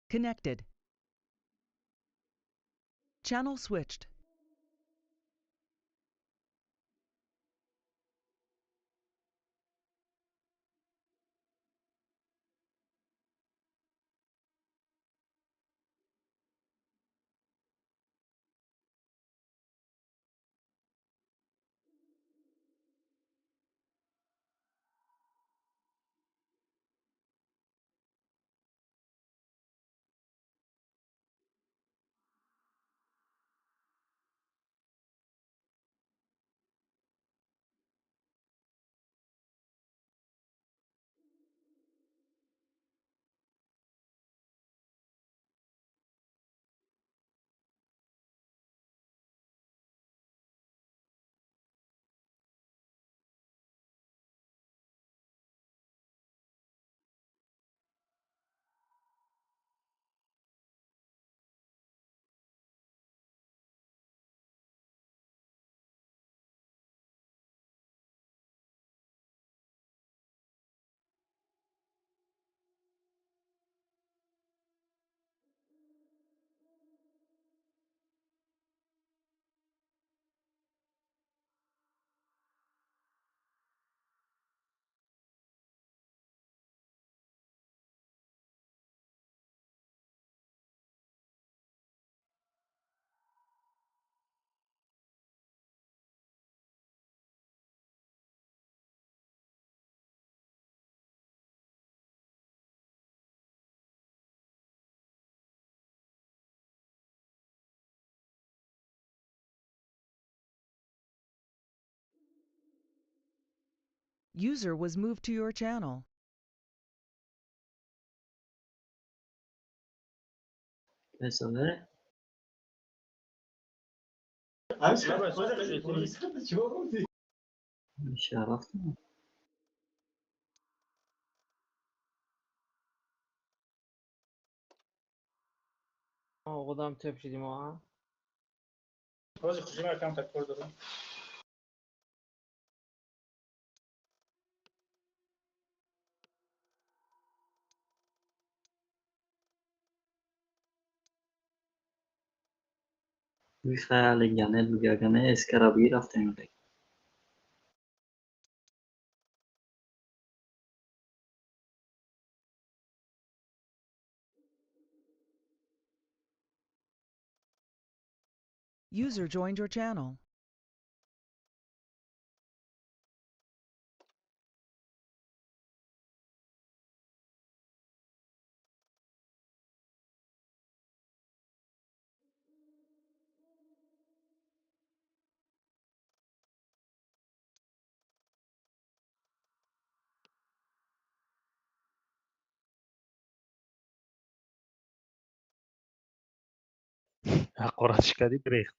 Connected. Channel switched. User was moved to your channel. Désolé. مش عرفت. Одам теп шидим а. Бози хушима кам такор дорам. Михаил Янел Гагане эскарабир автомобиль. User joined your channel. Ҳақоратш кардӣ, гирехт.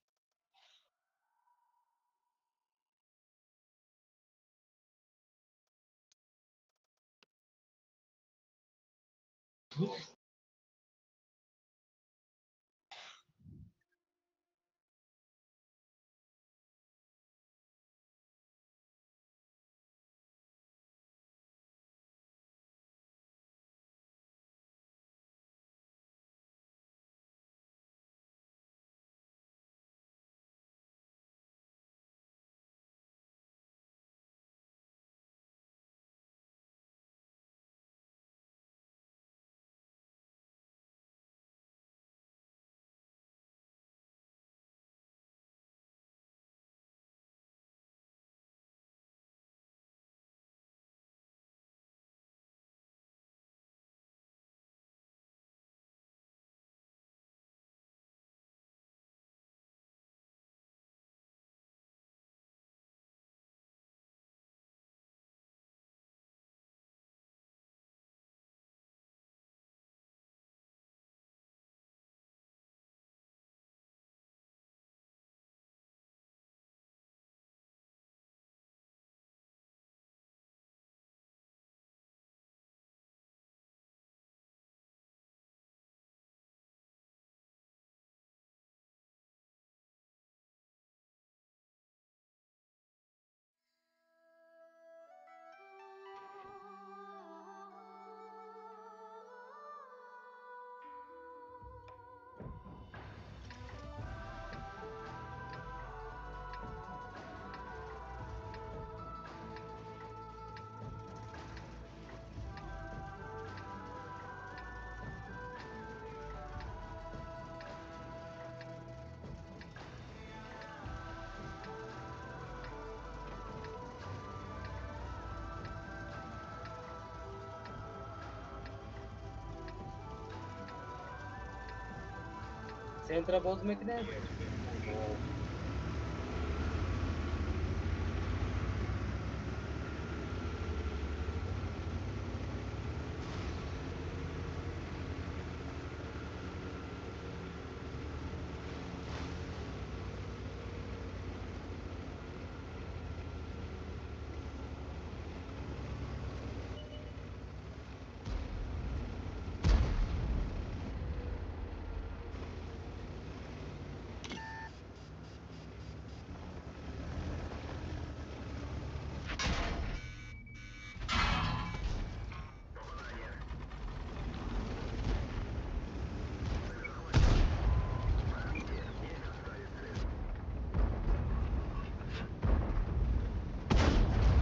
Центра боз мекунем?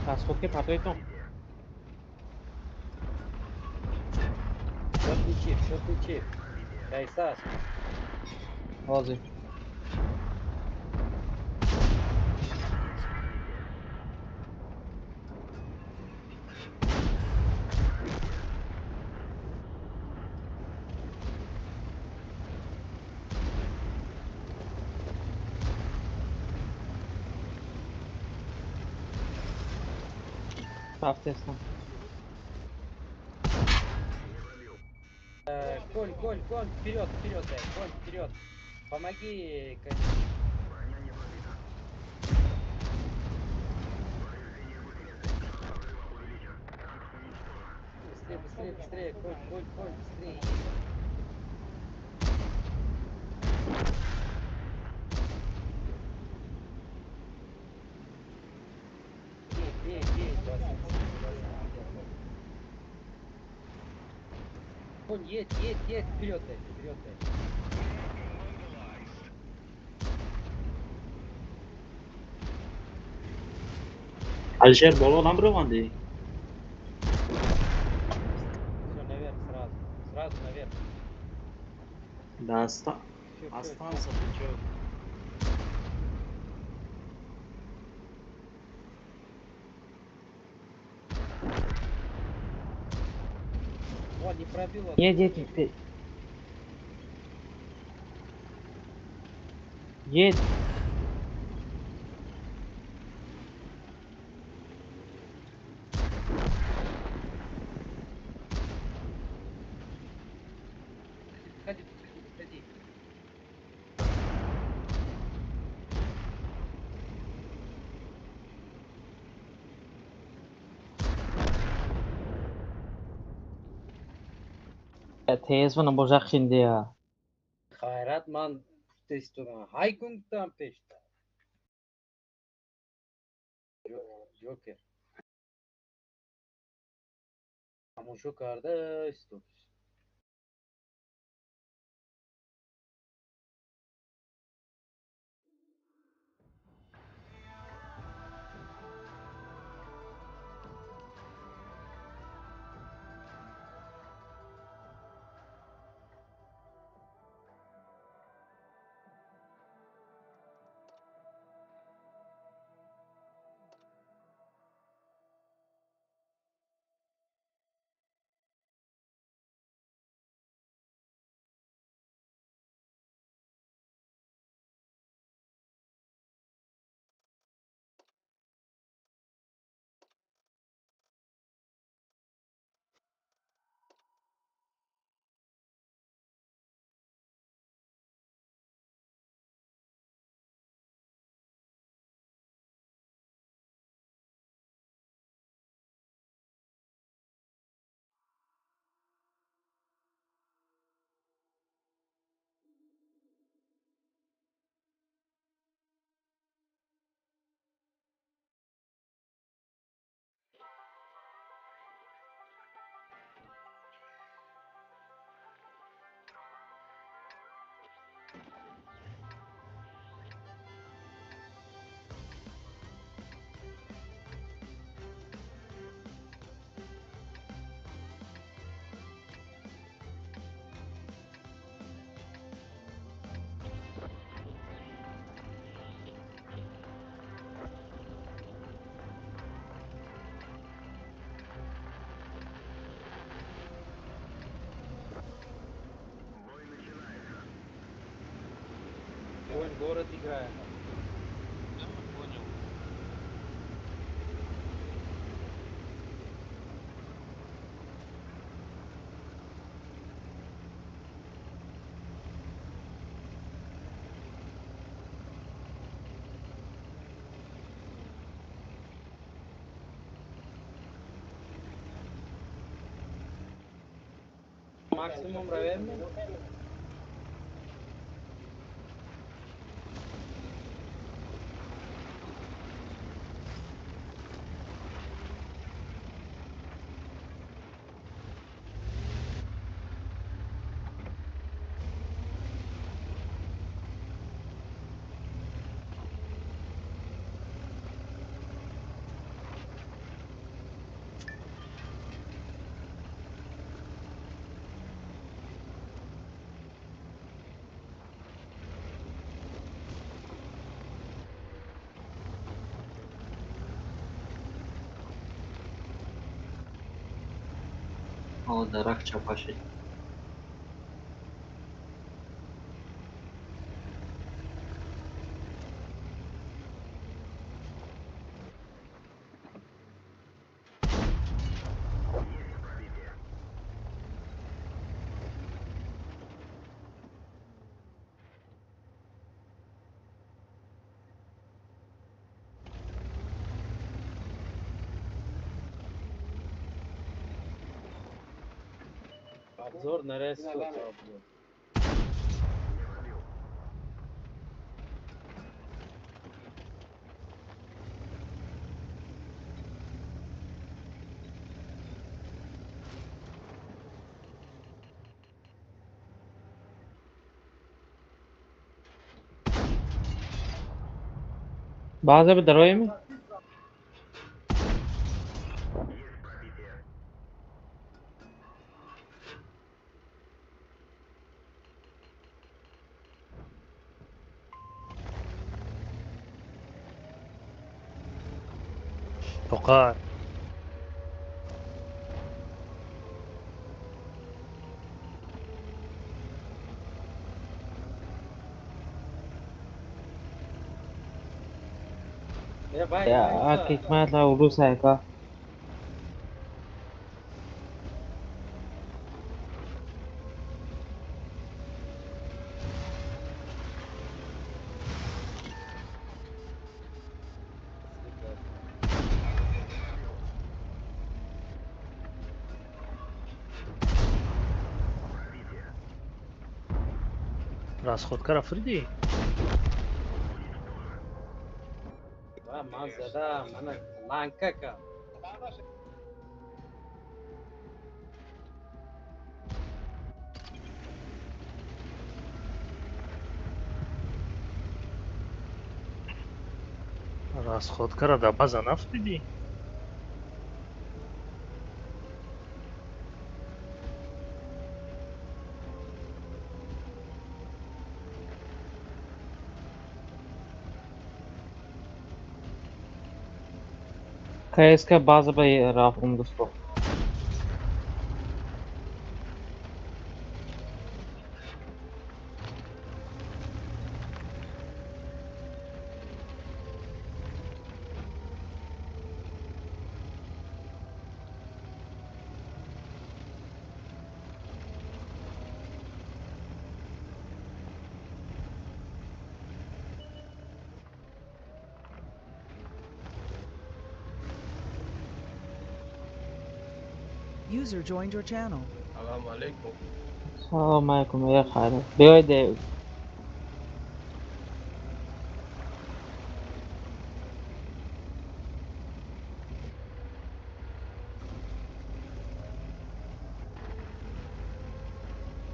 Расходки партоитон. Шотный чип, шотный чип. Кайса аст. Ҳозир. Рафтестам. Конь, конь, конь, вперед, вперед, дай, конь, вперед. Помоги, конь. Быстрее, быстрее, быстрее, конь, конь, конь, быстрее. Бей, бей, бей, 20, 20. Конь, едь, едь, едь, вперед, дай, вперед, дай. Алишер боло наброванди. Все, наверх сразу, сразу наверх. Да, Всё, всё, останься ты чё? О, не пробило. Едь, едь, едь. Едь. Подходи, подходи, подходи. Тезва набожахшиндия. Хайрат ман тестурам. Ҳай гунгтам пешта. Ҷокер. Тамошо карда истод. Город играем. Да, понял. Максимум равен. О, дарахт чапа шид. Обзор на ресурс. База бы дароем? Тоқай. Ya, hikmatla urus aka. Расходкара фриди? Ман задам, мана ланкака. Расходкара да база нафриди? КСК база ба рафтум дӯсто. User joined your channel. Салам алейкум. Салом алейкум, я хайр. Биёед.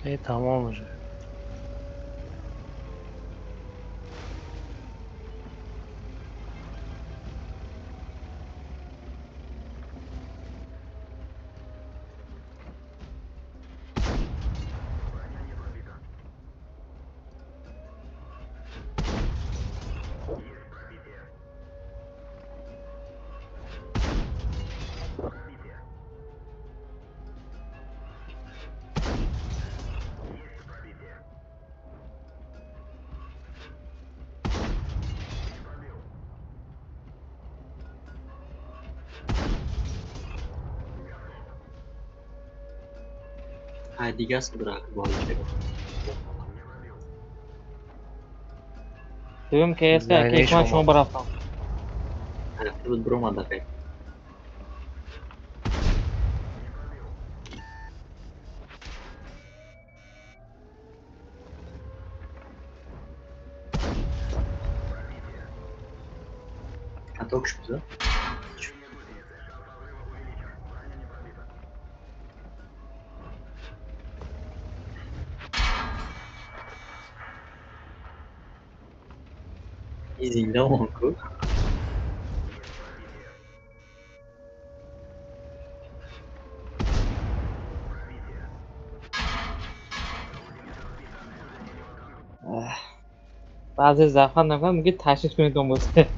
Э, тамом уже. Ай дига судрак болча. Дуюм КСК Зайнеи ки ман шумо. шумо барафтам. Рафта буд биромада хел. Каток шуд? И зинда он ку? Баъзе зафар накунам, мумкин ташриф кунед донбозе.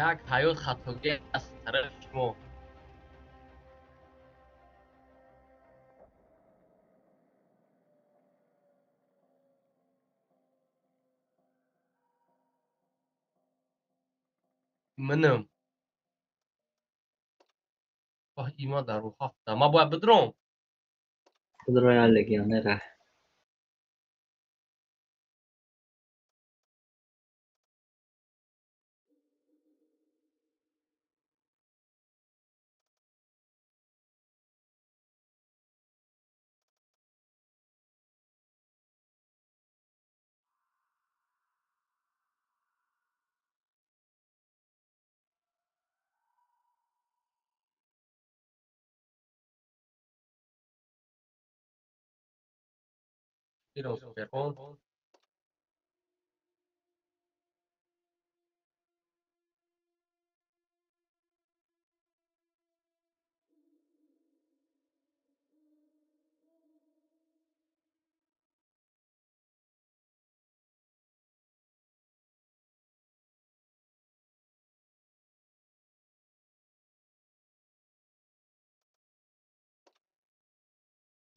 Як ҳаёт хатогӣ аз тарафи шумо. Манам. Воҳ, има дар рӯҳафта. Ман бояд бидром. Худроя легионера. Tira o supercon.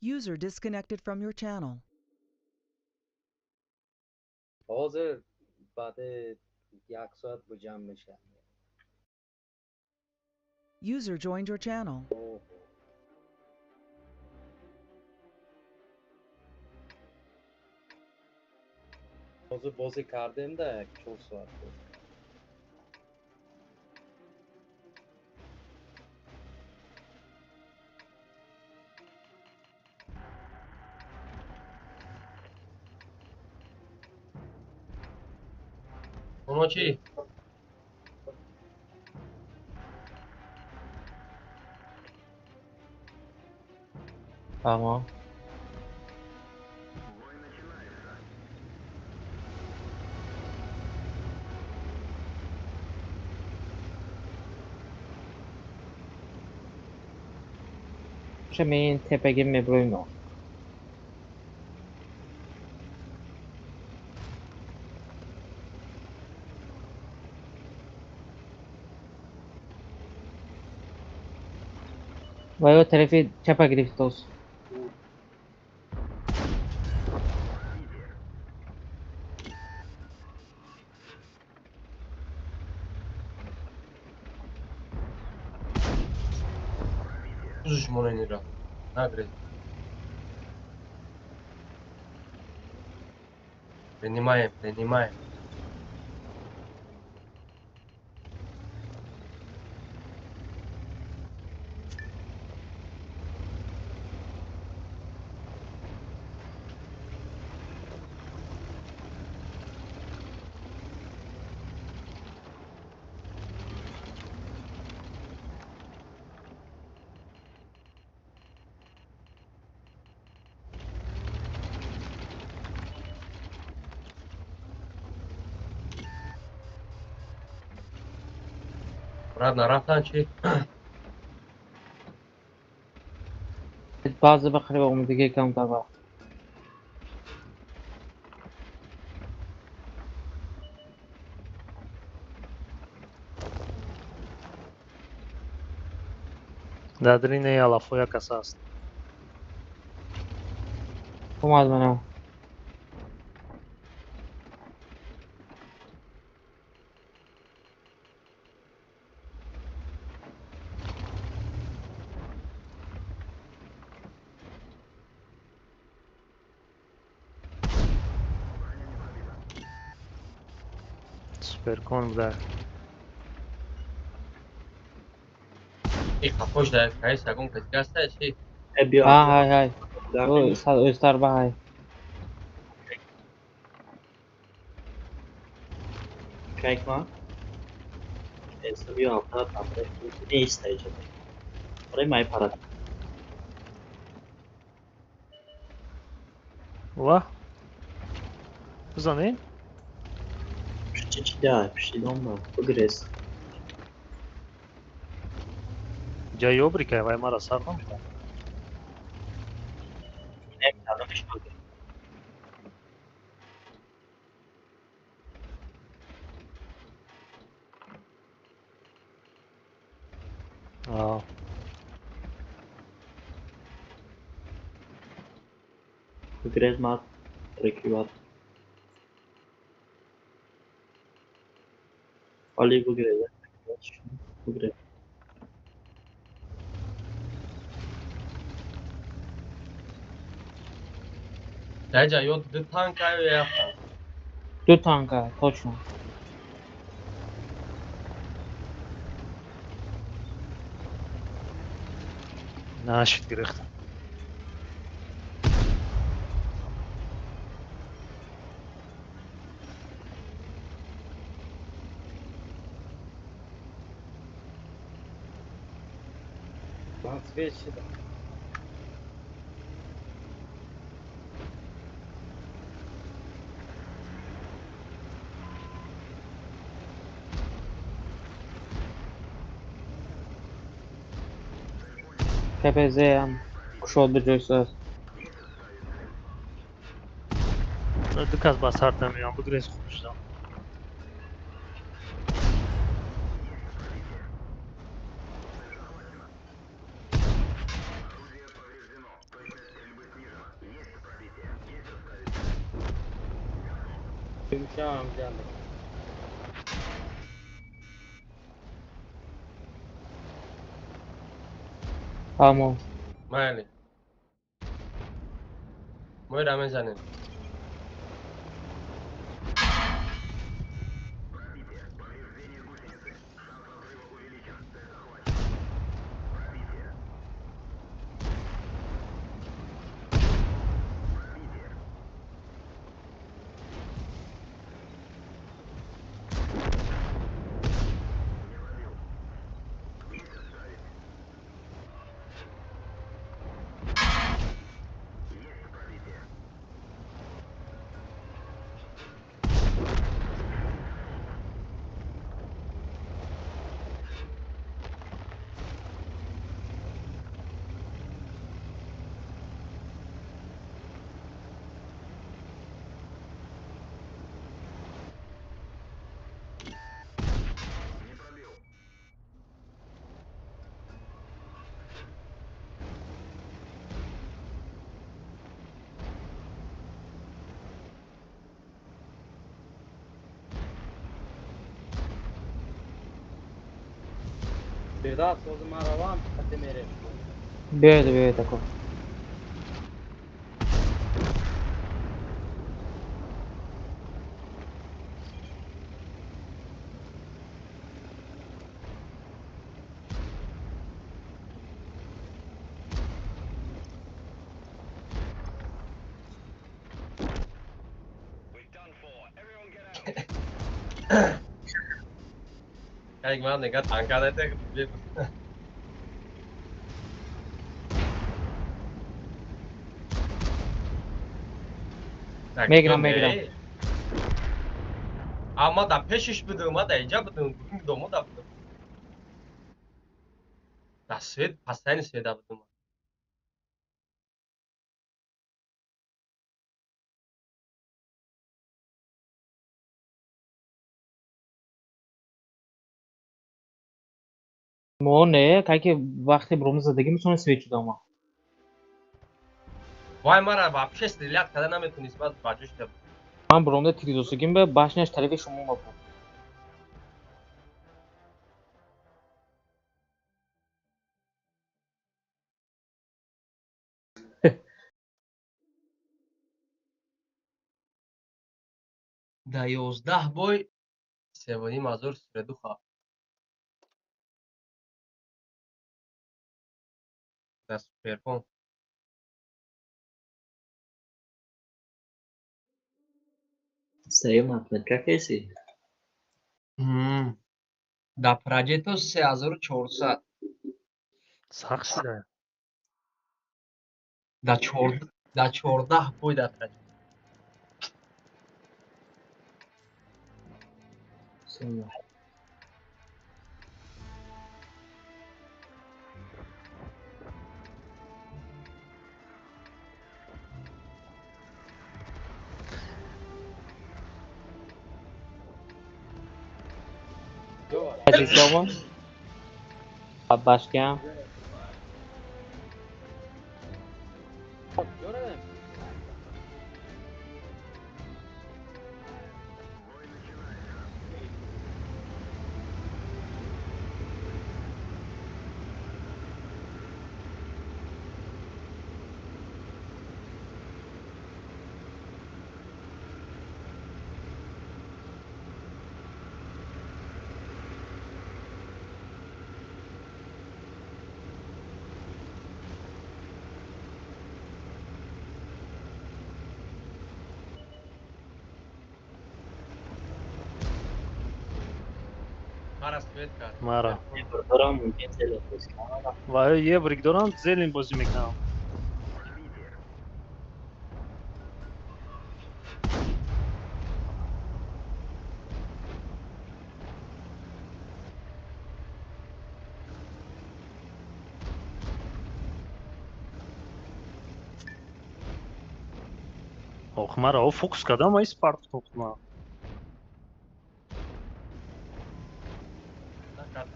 User disconnected from your channel. Ҳозир баъди як соат бу ҷамъ мешавад. User joined your channel. Ҳозир бозӣ кардем да як 4 соат бозӣ. Оно чӣ? Тамом. Ин тепаги меброим. Ва ё тарафи чапа гирифтоз. Кузиш моненира. Нагрез. Принимаем, принимаем. Брат, нарафтан чӣ? База ба қариба омадагӣ камтар вақт. Дар дарини алафҳо як кас аст. Омад мана. Суперкон буда. И қафош дар КС ягон каси ҳаста чи? Э, биё. Ҳа, ҳай, ҳай. Дар Ӯзтар ба ҳай. Kijk maar. Биё, ҳафта нест иҷода. Барои май парад. Ва? Бизанед? Пишти чи да, пишти дом ба. Бигрез. Ҷа ёбрика, вай мара сар намедад. Намедонам, бигрез. Аа. Бигрез ма прикриват. Али бигрез. Бигрез. Дар ҷа ё ду танка ё як танк. Ду танка, точно. Нашид гирифтам. Он свечи да. КПЗ-ам кушод ба ҷой аст. Ду кас ба сар намеям, бигрез хуб шудам. Бимшам ҷанда. Ҳамо. Майли. Моира мезанем. Беда, созы маравам, а ты мереш. Биёед, биёед ако. Kijk man, ik had tanka net Мегирам, мегирам. Ама да пешиш будум, ма да иҷа будум, домо да будум. Да свет, постоянно света будум. Мо не, кай ки вақте бромда задагӣ мисони свет шуда омад. Вай мара вообще стрелять карда наметунист, баъд ба ҷош да. Ман бромда тиридосагим ба башняш тарафи шумо омад буд. Да 11 бой 3,5 ҳазор средуха. Да суперфон. Сеюм отметка кеси? Да праҷето 3400. Сахт шуда. Да 14 бой да праҷето. Сеюм. Жора. Азизово. Башкам. Жора. Мара свет кард. Мара. Дорам мумкин зелен бозӣ кунам. Ва ебрик дорам, зелен бозӣ мекунам. Ох, мара, о фокус кардам, ай спарт тохма. Накард.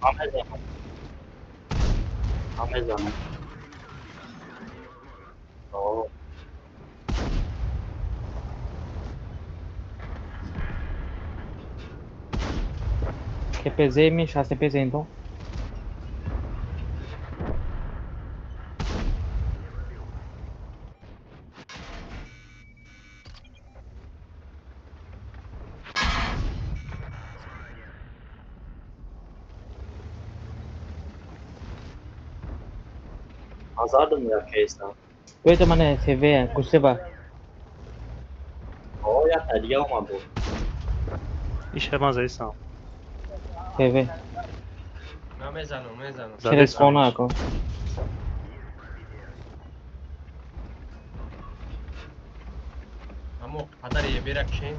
Ман мезанам. Ман мезанам. О, КПЗ ми 65 então. Ҳазардам як кейсам. Бета мане СВ, кусеба. О, якта дига омад буд. Иша ман заисам. СВ. Ман мезанам, мезанам. Через хона ако. Аммо қадари ебера кишен.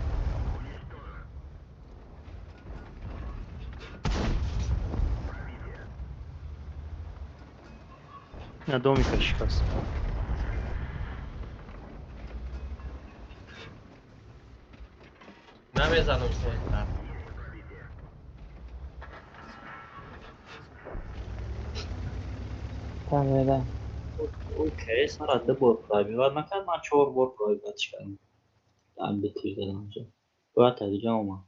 На домика шикаст. Намезанам свет. Камера. Ӯ кейс мара ду бор пробивать накард, ман чор бор пробивать кардам. Дар ду тир задам. Бояд та дига омад.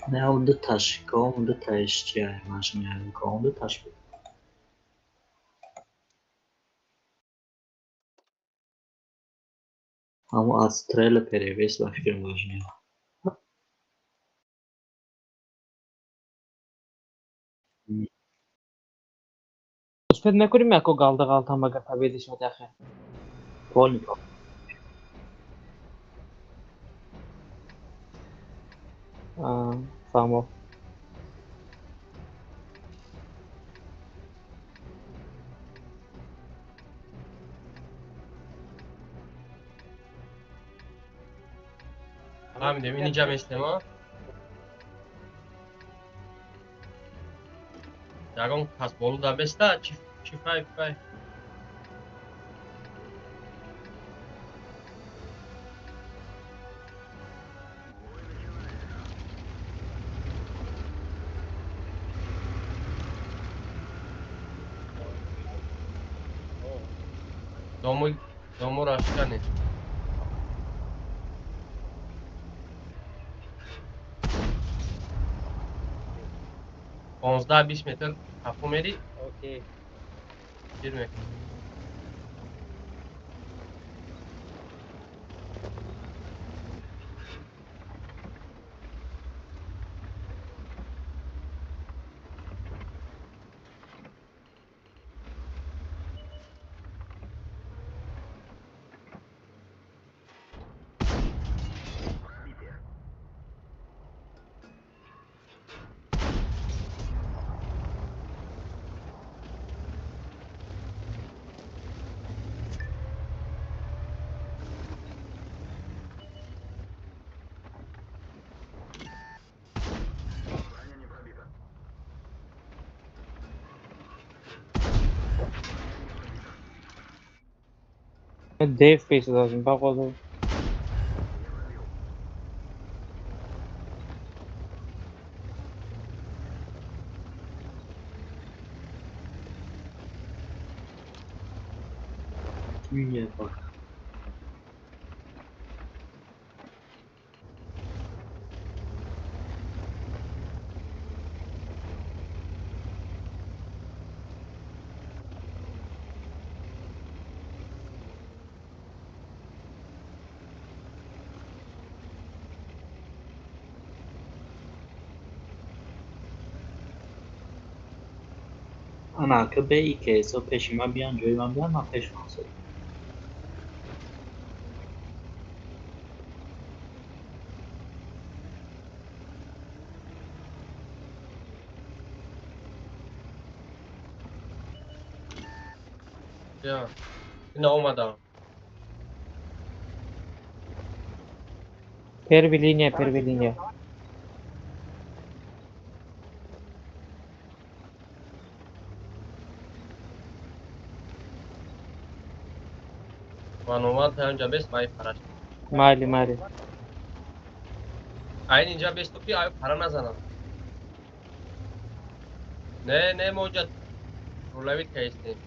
Не, он дуташ, ком дуташ чия, машина, ком дуташ буд. Ҳамо аз трела перевес ба фикрам важнее. Успеть накунем ако галда галтам агар победа шуд яхе. Полный. Фаҳмо. Фаҳмидем, ин инҷа местем, а? Ягон кас болуда беста, чи фай фай. Дому домуро шиканед. 15-20 метр қафо мери. Окей. Гир мекунӣ. Дев пеш додем, бақолу. Dünya bak. Ана ка Б2 со пеши ман биён, ҷои ман биён, ман пеши ман содам. Бия. Ина омадам. Первый линия, первый линия. Ман омад, ҳаминҷа бест, май параш. Майли, майли. Айн инҷа бесту ки ай пара назанам. Не, не, мо инҷа рулавит каистем.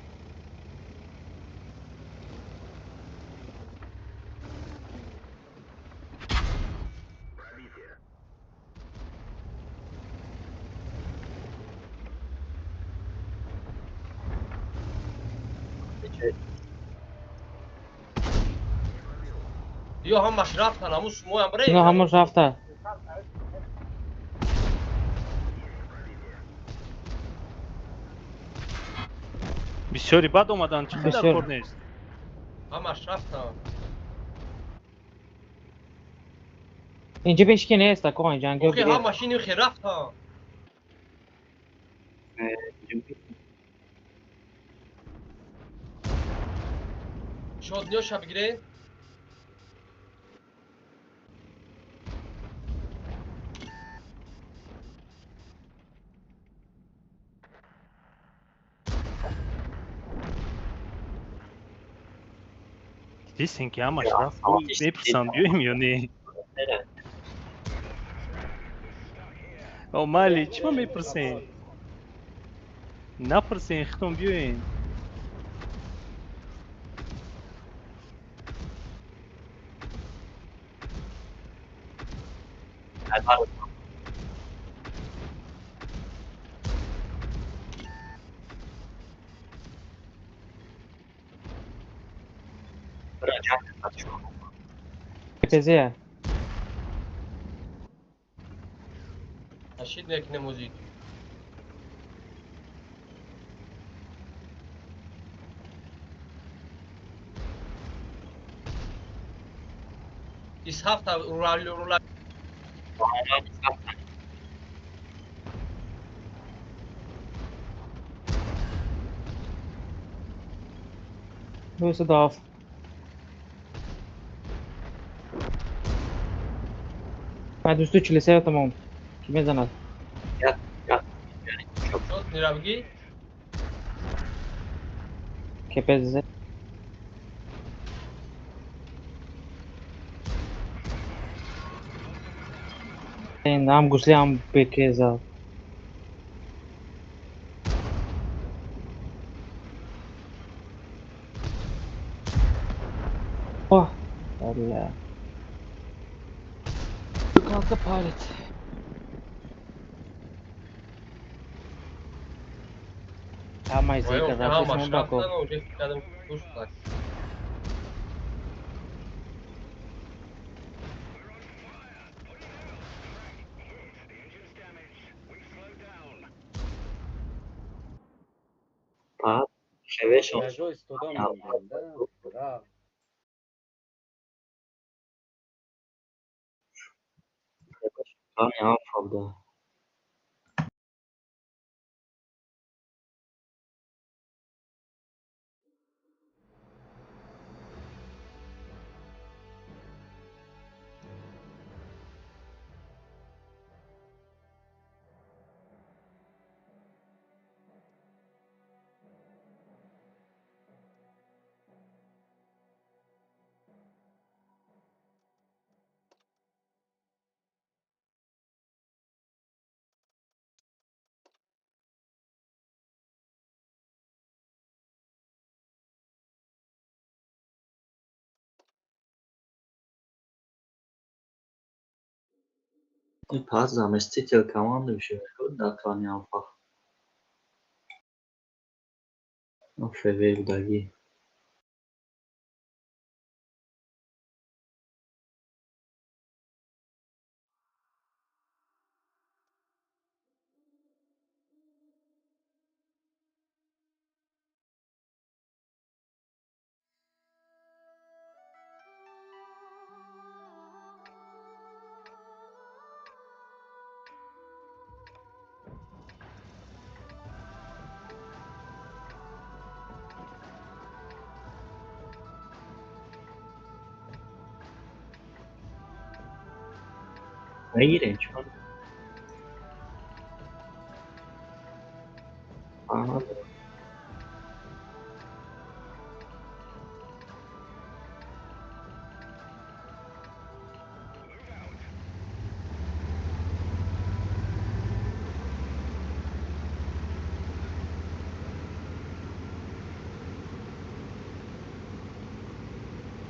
Ё ҳамаш рафтан, ҳамун сумоям бре. Ино ҳамаш рафта. Бисёри бад омаданд, чӣ қадар Бисёр. Кор нест. Ҳамаш рафтан. Инҷа беш ки нест, ако инҷа анга. Охи, ҳамаш ини хе рафтан. Шод ниёша бигирен. Дидистен ки ҳамаш рафт, мепурсанд биёем ё не? О, майли, чӣ ма мепурсем? Напурсен, хитон биёен. ПЗ. Ашид мекунем музик. Исҳафта рула рула. 907. Ман 243 тамом. Ки мезанад? Шуд нирабгӣ? КПЗ. Ҳам гусли ҳам БК зад. Оҳ, алла. Канка палет. Ҳамаи зика рафтем бако. Баъд хевешон. Гаражо истода мондем, да? Рафт. Кани ҳафт буда. Пас заместитель командующего дар клани Алфа. ФВ будагӣ. Мегирем чикор?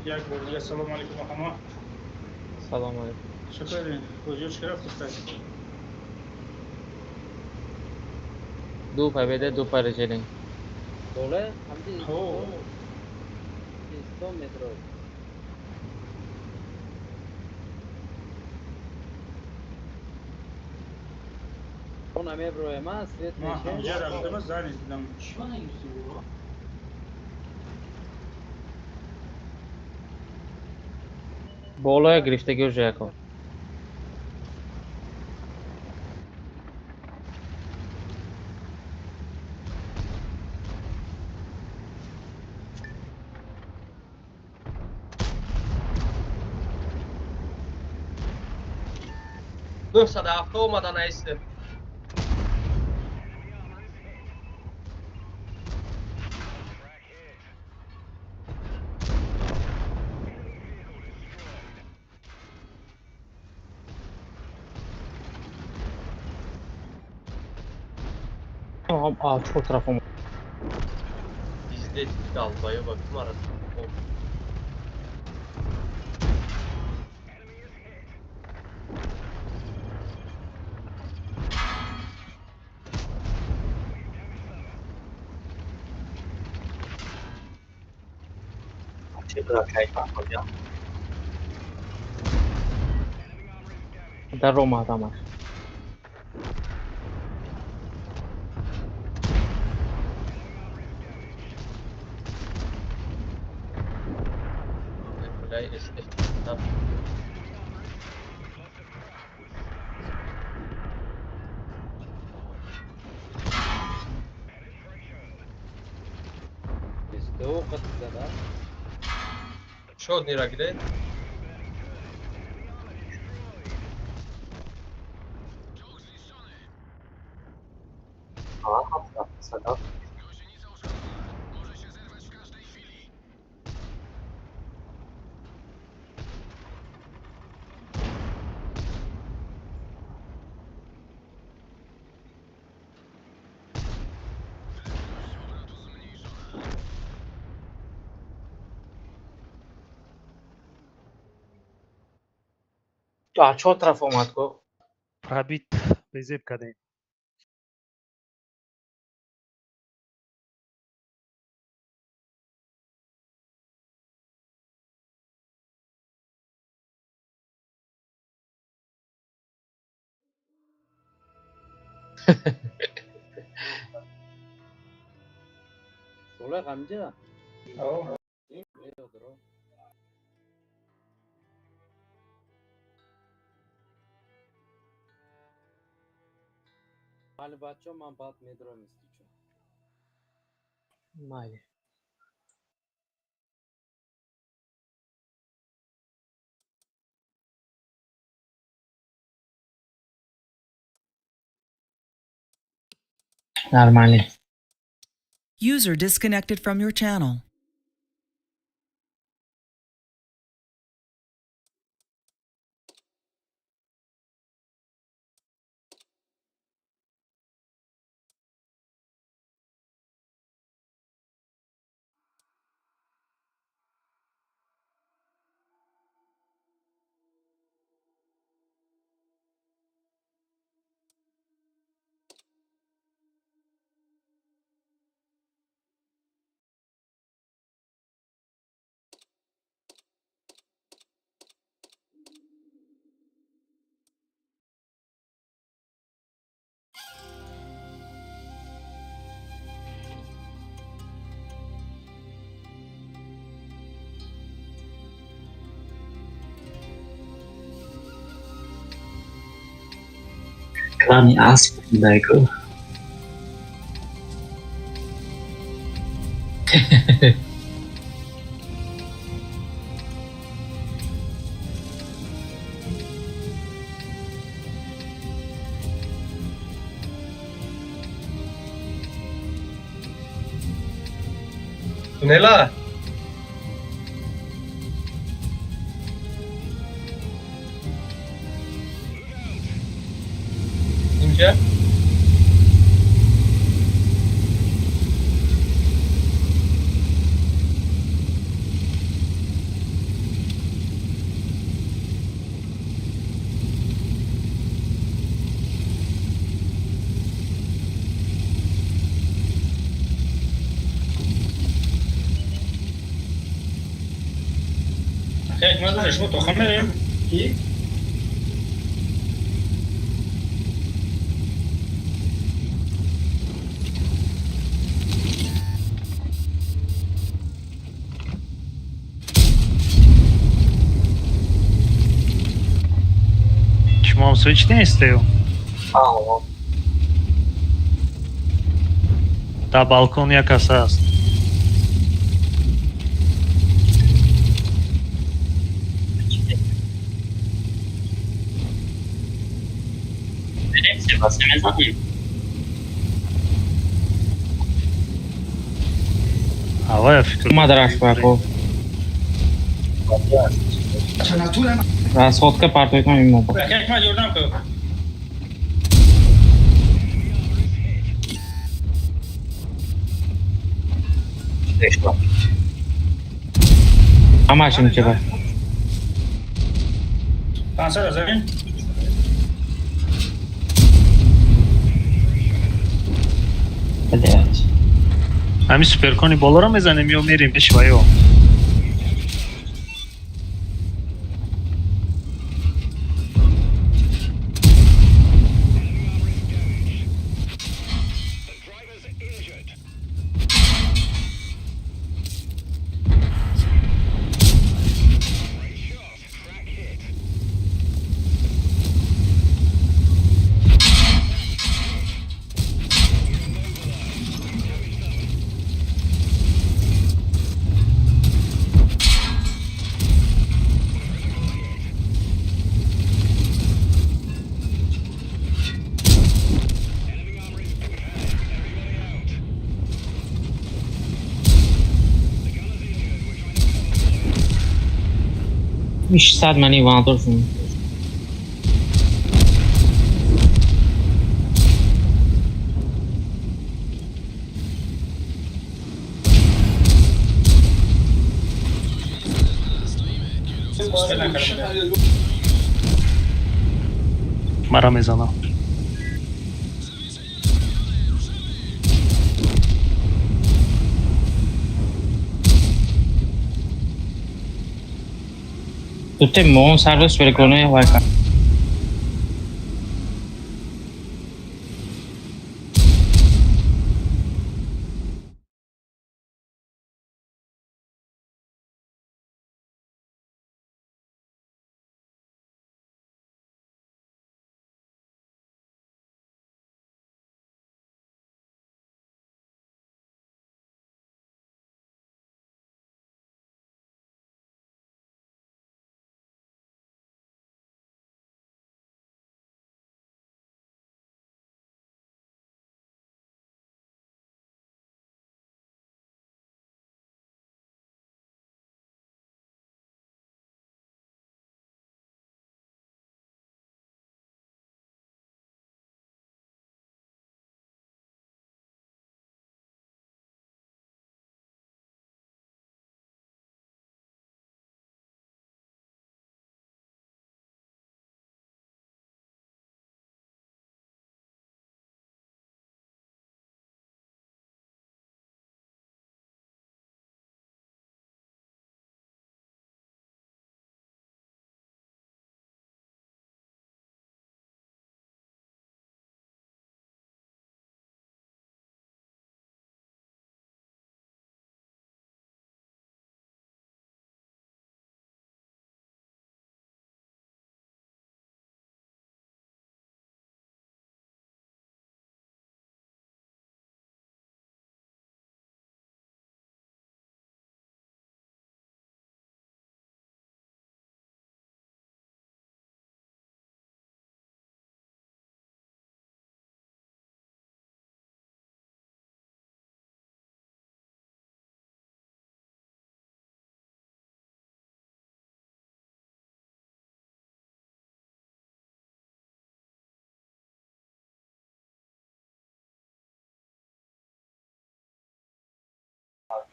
Як бор дига салом алейкум ҳама. Салом алейкум. Шукр, куҷо чӣ рафт устад? Ду победа, ду поражение. Доле? Ҳамди Ҳо. 100 метро. Она меброема, свет Ман меше. ҳамҷа рафтама занг дидам. Болоя гирифтагӣ уже яко. Нӯҳсаду ҳафта омадан айсте. А, чор тараф омад. Пиздец, долбоёба, кумара. Чӣ кайфам ҳоҷам? Дар омад ҳамаш. Бля, если ДО қат зада. Шод нира гире. Чор тараф омад ко. Пробит безеб кардем. Солеҳ ҳамҷа? О. Меёдро. Ҳали бачаҳо, ман баъд медурам истичо. Майли. Нормально. User disconnected from your channel. Крани асп даго. Тунела? Инҷа? Як маза шумо то хамерем? Ки? Шумоам свич нестею? Ао. Дар балкон як кас ҳаст. Берем се мезанем. Ҳавая фикр. Омад рашбако. Расходка партойтон имо. Як маз ёрдам кун. Ҳамаш инҷа. 500 замин. Блять. Ҳамин суперкони болоро мезанем ё мерем пеши ваё? 600 мани вандор. Успел накардам. Мара мезанам. Туте мон сервис переконе вайка.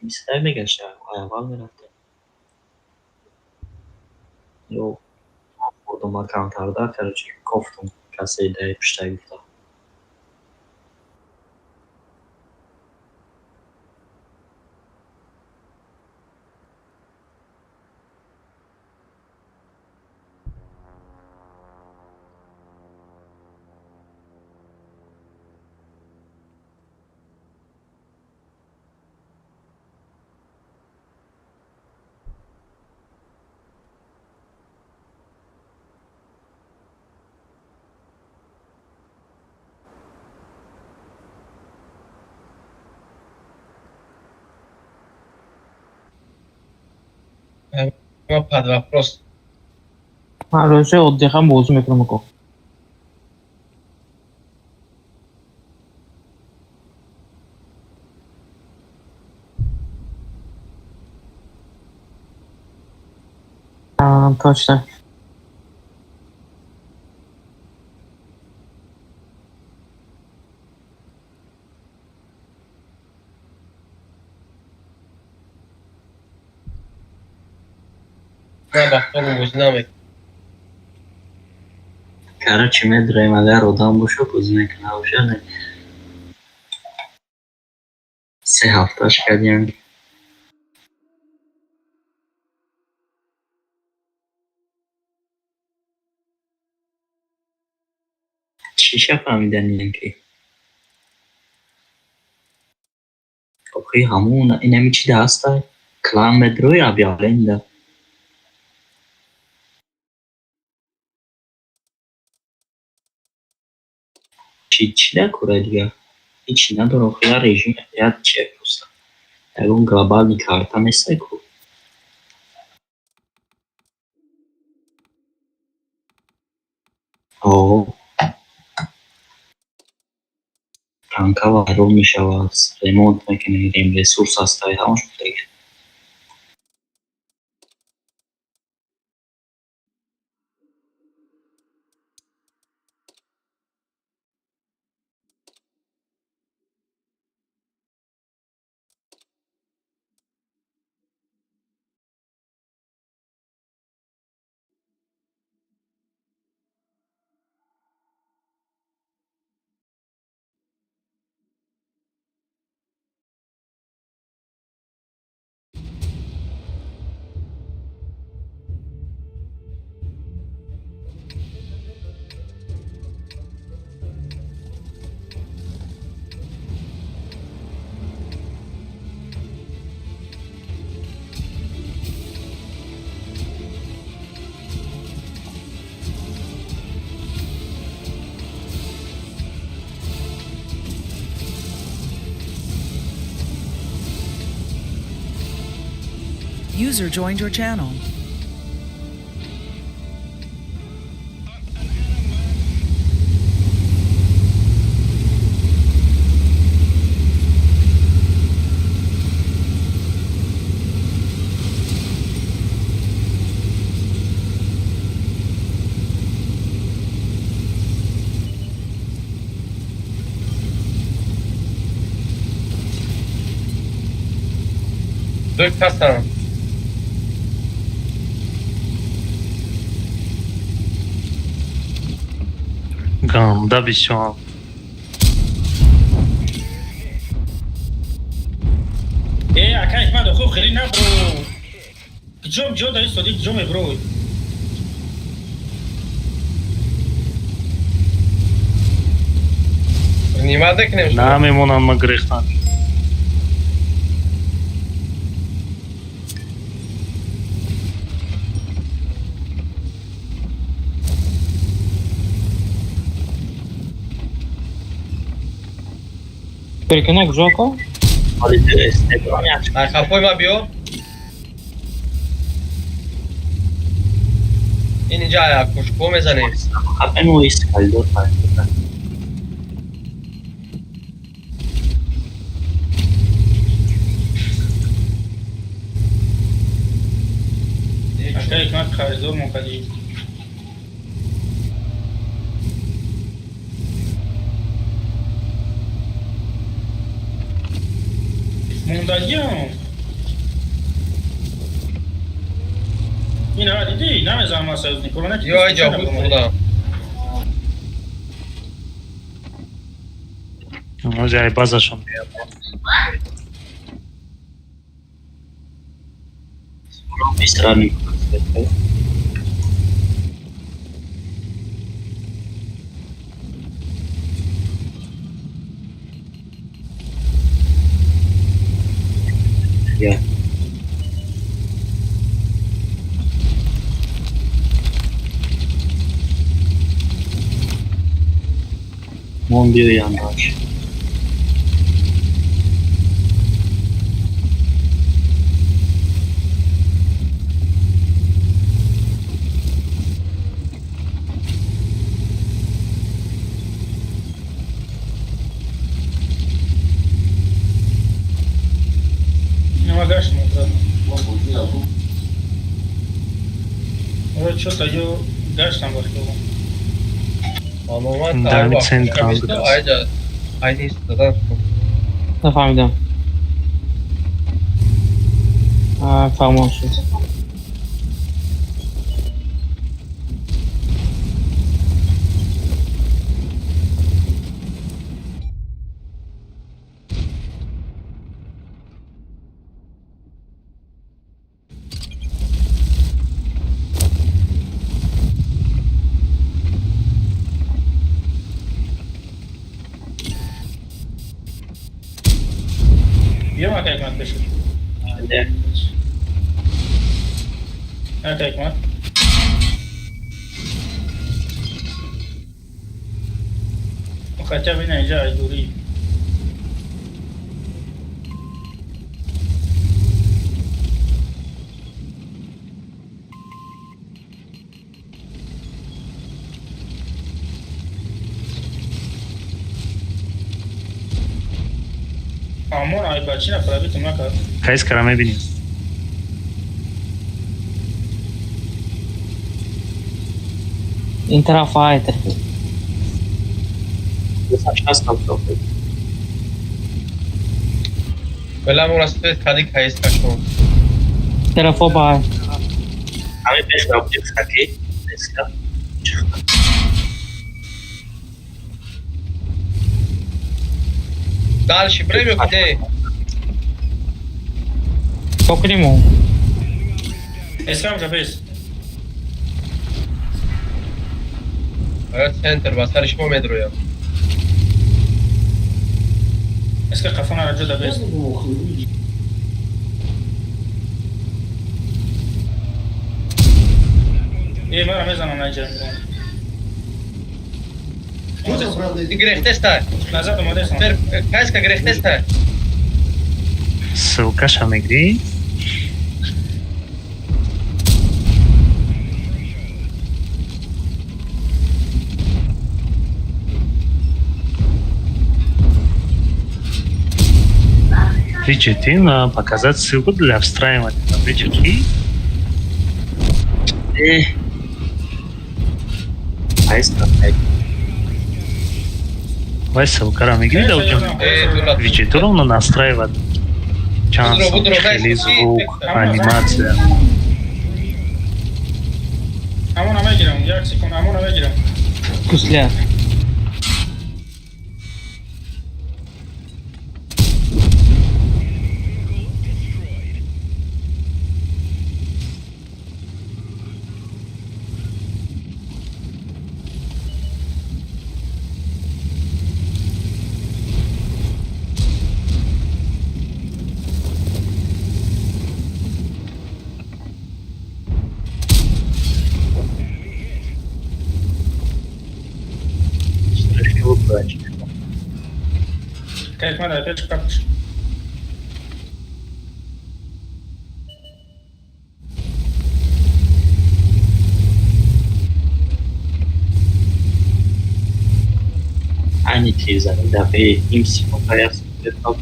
Мистай мегашта, аввал мерафтем. Ё хурдум камтарда, короче, кофтум касе даи пуштай гуфта. Ма под вопрос. Ман рӯзи отдихам бозӣ мекунам ко. Точно. Ман ба худам бозӣ намекунам. Короче, медроем, агар одам бошад, бозӣ мекунад, бошад не. 3 ҳафташ кардем. Чиша фаҳмиданиян ки? Охи ҳамон инами чи даҳастай? Клан медрои объявление. Чи чӣ дакора дигар? Ҳичи надора, охи як режим, як чия просто. Ягон глобальный карта нестай ку. О. Танка вайрон мешавад, ремонт мекунем, ресурс ҳастай, ҳамаш будага. User joined your channel. Ду касам. Ганда бисёр. Э, ака Ҳикмат, охо хеле набро. Ҷом ҷо дар истоди ҷо меброй. Нима декнем шумо. Намемонам ма гирехтан. Перекинок Жоко. Ай хафои ма биё. Ин инҷа ай кушко мезанем. Ака Ҳикмат қарздор мо кадӣ. Мондагиам. Ина дидӣ, намезанам ман союзник ро, не ки Ё ай ҷо буд худам. Ай базашон меяд. Нема гаштем обратно. Ора чё-то ё гаштам бахтовам. Амоман Дар центр буд. Айҷа ай нест додан. Нафаҳмидам. Фаҳмон шуд. Биём, ака Ҳикмат, пеши. Ака Ҳикмат. Ну, хотя бы ина инҷа ай дурӣ. Амон ай бачина пробитым накард. Кайскара мебинем. Ин тараф ай тарафи. Бела мурасфет кади кайска шон. Тарафо ба ай. Дальше брем ё ки не? Покунем. Эскам ҷа бес. Ая центр ба сари шумо медроям. Эска қафона ҷо да бес. Э, мара мезанам наҷа. Гирехтеста. Назад омадесам. Тер кайска гирехтеста. Ссылкаша мегирӣ? Виджеты на показать ссылку для встраивания на виджеты. Вай ссылкара мегири да виджетро на настраивать. Чанд хеле звук, анимация. Ҳамона мегирам, як секунд, ҳамона мегирам. Кусля. Кайф мада, опять капш. Ани тир зада дафъаи ним секунд ба як секунд.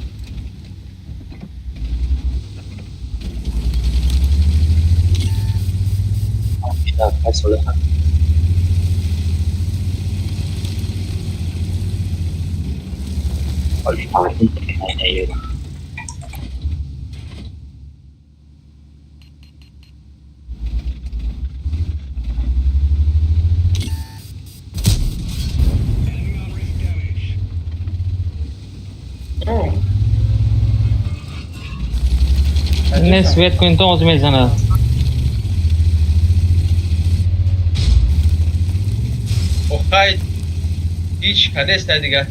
Не свет кунед то оз мезанад. Охай ҳеҷ кадеста дига.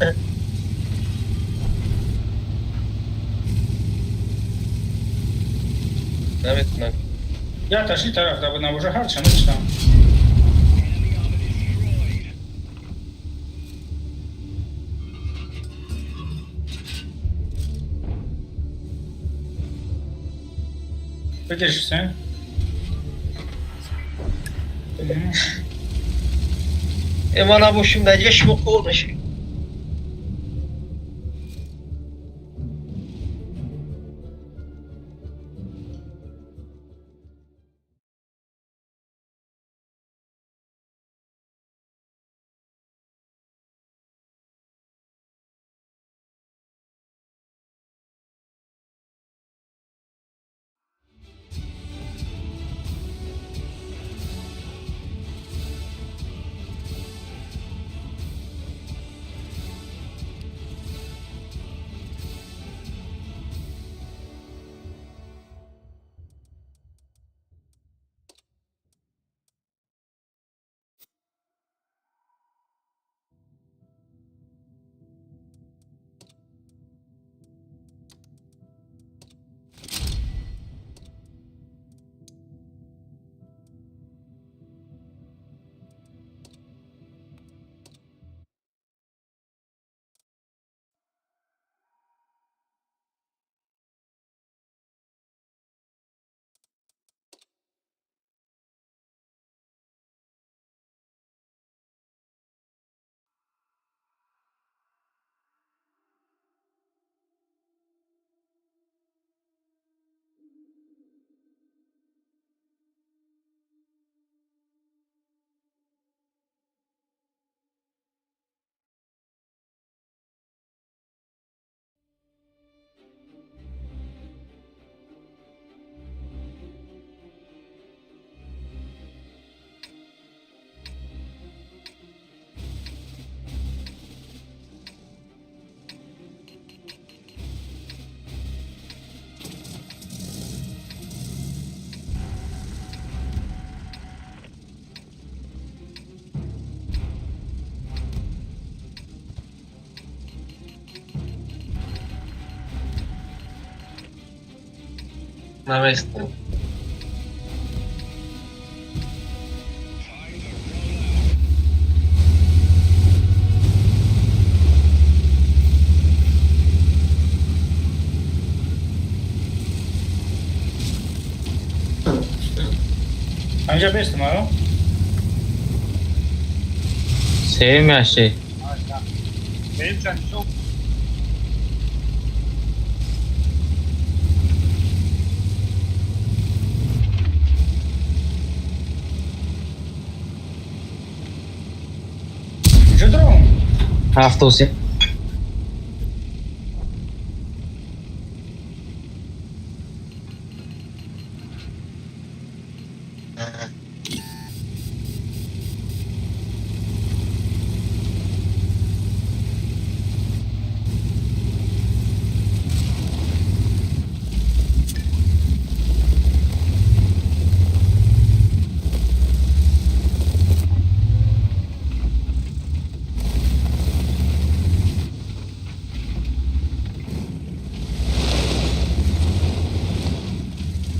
Наметунам. Я ташли тараф да набожа ҳарча мечтам. Бигир Ҳусейн. Э ма набошим дар ҷа шумо кор мешавед. Наместам. Ҳаминҷа бестам, аро? Сеюм яши. 73.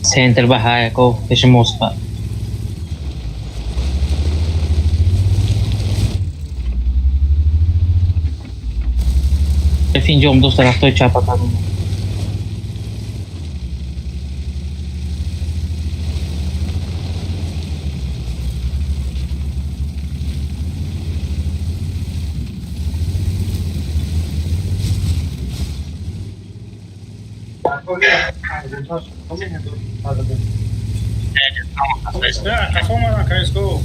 Центр ба ҳаяко пеши мост ба. Инҷо омдост тарафдои чапа кардем. Қафо омадан КСГО.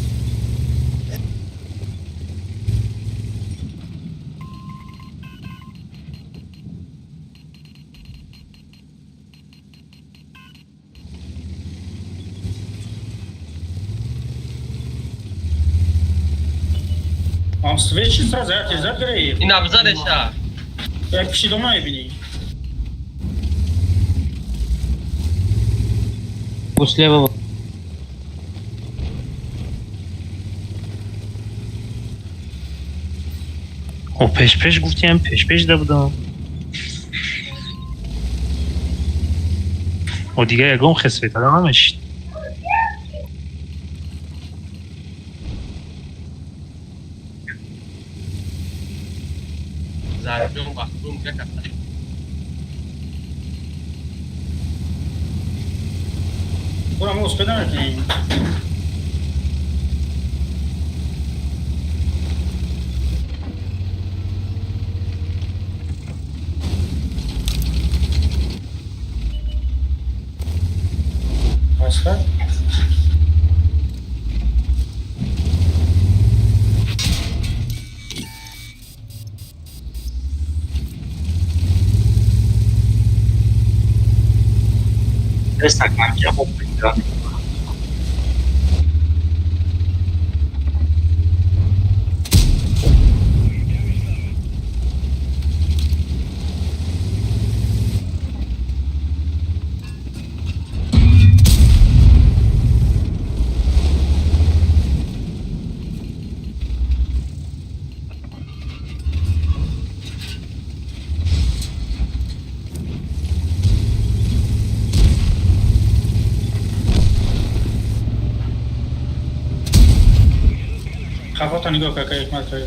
Ам свечи сразу, я тебе забери. Ин абзареша. Як пиши дома мебини. Слева. О, пеш-пеш гуфтиам, пеш-пеш да будам. О, дига ягон хес светада намешид. Зарҷон бахтум якаста. Бура мо успеда мекунем. Аста? Esta cancha complicada. Қафота нигоҳ кар, ка ҳикмат кар.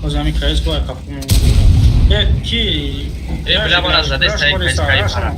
Боз ҳамин кс бояд қафо. Э, ки? Э, бля, мара заде сай кай пара.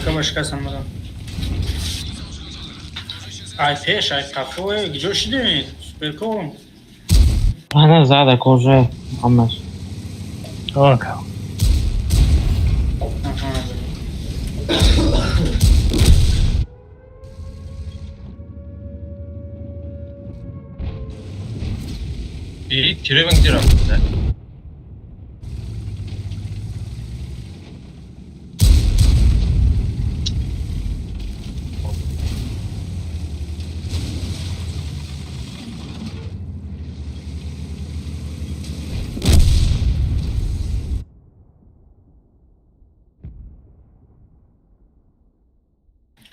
Дар шикастам мадам. Ай пеш, ай қафо, ҷо шидем? Суперком. Ана зада кожа ҳамаш. Ока. И тиреванг дирам.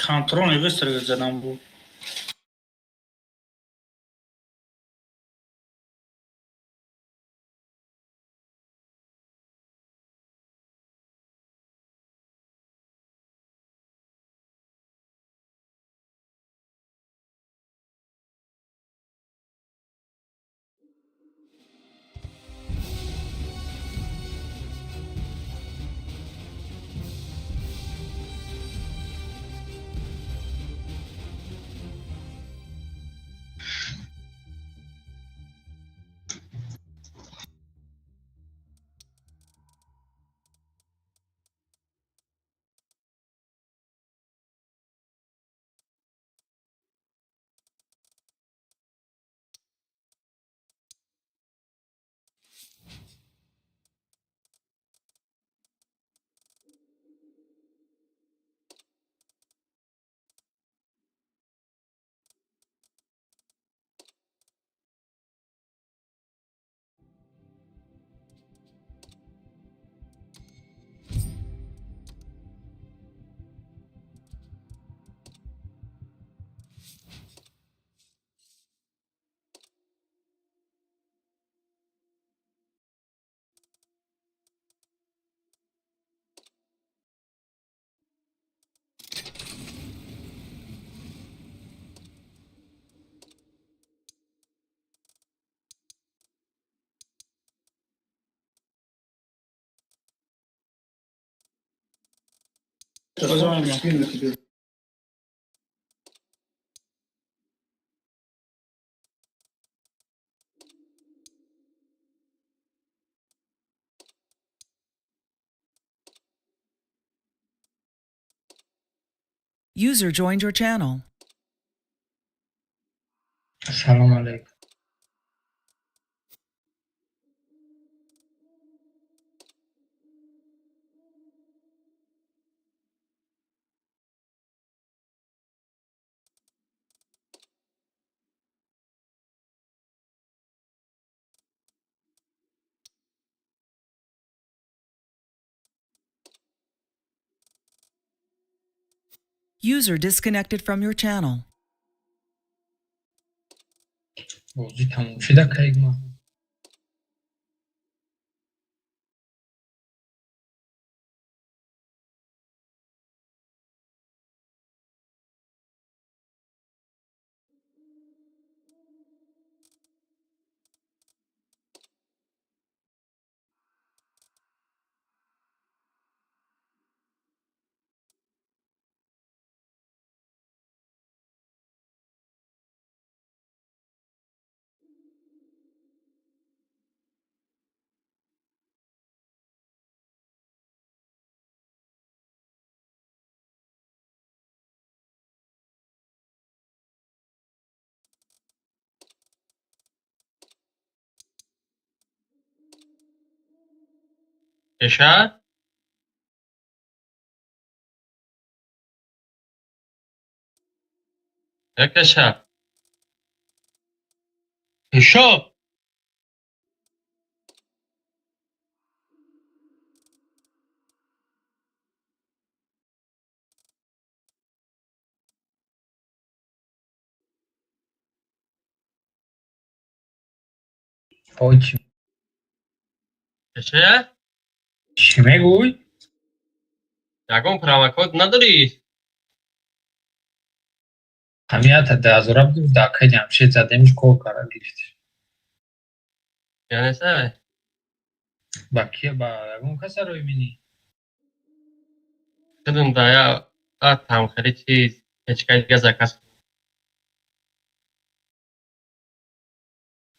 Контрольный выстрел задам буд. Позвоним. User joined your channel. Салом алейкум. User disconnected from your channel. Бозӣ тамом шуда кайгма. Кеша? Я Кеша. Кешо! Ой, чӣ Кеша? чӣ мегӯй? Ягон промокод надорӣ? Ҳамията 2000 гуфт, акай Ҷамшед задемиш, кор кара гирифт. Яъне сай? Ба кия, ба ягон каса рӯй минӣ? Худам да я там хеле чиз печкаи дига заказ.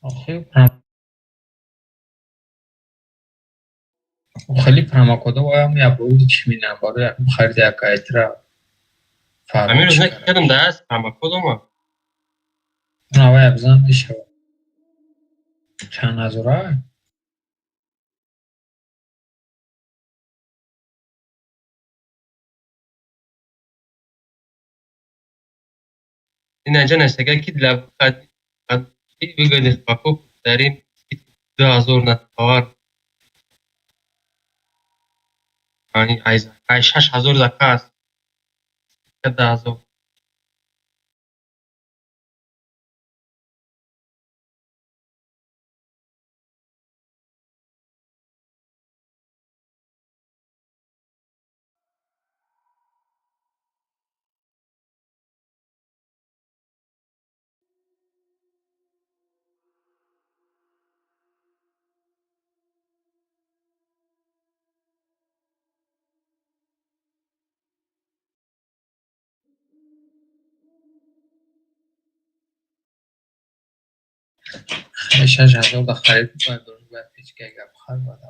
Охи хеле промокодо ваям ябои чӣ минам барои якум хариди акайтра. Ҳамин рӯз не, худам да аст промокод омад. Навай абзан мешавад. Чанд ҳазора? Ин анҷа навиштага, ки для выгодных покупок дарим скидку 2000 на товар. Ай 6000 заказ. Скидка 10,000. 6000 да харид бояд бояд печкаи гап хар бад.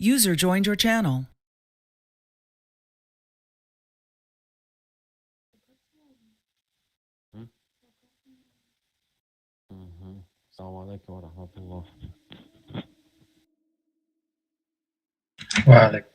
User joined your channel. Салому алайкум ва раҳматуллоҳ. Ва алайкум.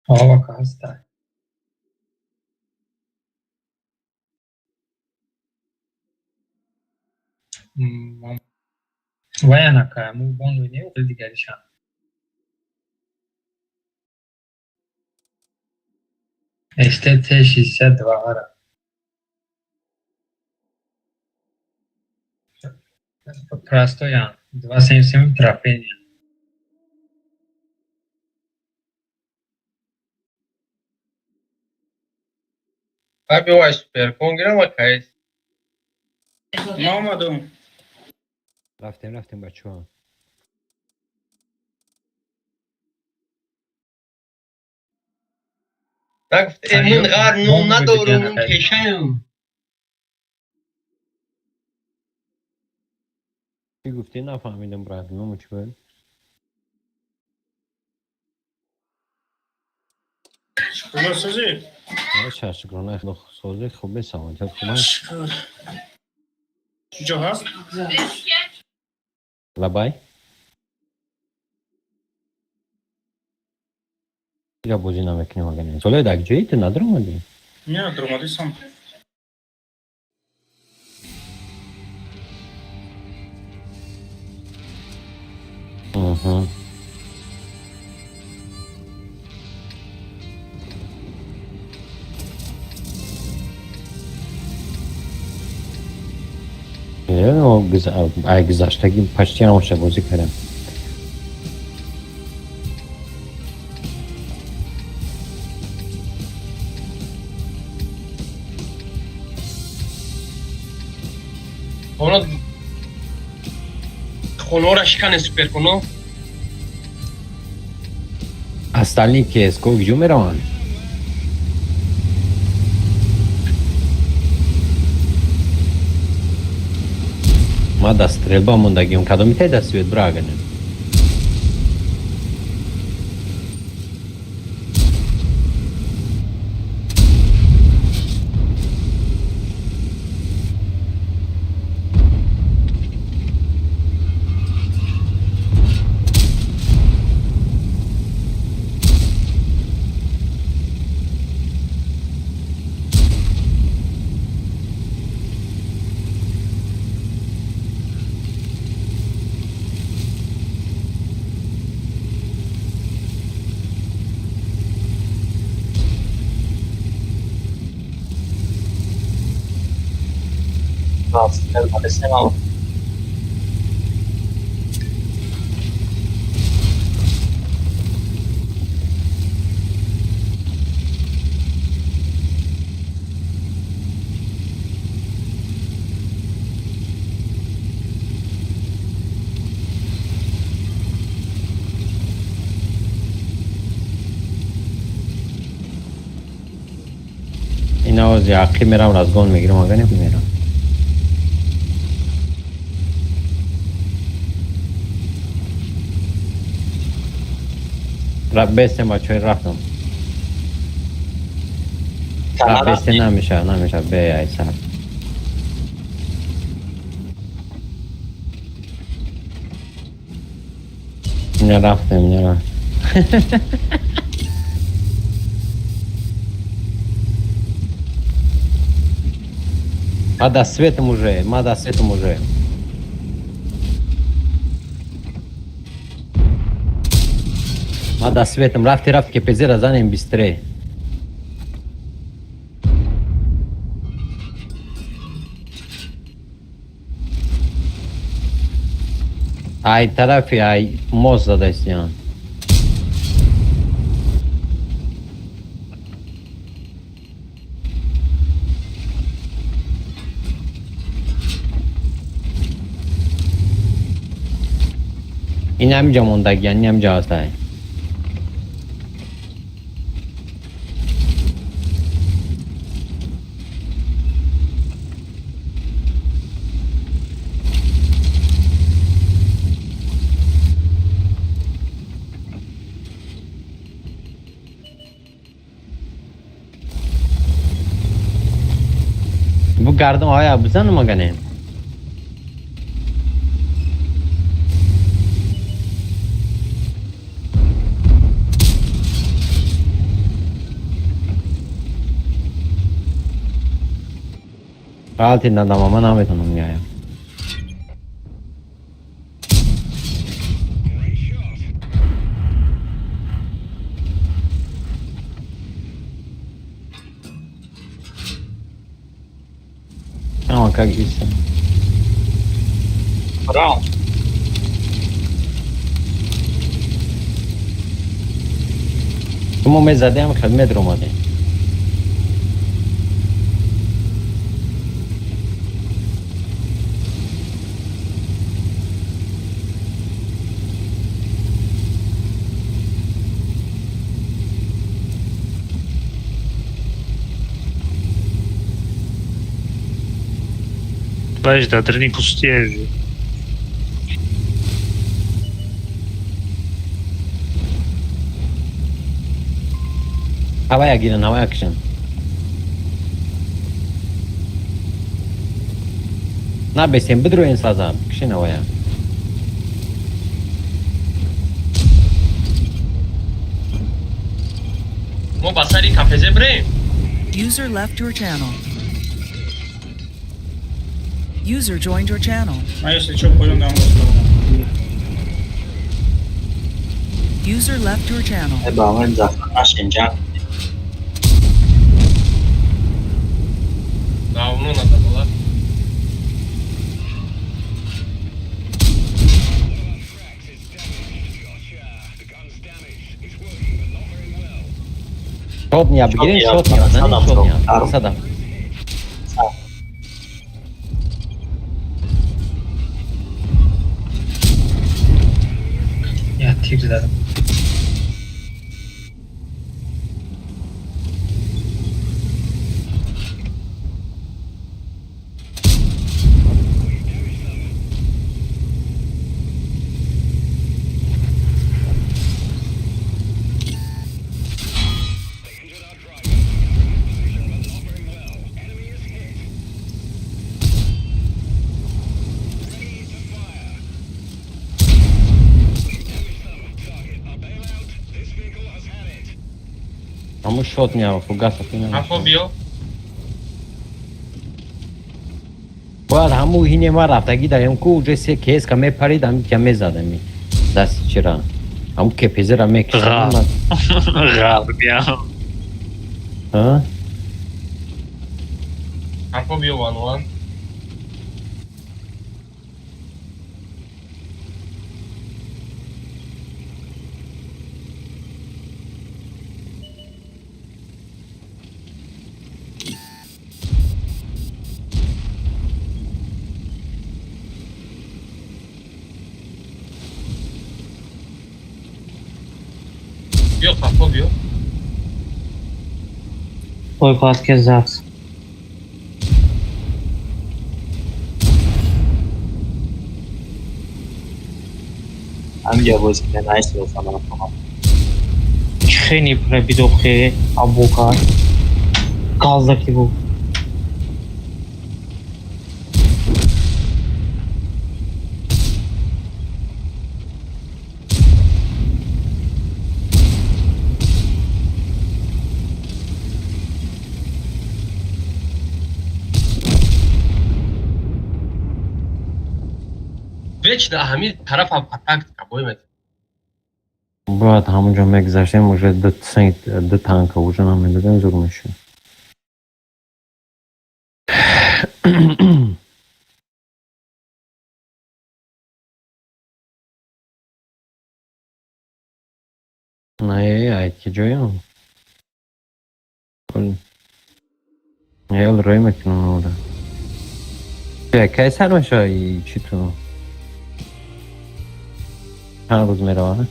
Ова ҳаста. Ваянака му бонду не дигаришан. STT 62 ара. Простоян. 277 трофейный. Аби вай суперкон гирам ва кайс. Ма омадам. Рафтем, рафтем, бачаҳо. Нагуфт эмин ғар нун надорум кешаю. Чӣ гуфтӣ, нафаҳмидам, брат, ному чӣ буд? Хуб созӣ? Шукрона, созӣ, хубе, саломатият хуб аст? Шукр. Ҷо ҳаст? Лабай, ира бозӣ намекунем, агар не соле дар ҷои ту надаромадӣ? Не, даромадисам. Угу. Ай гузаштагӣ почти ҳамаша бозӣ кардам. Хоно хонора шикане суперконо. Остальные КСКО куҷо мераванд? Ма дар стрельба мондагиам, кадоми тай дар свет бира, агар не. Стрельба. Ина ози ақиб мерам, разгон мегирам, ага не мерам. Бестем, бачаҳои, рафтам. Бесте намеша, намеша, бе ай сар. Ина рафтем, ина рафтем. Ма да светом уже, ма да светом уже. Ма да светом, рафти рафт КПЗ-ра занем быстрее. Ай тарафи, ай мост задастян. Ин ҳамиҷа мондагиян, ин ҳамиҷа ҳастай. Бу гардам оя бизан маганем. Ғалти надама, ман наметонам меоям. Ама как иса. Раунд. Шумо мезадем, хел медромадем. Баиш да дрни пустие же. Ҳавая гиран, ҳавая кишан. Набесем, бидроен саза, кишен ҳавая. Мо ба сари КПЗ бирем. User left your channel. User joined your channel. Ма если чё, поён дам сторону. User left your channel. Ба ман зафар нашин ҷанг. Давно надо было. Шотния бигирен, шотния, занем шотния. Сада. Я тир задам. Ҳамун шотния, фугаса фина. Ҳафо биё. Бояд ҳамун ҳине ма рафтагӣ дарем ку уже се кеска мепарид, ҳами ка мезадам. Дасти чира. Ҳамун КПЗ-ра мекишам. Ғарбиям. Ҳа? Ҳафо биё ван ван. Биё қафо биё. Ой, класс зад. Ҳамиҷа боз ки найсозам ман. Хеле пробидохе абука. Газдаки бу. Вечно ҳамин тарафам по тактика бой метавад. Бояд ҳамонҷо мегузаштем, уже ду танка уже намедодем, зур мешуд. Не, ай ки ҷоям? Ел рӯй мекунам ора. Кай сар мешава и чӣ ту? Чанд рӯз мерава?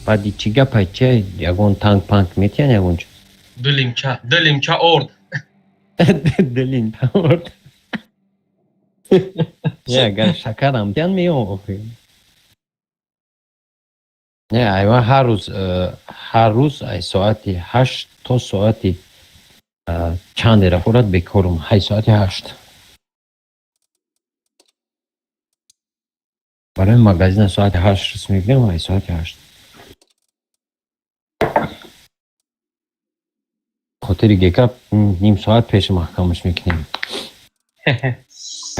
Баъди чӣ гапай, чи ягон танк панк метиҳан, ягон чиз? Дилимча, дилимча орд. Дилин орд. Не, агар шакарам тиҳан, меём охи. Не, ай ман ҳар рӯз, ҳар рӯз ай соати 8 то соати чанде рафорат бекорум, ҳай соати 8. Барои магазина соати 8 рис мегирем, ай соати 8. Хотири гека ним соат пеши маҳкамаш мекунем.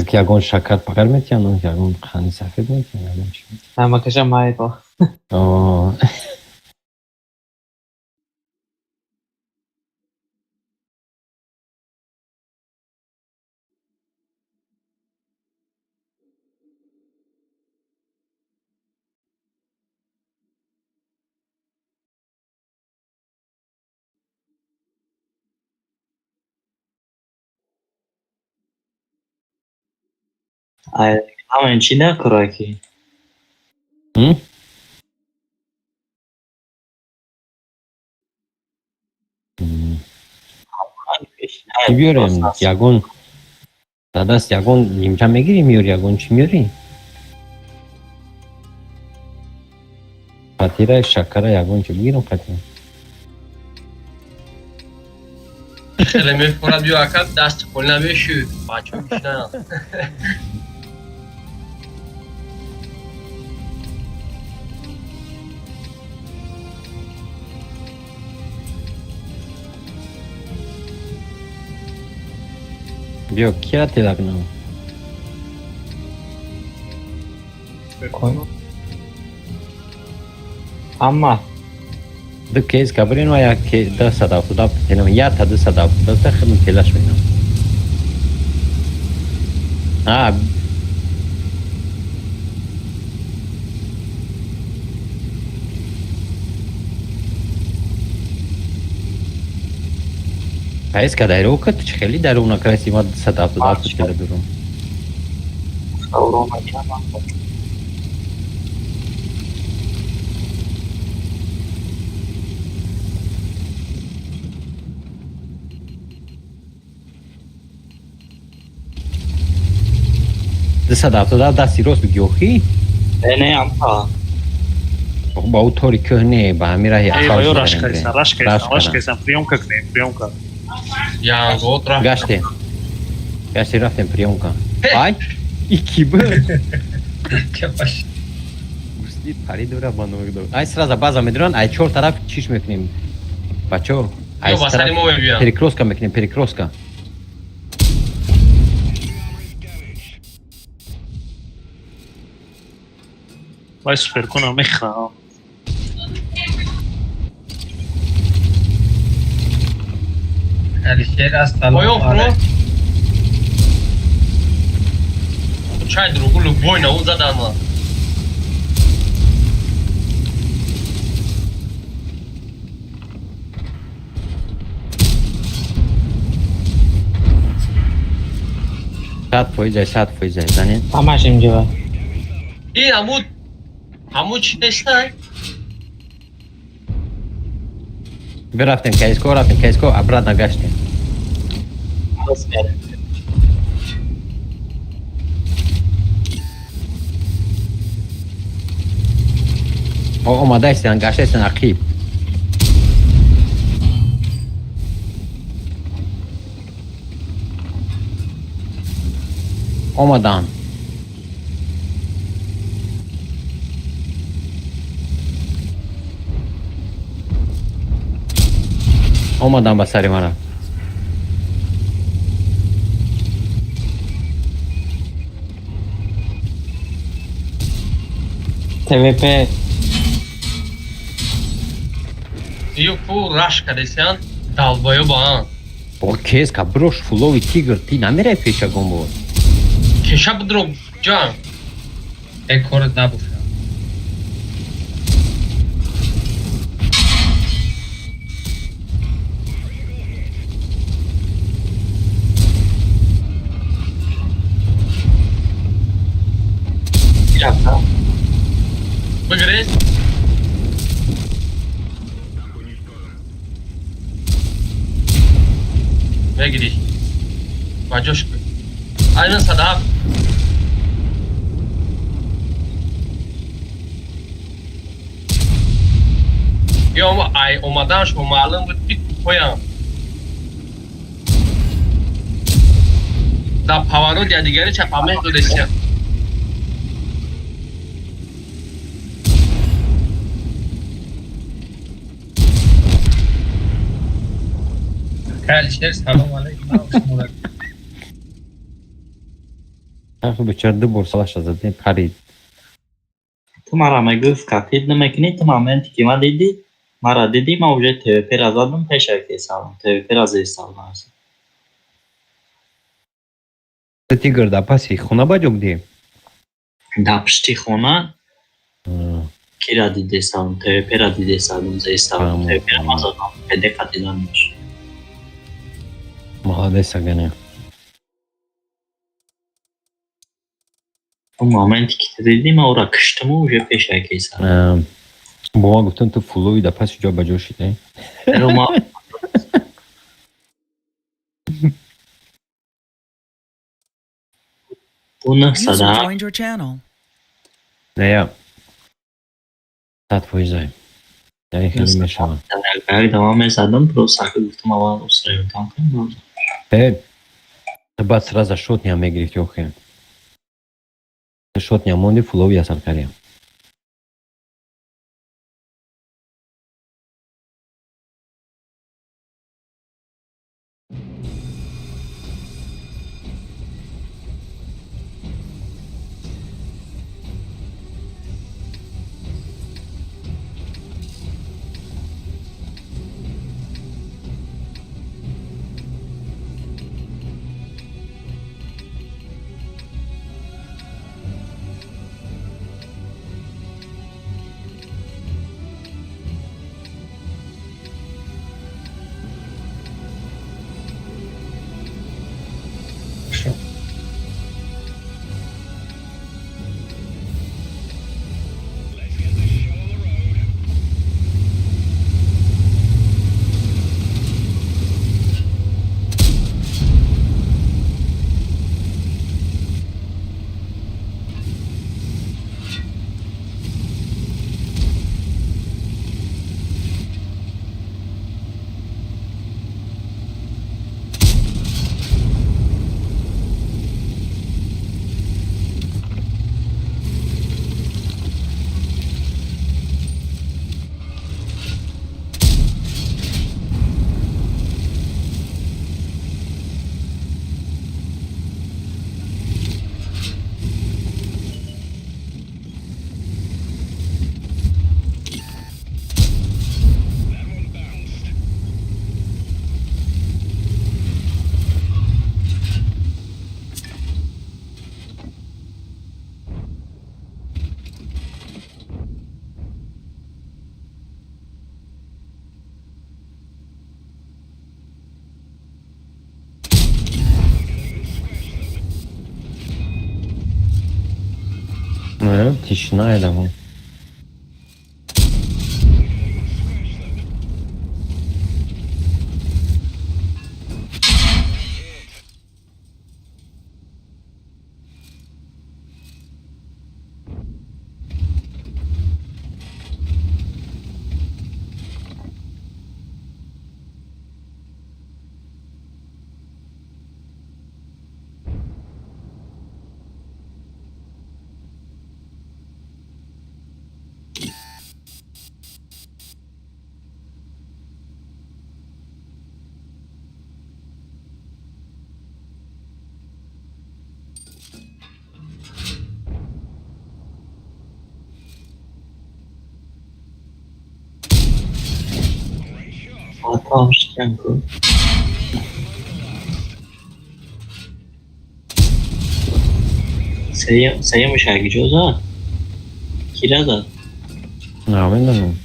Ак ягон шакар пакар метиҳан, ягон қанди сафед метиҳан, ягон чи. Намакаша майдо. О. Ай ҳамин чӣ накура ки? М? Чӣ биёрем? Ягон дар даст ягон нимча мегирӣ, меёрӣ, ягон чӣ меёрӣ? Фатира, шакара, ягон чӣ бигирам фатира. Хеле мефорад, биё ака, дасти холӣ набешӯ. Бачаҳо гушнаанд. Биё, кира тела кунам? Ҳама. Ду кейс кабирин ва як 277 тела, як та 277 хидм телаш менам. А, кейс ка дайро кат чӣ хеле дару накраси, ма 277 тела дурум. 277 дасти рост биги охи? Не, не, амта. Ба ӯ тори кӯҳ не, ба ҳамин раҳи Эй, асфалт ва ё шудаем, рашкайсан, бре. рашкайсан, Рашкара. рашкайсан, приёмка кунем, приёмка. Янгот рафт. Гаштем. Гашти рафтем приёмка. Ай, ики буд. Чапаш. Гусли паридора ба номи. Ай сразу база медуран, ай чор тараф чиш мекунем. Бачо, ай Ё ба сари тараф мо мебиён. перекрестка мекунем, перекрестка. Вай суперкунам мехӯрам. Алишер, ассалому Поён фуро. алайкум. Чай другу любой на задан ма. 100%, 100%, занед. Ҳамаш инҷо. Ин ҳаму чӣ нестай? Бирафтем КСКО, рафтем КСКО, обратно гаштем. Рост мерем. О, омадаистен, гаштаистен ақиб. Омаданд. Омадам ба сари мара. ТВП. Ё ку раш кардесян долбоёбан. Бо кеска брош фулови тигр ти намерай пеша гомбо. Кеша бидро ҷан. Э корат набуша. Бигрез. Мегириш. Ба ҷош кун. Айна 107. Ё ай омаданш маълум буд ки поям. Да поворот я дигари чапа мехдодесия. Алишер, салом алейкум. Ахи бечора ду бор салаша задем парид. Ту мара мегуфт катид намекунӣ, ту моменте ки ма дидӣ, мара дидӣ, ма уже ТВП-ра задам пеша ки салом, ТВП-ра зери салом. Тигр да паси хона ба ҷо будӣ? Да пишти хона кира дидесам, ТВП-ра дидесам, зери салом, ТВП-ра ма задам, ПД катидан меш. Молодец, Агане. Он моменте ки ту дидӣ, ма ӯра киштаму уже пеша ки салом. Бо ма гуфтам ту фулови да паси ҷо ба ҷо шидай. Ма бу User 907 joined your channel. Не, 100%. Яъне хеле мешавад. Як дама мезадам, просто ака гуфтам аввал устраиватам кунам. Э, баъд сразу шотня мегирифти охе. Шотня монди фулови асар кардем. Тишина эдамон. Батам шитян ку. Сеюм шагиҷо зад? Кира зад? Намедонам.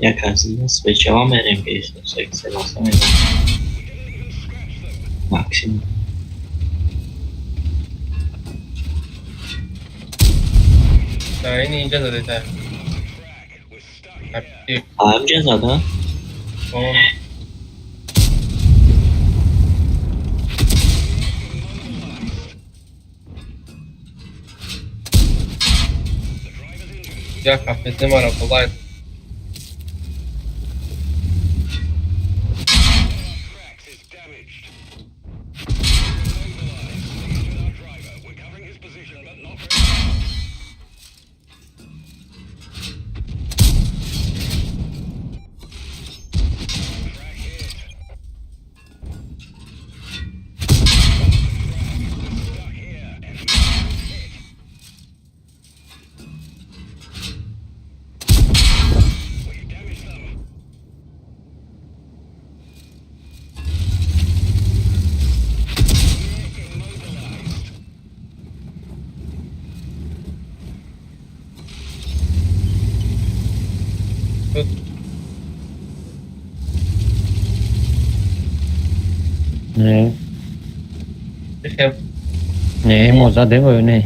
Як аз свечава мерем ки селаса мезанем. Максимум. Да, ин инҷа задета. Ҳамҷа зада? Як ҳафтаи мара болай. Не. Не, мо задем ё не?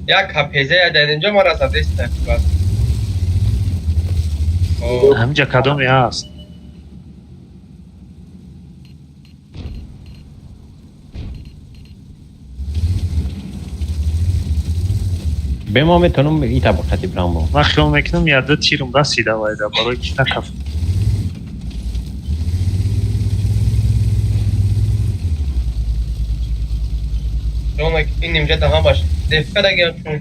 Як ҳафтаи дар инҷо мара задеста бас. Ҳаминҷа кадоме ҳаст? Бе мо метавонам и табақати бирам бо. Ман хиёл мекунам яда тирм расида вайда барои ки накафт. Ҷонак ин инҷа да ҳамаш дефка дагиам чун.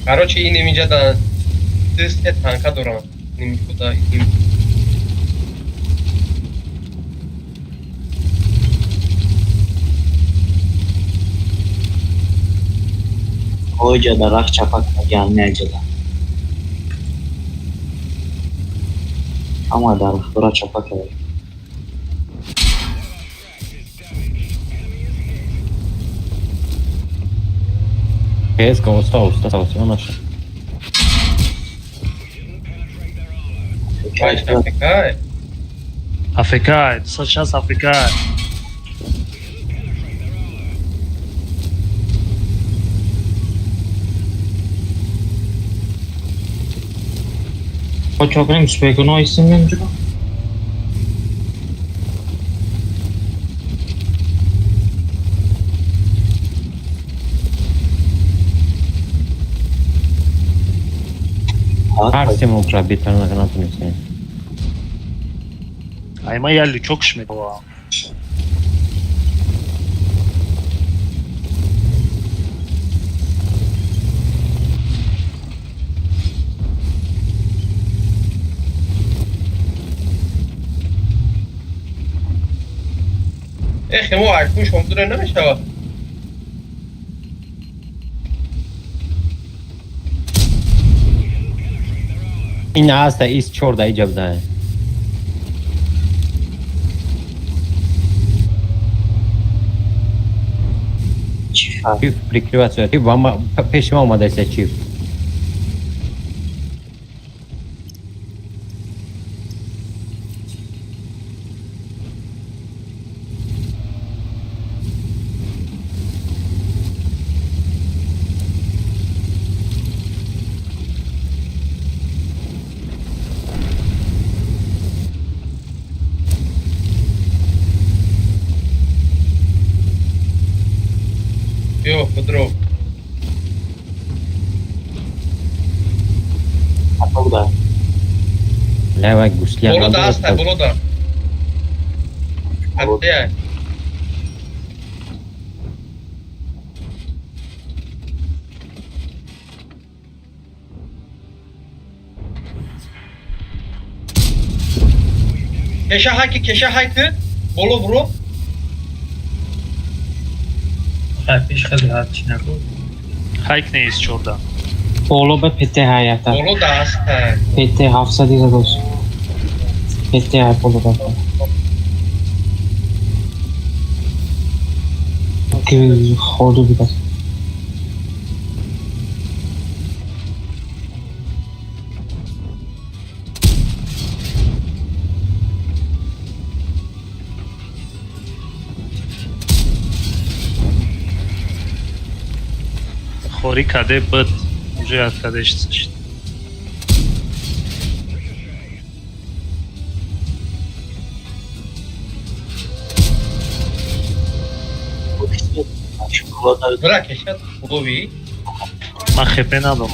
Короче, ин инҷа да ду се танка дорам. Нимхуда ин Оҷа дарахт чапак яган неҷада. Ҳама дарахтора чапак кард. КСК оста оста оста наша. АФК. АФК, 260 АФК. Чо кунем, спекуно истем инҷо? Ҳар семо пробитар натонистем. Айма я лючок шмедова. Эхе, мо айфун шомдура намешава. Ин ҳаста ис чор да иҷа буда. Чиф прикрываться. Чиф вам пеши ма омадааст чиф. Ё, худро. Атоқда. Лева гусля. Болода ҳаста, болода. Ҳаттия. Кеша хайки, кеша хайки. Боло бро. Хай пеш хеле ҳар чӣ нагу. Хайк нест 14. Боло ба ПТ ҳаята. Боло даст. ПТ 700 задос. ПТ ҳай боло ба. Ки ходу бидас. Хори каде бд. Уже аз кадеш шид. Бра кеша болови. Ман хепе надорам.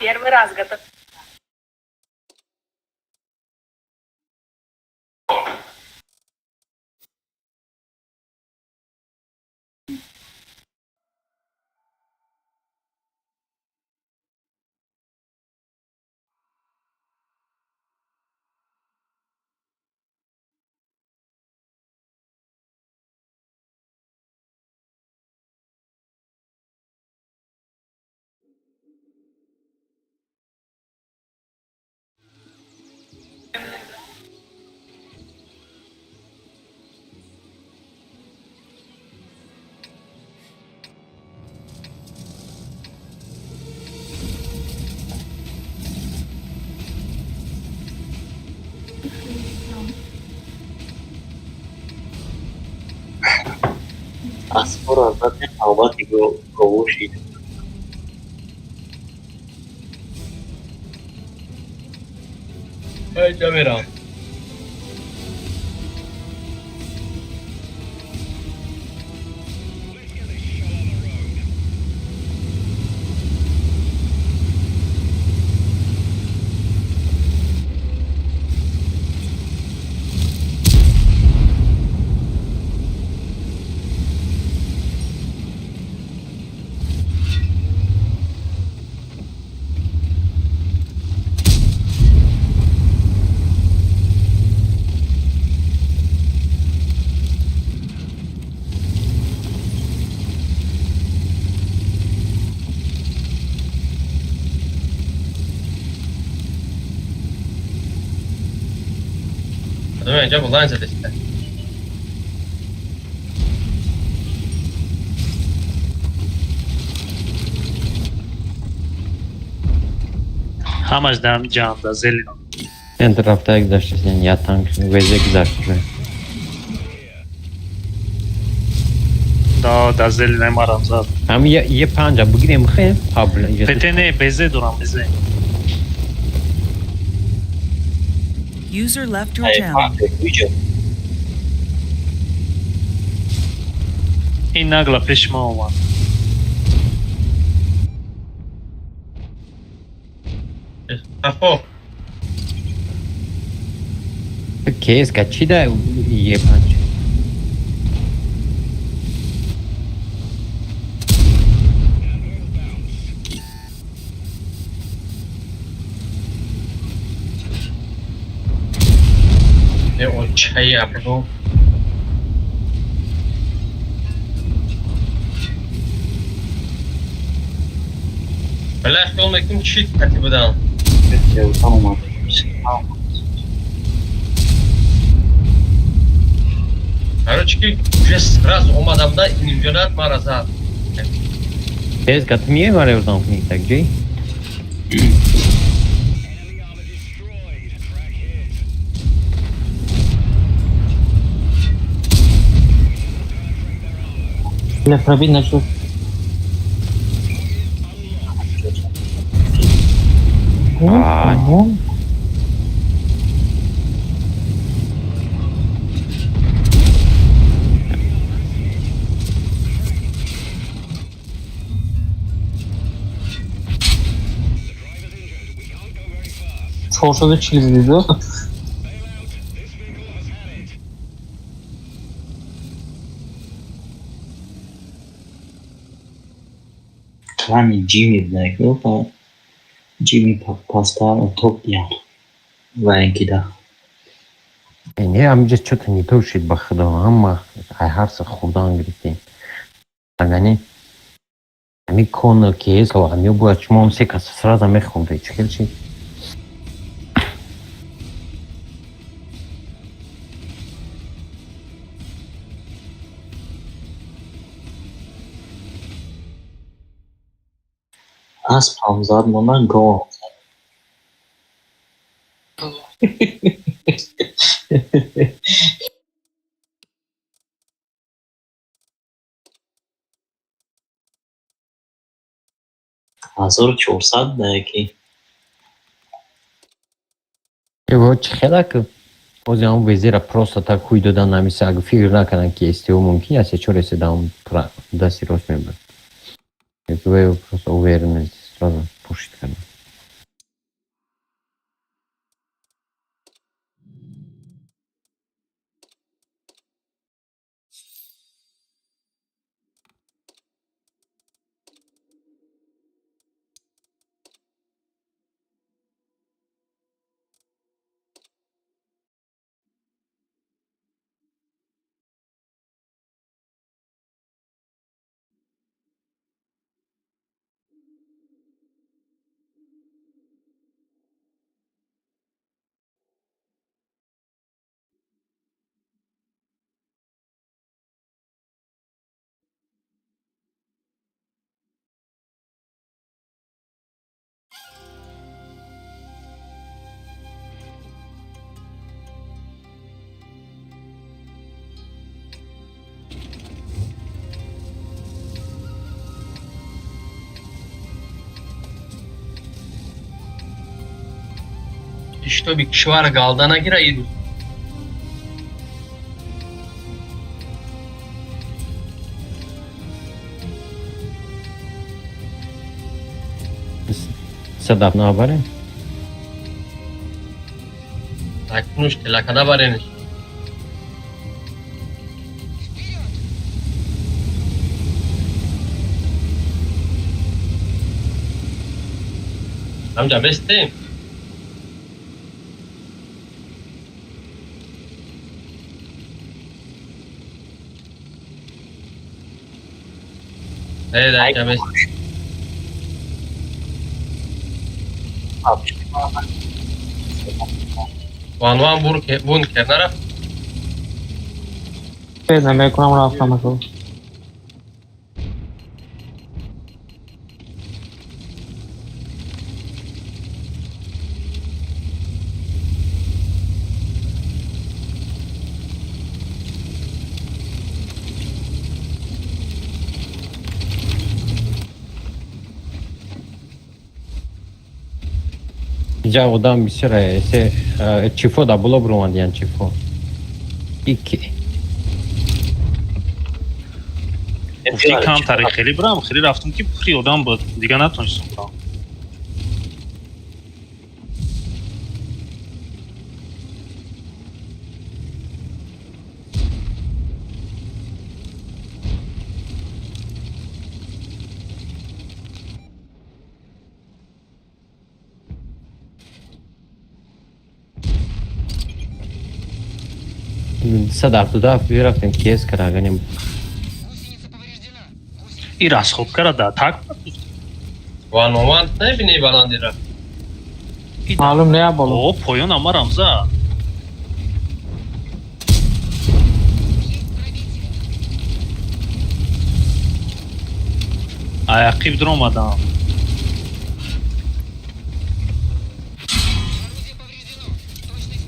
Первый раз готов. Аспор албатта навбати гово шид. Ай ҷамера. Инҷа буланд задашта. Ҳамаш дар ҳамин ҷаҳанда зелено. Центр рафта гузаштаст, я танк везе гузашт уже. Да, да, зеленый марам зад. Ҳами е панҷа бигирем хе? ПТ не, БЗ дорам, БЗ. User left your channel. Ин нагла пеши ман омад. Сафо. Кс ка чӣ да е панҷ? Не очаи абро. Бля, хел мекунем чӣ кати будам. Омад. Короче, ки уже сразу омадам да инҷонат мара зад. Кс ка ту миёи мара ёрдам кунӣ так ҷой? Бля, пробить нашел. Ай. 440 диду. Клани Ҷими будаку, Ҷими паста топ диян. Ваянкида. Не, ҳаминҷа чё-то не то шид, ба худо, ҳама ай ҳарса хурдан гирифтем. Агани ҳами кон кс ҳамиё бояд шумо ҳам се кас сразу мехӯрдед, чӣ хел шид? Аспам зад мондан, говам зад. 1400 да яки. Ево чӣ хелак бози ҳамн везира просто так ҳуй додан намиса, агар фикр накардам ки СТО мумкин аст се чор эсе даам дасти рост мебурд. Просто уверенность сразу пушит кардам. Иштоби кишвар галда нагира ирӯз. Садаф набарем? Акнуш телакада баренеш. Ҳамҷа бестем. Э, да, инҷа бестем. Ван бункер нарафт. Намекунам, рафтам аку. Иҷа одам бисёр се чифо да боло бромадиян чифо. Ики. Гуфти камтаре хеле бирам, хеле рафтам ки пури одам буд, дига натонистам бирам. Сад ҳафтоду ҳафт бирафтем кес караганем. И расход кара да так. Ван ван набини баландира. Маълум не боло. О, поён ама рамза. Аяқиб дуромадам.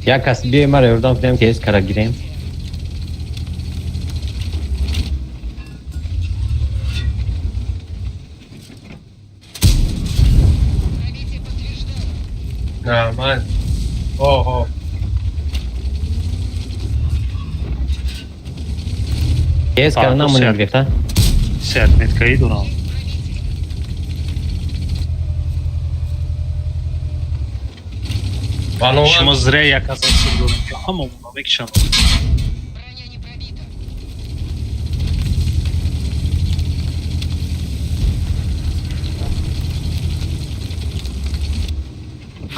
Як кас биёй мара ёрдам кунем кес кара гирем. Нормально. Ого. Кес кара намонем гирифта. Се отметкаи дорам. Ван Шумо ван. зря як аз асир дорем ки ҳамамона мекушам.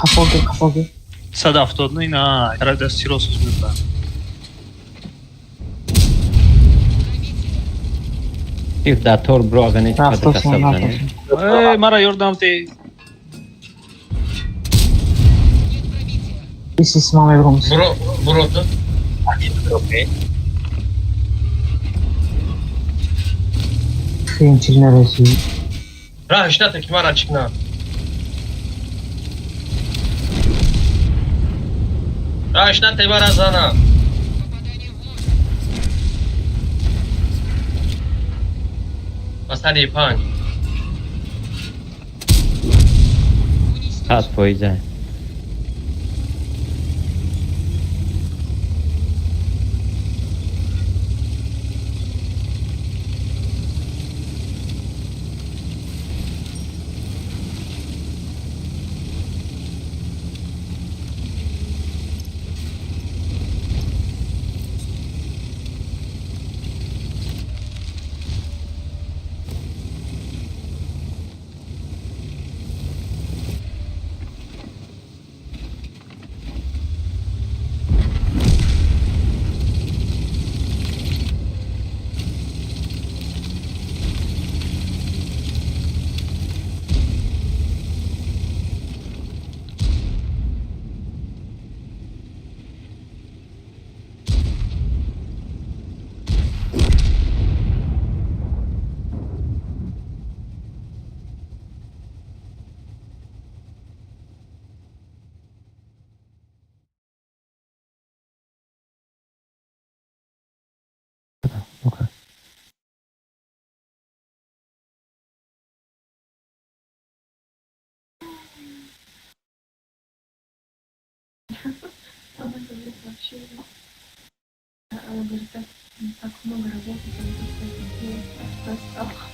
Қафоги, қафоги. 179 на тараф дасти рост мебарам. Иф да тор бро агане чӣ қадр каса Рафтосун, бизанем. рафтосун. Э, мара ёрдам те. Ис исма мебрум. Бро бро. Хин чиз нареси. Раҳш ната ки мара чикна. Раҳш ната мара зана. Масали панҷ. 100%. Okay. Она говорит вообще, она говорит, так, так много работы, там тут делать, так достала.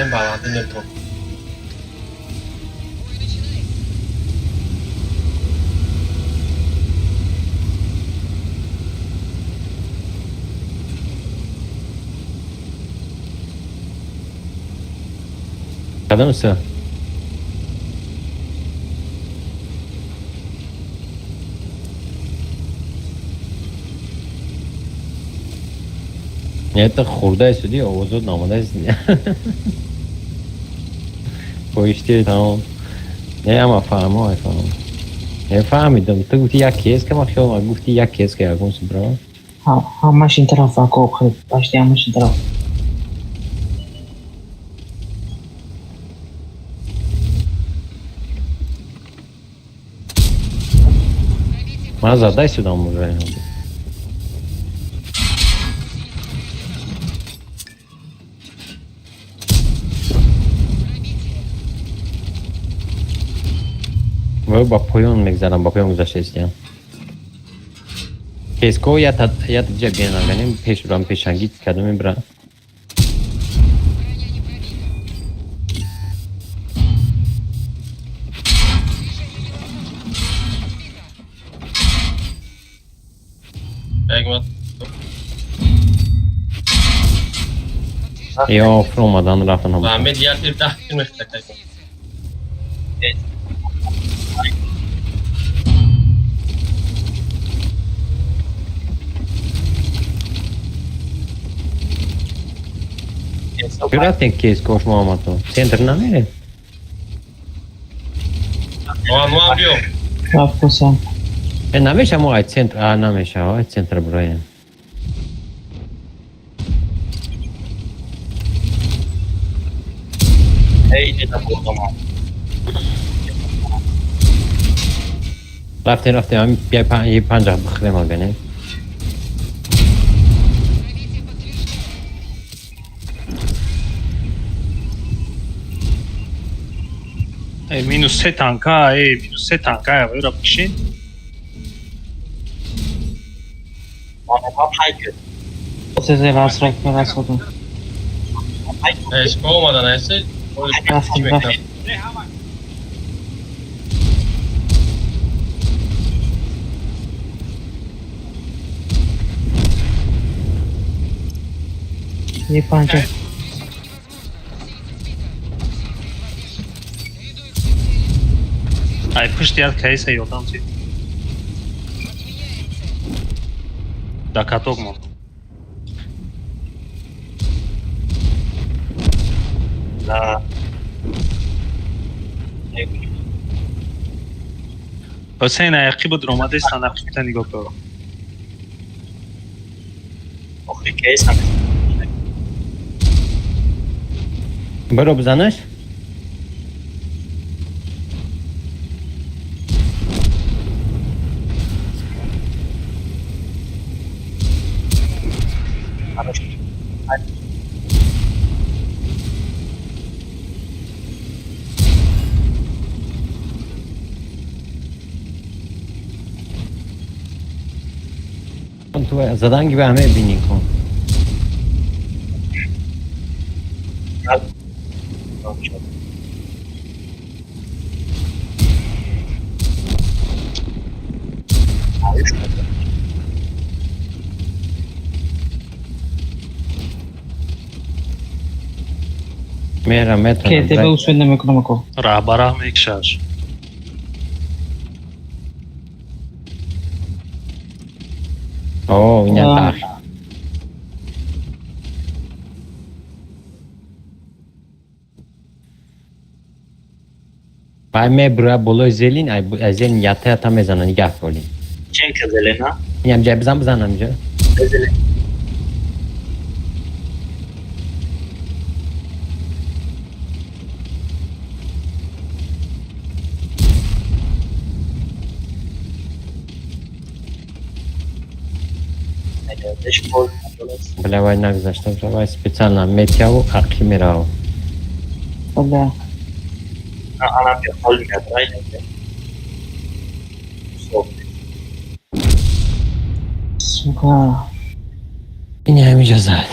Ай баландӣ мебурам. Кадом са? Это хурдаи суди овозот наомадааст. Поишти тамом. Не, ама фаҳмо, ай фаҳмо. Не фаҳмидам. Ту гуфти як кеска, ман хиёл гуфти як кеска ягон субра. Ҳамаш ин тараф акоб хеле пашти ҳамаш ин тараф. Ман задай судам уже. Вой ба поён мегзарам, ба поён гузаштаистиям. Кеско я ята ҷа биенаганем пеш бурам пешангӣ кадом мебира. Ягмат. Ё фуромадан рафтан ҳама. Меҳмед як тир 10 тир мехта кайф. Рафтем кескош Муҳаммадто. Центр намерем? Муам биё. Рафтасам. Э намеша мо ай центр, а намеша, ай центр бураем. Рафтем, рафтем, ами бия панҷа бихӯрем аганем. Эй, минус се танка, эй, минус се танка, эй, ра бикшин. Расрак. Эшко омадан айси. Рафтем, рафтем. Е панҷа. Ай, пушти як каиса ёрдам ти. Да каток монд. Да. Ҳусейн аяқӣ буд ромадеста нақшита нигоҳ кор. Охи кейс ҳам. Биро бизанаш? Ту задан ки ба ҳама бинӣ кун. Мера метавонам. КТБ успед намекунам ако. Раҳбараҳ мекшаш. О, иня тах. Вай мебура болои зелин, ай зелин ята ята мезана, нигаҳ болин. Ченка зелена? Инам ҷа бизан бизанам ҷа. Зелена. Бля, вай нагзашта, вай специально метяву ақи мерав. Бля. Ана ҳол мекард, Сука. Ин ҳамиҷа зад.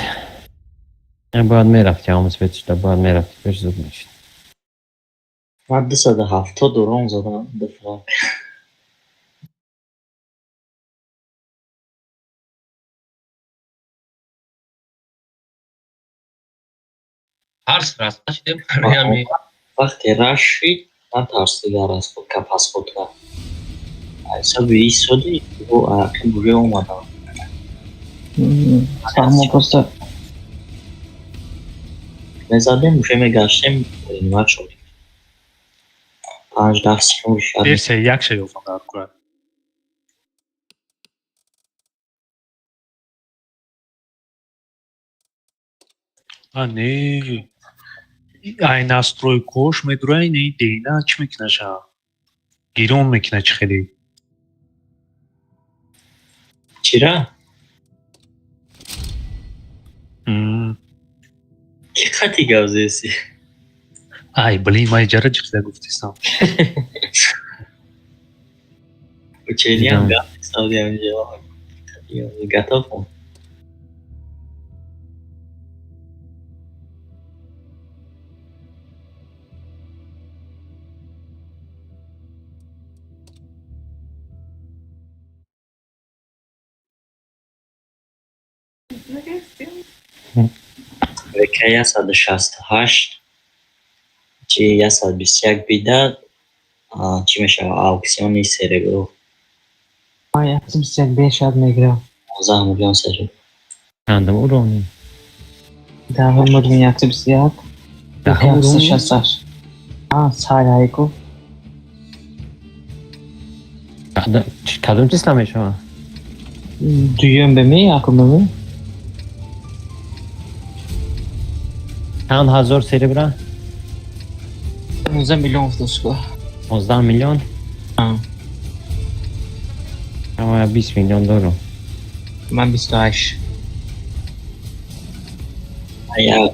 Бояд мерафти, ҳамон светшда бояд мерафти, пеш зуд мешид. Ман 270 урон задам, ду фраг. Ҳарс раста шидем барои Вақте раш шид, натарсида расходка пасходка. Ҳисоби истоди, ақиб уже омадам. Фаҳмо, просто Мезадем, уже мегаштем, реанимат шуд. 5-10 секунд шуд. Версия якша ёфтам дар кура. А не. Ай настройкош медурай, не дейна чӣ мекунаша? Гирон мекуна чӣ хеле. Чира? Ки қати гап зеси? Ай, блин, ман иҷара ҷиқида гуфтистам. Учениям гап савдиам ҷо. Готов он. ВК 168 чи 121 бида чӣ мешавад, ауксиони серебро. Ман 121 бешад мегирам. 15 миллион серебро. Чандам уровни? Даҳум уровни 121. Даҳум уровни? 168. А, сар айку. Кадом числа мешавад? Дуюм беми, якум беми. Чанд ҳазор серебра? 19 миллион гуфташко. 15 миллион? А. Ама 20 миллион дорам. Ман 28. Як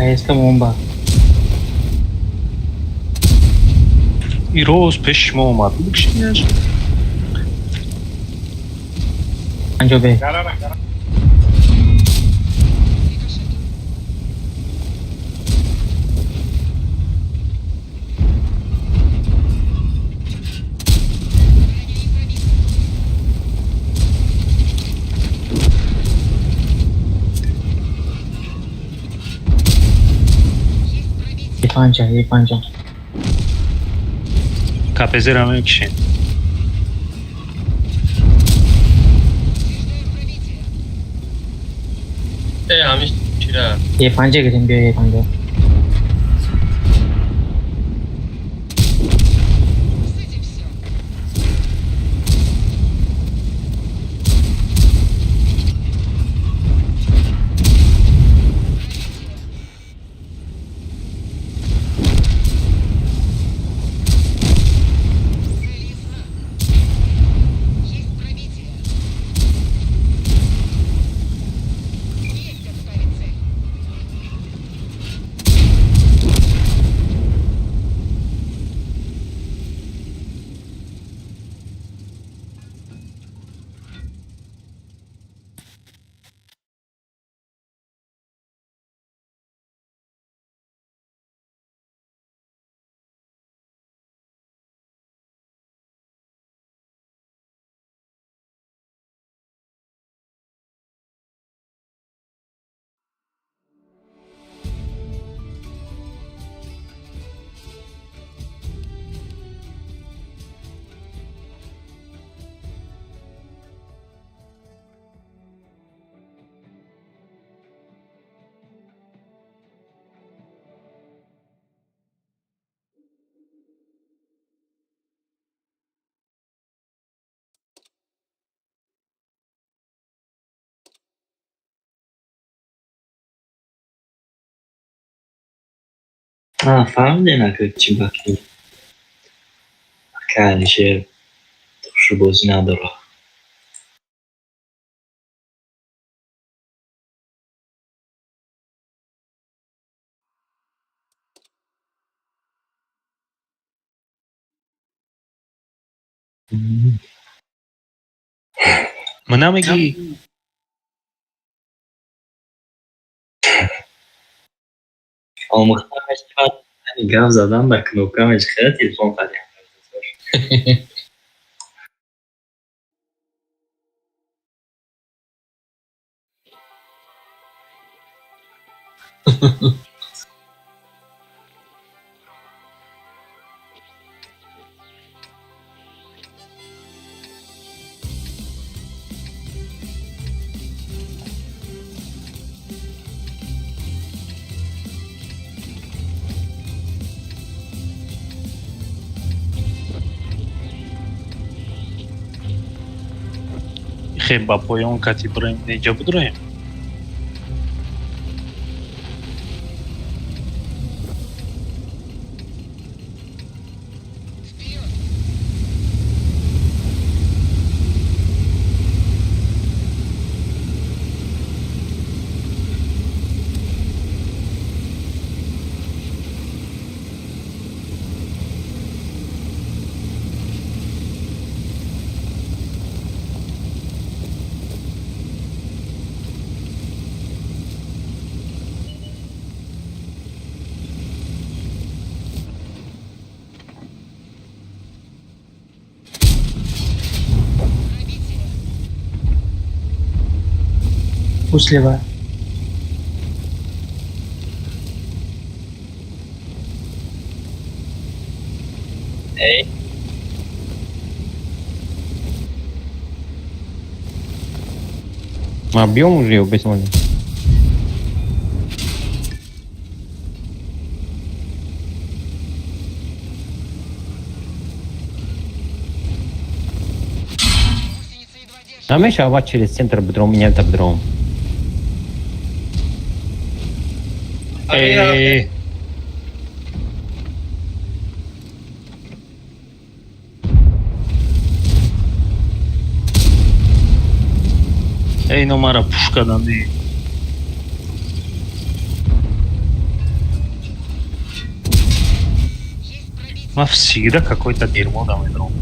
КСК бомба. Ирӯз пеши шумо омад. Бикшинаш. Анҷо бе. Е5, Е5. КПЗ-ра мекишем. Э, ҳамиш чира? Е5 гирем, биё Е5. Фаҳмидем, ака, чӣ баки. Ака Алишер тушрубозӣ надорад. Мана мегӣ? Омӯхта мешавад, гап задан ба кнопка мешавад, телефон қадим. Хе ба поён кати бираем, неҷа будроем? Пусть левая. Эй. Объем уже его без. Намешава через центр бдром, меня это бдром. Э. Эй, ино мара пушка данди. Ма всегда какой-то дерьмо дам идром.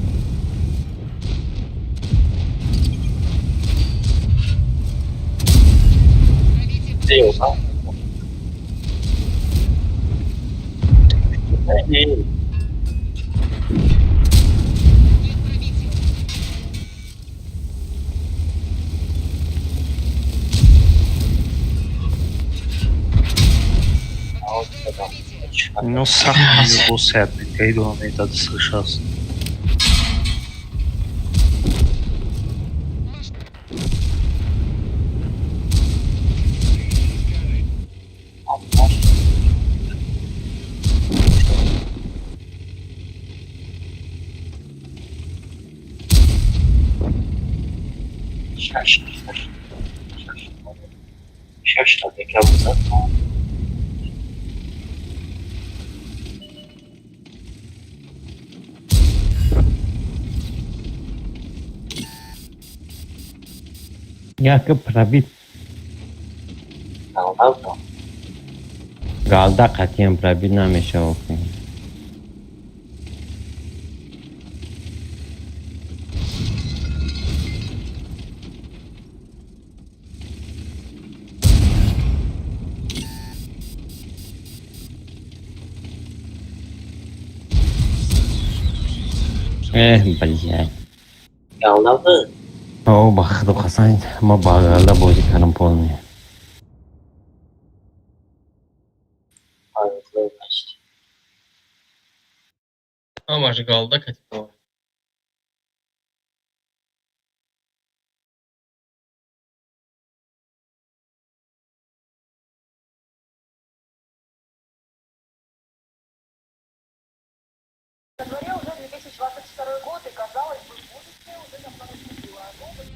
Ино сахт босят, кайдо метад слышас. Шаш дақиқа бозад. Яка пробит. Галда. Галда қатъиян пробит намешава. Эх, блядь. Галда буд. О, ба худо қасам, ма ба галда бозӣ кардам полный. Ҳамаш галда кати. На дворе уже 2022 год, и, казалось бы, будущее уже давно наступило. А новость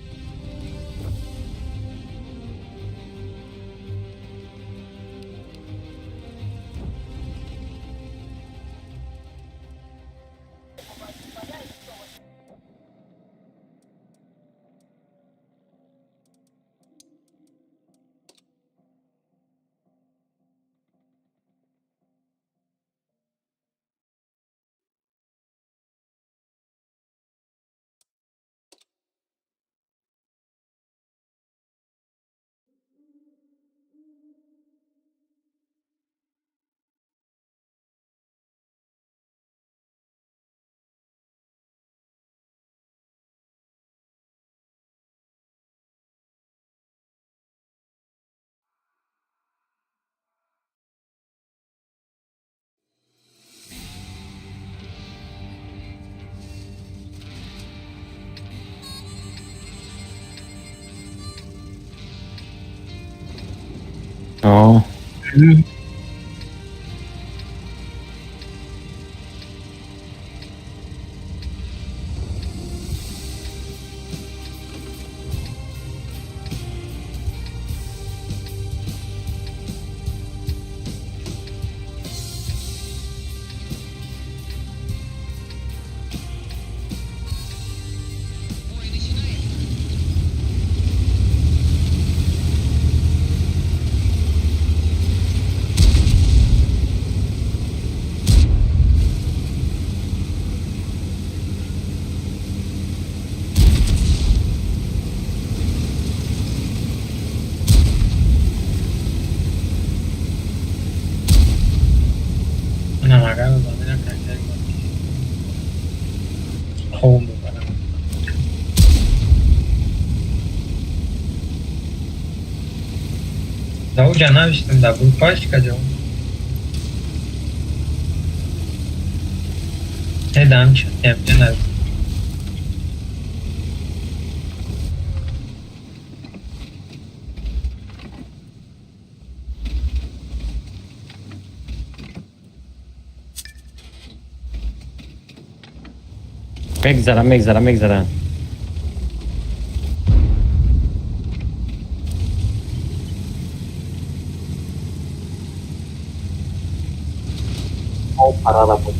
О. Намагар замина карда хоб мебарам. Да уҷа навиштам дар группаш каҷо. Не дам чатям навиштам. Мегзарам, мегзарам, мегзарам. Парада буд.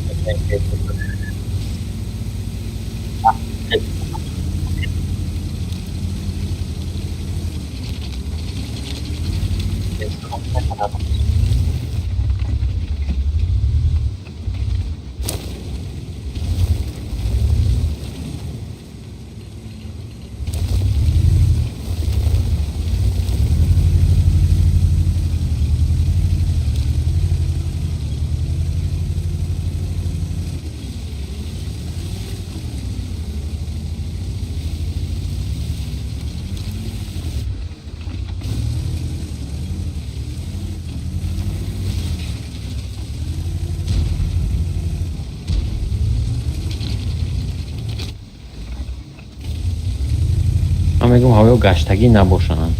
Ман мегӯм, ҳавоё гаштагӣ набошанд.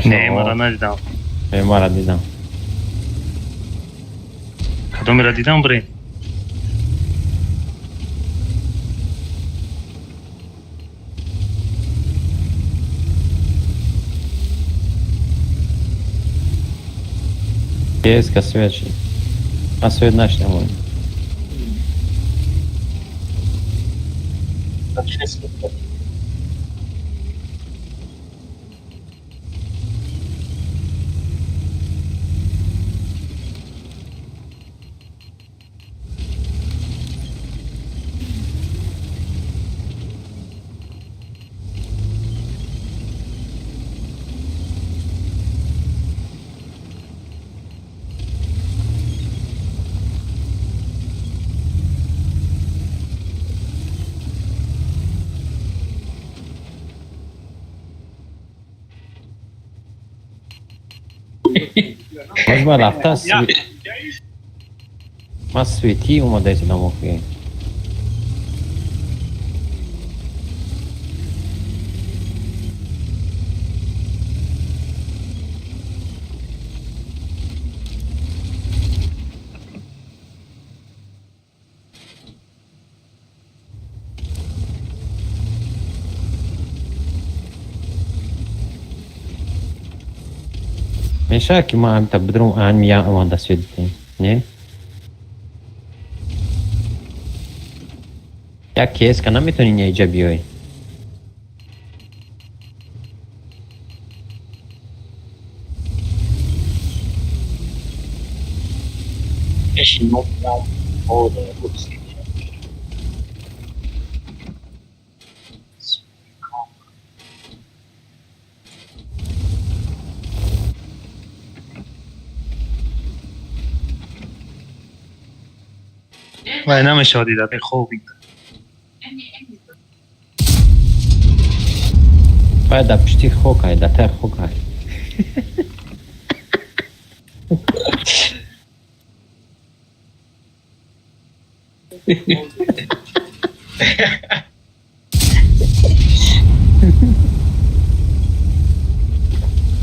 Не, мара надидам. Э, мара дидам. Кадомеро дидам, бирем? Еска свет шид. Ман свет нашидам. Ой. Боз ман рафта ман светӣ омада истодам охи. Мешавад, ки ман ҳамита бидрум, ан я омада свет дидем, не? Як кеска наметавонӣ неҷа биёй. Пеши мо Вай, намешавад дида, бехоби. Вай дар пишти хок ай, дар таи хок ай.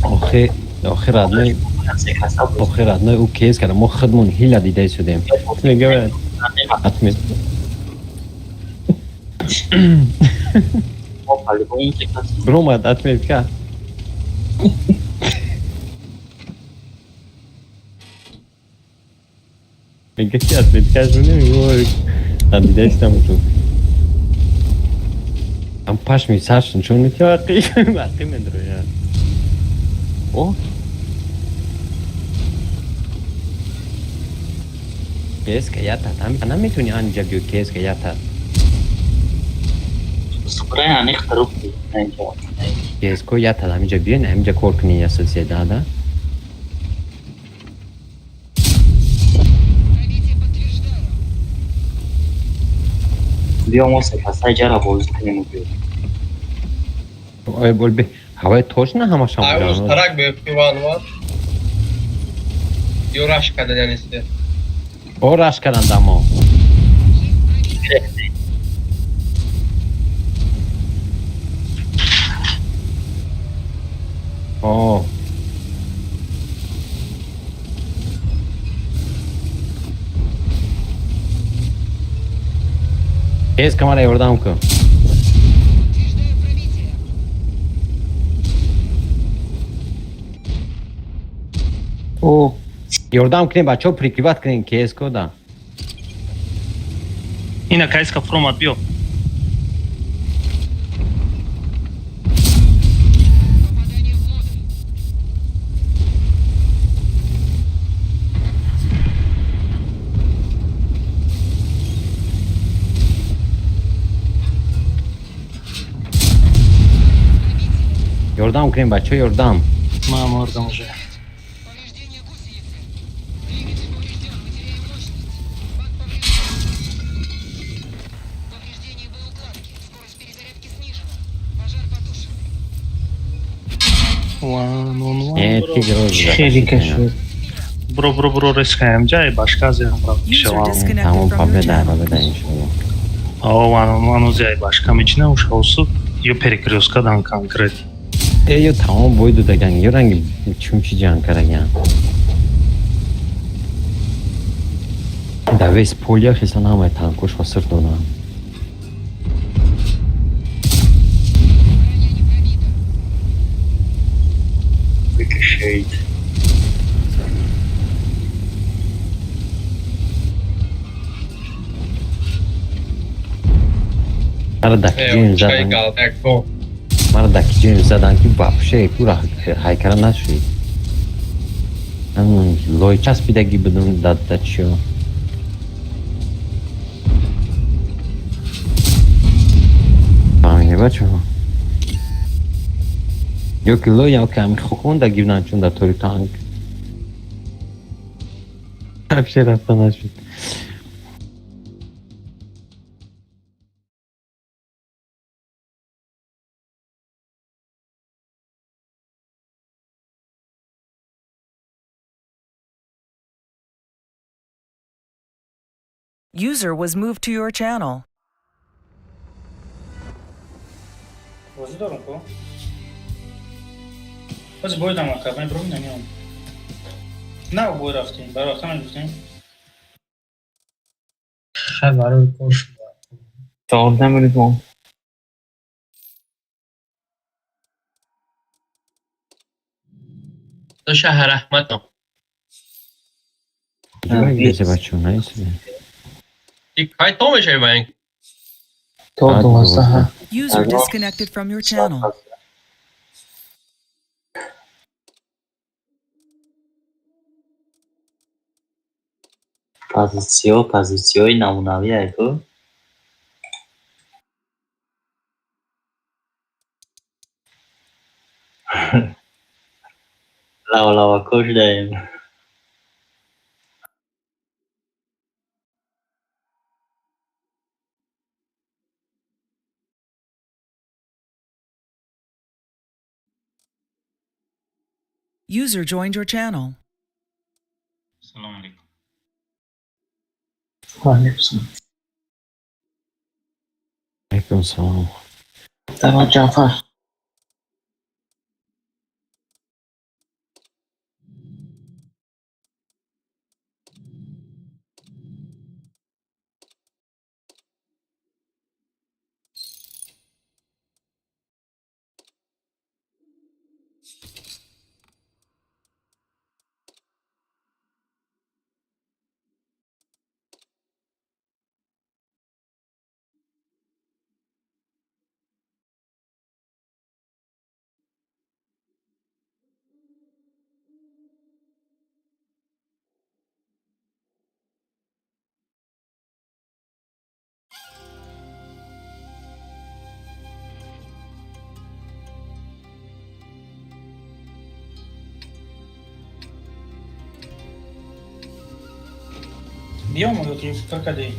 Охи, охи родной, охи родной, ӯ кес карда, мо худмон ҳила дида истодем. Мегӯяд, отмет. Бромад, отметка. Мега ки отметкашро намегӯ, дида истам ту. Ам пашми сарш нишон метиҳад, ақи медрояд. О? Кеска ята, там наметуни анҷа биё кеска ята. Супрай аниқ таруфти. Кеско ята, ҳаминҷа биён, ҳаминҷа кор кунӣ я соседа, да? Биё мо секасай ҷара бозӣ кунем биё. Ой, бол бе, ҳавай точно ҳамашам. Ай, устарак бе пиван ва. Ё раш кардан яъне се. О, раш кардан дамо. О. Кес камара ёрдам кун. О, Ёрдам кунем бачаҳо, прикрывать кунем кес кода. Ина кайска фромад биё. Ёрдам кунем бачаҳо, ёрдам. Ма мордам уже. One on one. Э, бро. ти гроз. Хеле кашуд. Бро, бро, бро, рескаем ҷай башка зеам User шавам. disconnected Тамом from your победа, channel. победа иншоалло. О, one on one узяй башка мечина уш хаусу ё перекрёстка дан конкрет. Э, ё тамом бой додаган, ё ранги чумчи ҷанг караган. Да весь поля хисан ҳамаи танкош ва сир доданд. Ricochet. Мара дар ҷоем Чай задан, галдак бо. мара дар ҷоем задан ки вообще кура ҳайкара нашуд. Ҳамон лой часпидаги будум да да чиё. Фаҳмидӣ бачаҳо? Ё ки лой, ё ки ҳами хокон да гирдан чун дар тори танк. Вообще рафта нашуд. User was moved to your channel. Бозӣ дорум ко? Бози бойдам ака, ман бро намеом. На бой рафтем, барои рафтан мегуфтем. Хай барои кор шуда. 14 минут. То шаҳр раҳматом. Ҷой гирифте бачаҳо, наисиде. И кай то мешавӣ ба ин? То 12. User disconnected from your channel. Позитсиё, позитсиёи намунавӣ айку. Лавлавако шудаем. User joined your channel. Салом алейкум. Алейкум. Алейкум салом. Давай, Ҷафар. Биём ё ки фикр кардӣ?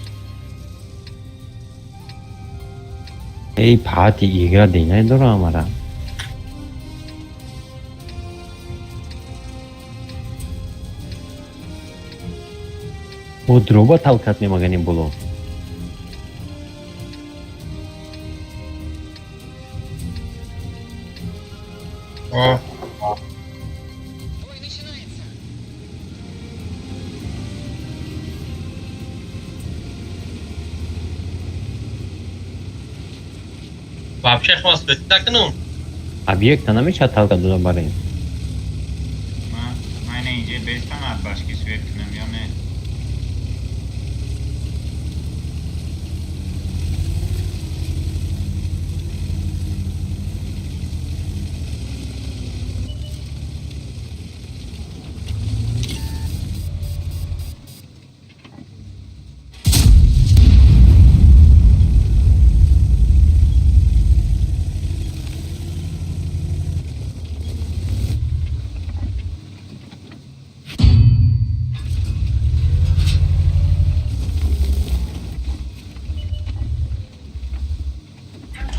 Эй, пати игра динай дора амара. О, дроба талкат мемаганим боло. О, вообще хвост накунам. Объекта намешавад талкат дода барем. Ман инҷа бестам аз башки свет кунам ё не?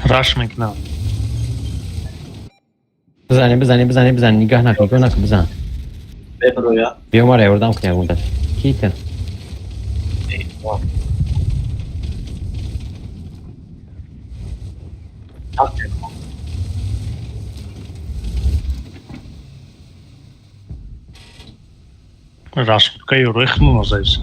Раш мекунам. Бизанем, бизанем, бизанем, бизанем. Нигаҳ накун, нигоҳ накун, бизан. Беброя. Биё мара ёрдам кун ягонта. Ки ту? Расходка ёрои худмон заиса.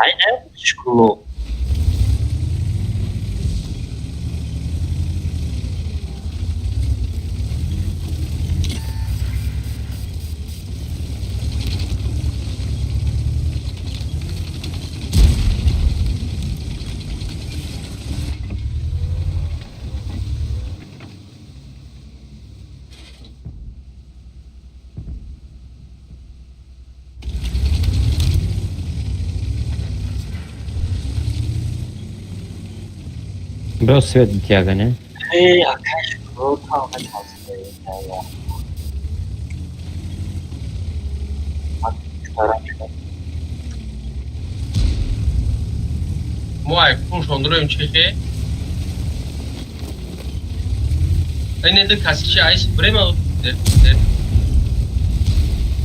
Ай, не, школо. Биё свет битяга, не? Эй, акай школо там метавонад. Мо айфон дорем чехе. Айне д каси чи айс время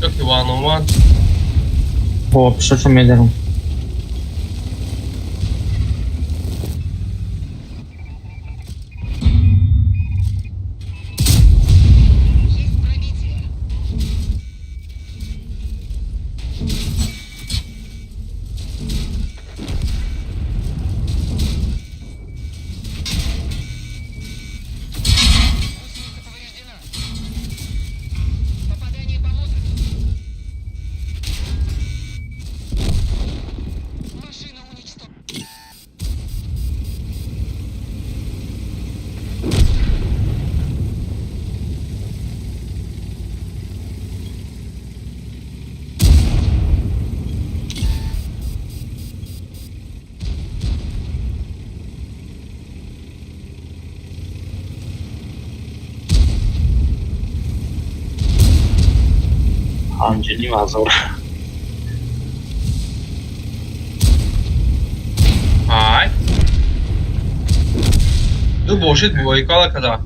ёки one on one. О, пишошу медарам. 5,5 ҳазор. Ай. Ду бошид бувайкала када.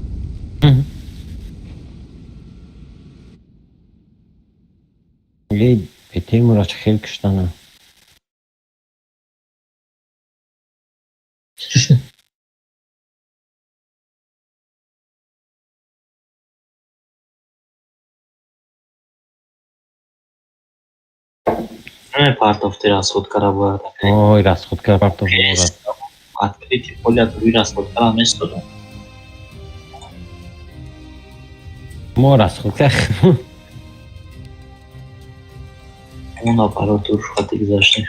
Эй, Петемура чӣ хел киштана. Намепартофти расход кара бояд. Ой, расход кара партоф. Открытый поля дуи расход кара местодам. Мо расход кар. Мо наоборот дур хати гузаштем.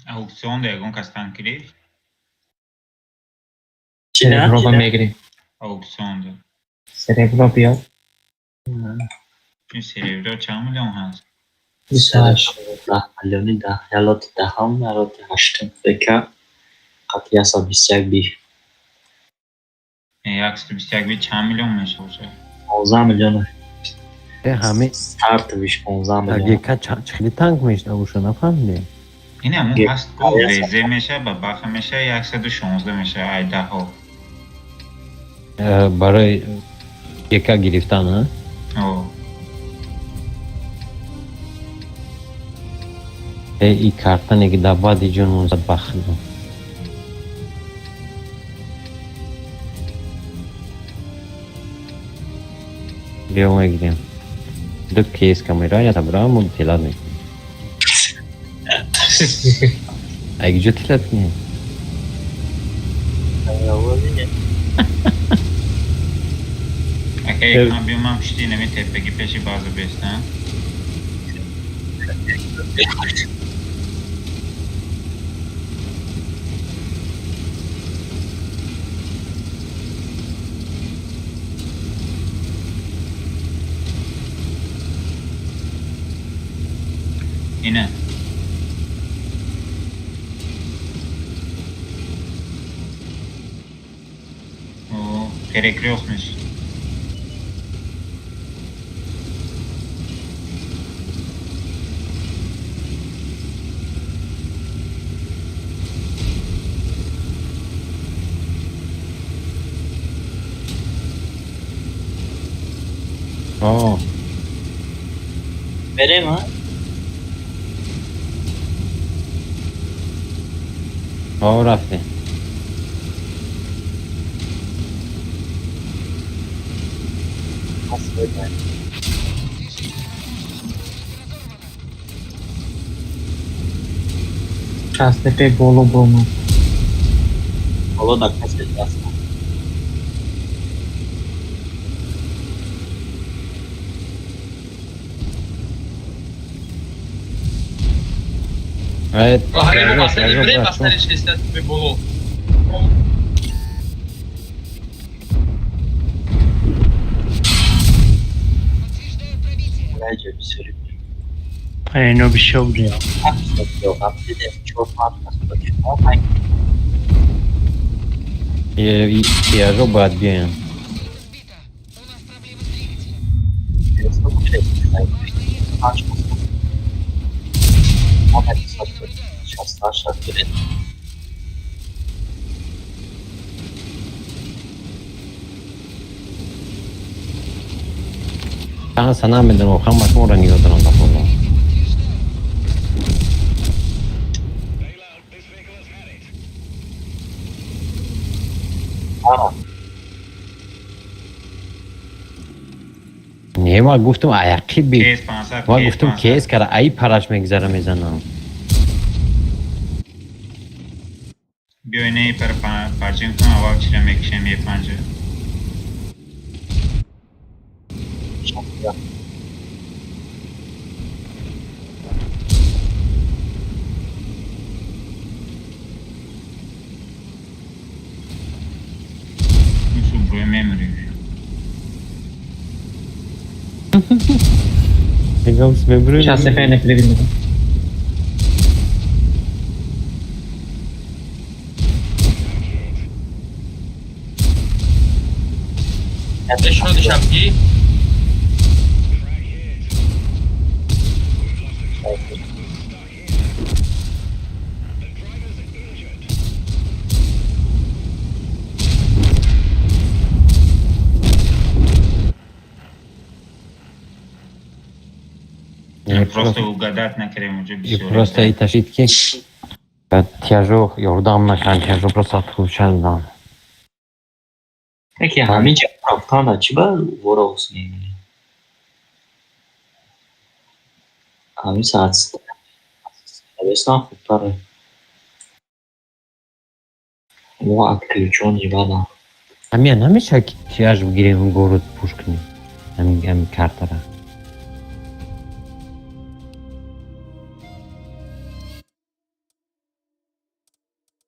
Аукцион да ягон кас танк гирифт? Серебро мегирем. Аукцион да. Серебро биё. Чун серебро чанд миллион ҳаст? 28. 10 миллиони 10, я лоти даҳам, я лоти ҳаштум. Бека. Қати 121 би. 121 би чанд миллион мешавад? 15 миллион. Ҳами стартовиш 15 миллион. ГК хеле танк мешава боша, нафаҳмидем. Ин ҳамун ҳаст ку, ВЗ меша, ба баха меша, 116 меша, айдаҳо. Барои ГК гирифтан, а? О. И картане ки дар баъди ҷонмон зад ба худо. Биё мегирем. Ду кейс камера я табра мо телат мекунем. Ай ҷо телат кунем? Ака, ман биё, ман пушти инами теппаги пеши база бестам. Ина. О, перекрёст меш. О. Берем, а? О, рафтем. Шастепе боло бромад. Боло дар касе даст. Ҳамин басари бре, басари 60 боло. Ино бисёр будем. Тиражо бояд биёянд. Шанса намедонам, ҳамаш моро нигоҳ доранд ба боло. Не, ма гуфтам аяқи би. Ма гуфтам кес кара, ай параш мегзара мезанам. Биёй не пар парчим кун, аввал чира мекушем е панҷа. Субрӯи мемирӣ. Шастепе не филибин. Шоди шабги. Просто угадать накардем уҷо бисёр. Просто иташид ки тяжо ёрдам накард, тяжо просто отключан. Яке ҳамин ҷа рафтанда чӣ ба ворос ҳамин саат бестан хубтаре. Мо отключённый бадан. Ҳамин намешавад ки тяж бигирем, город пуш кунем. Ҳамин картара.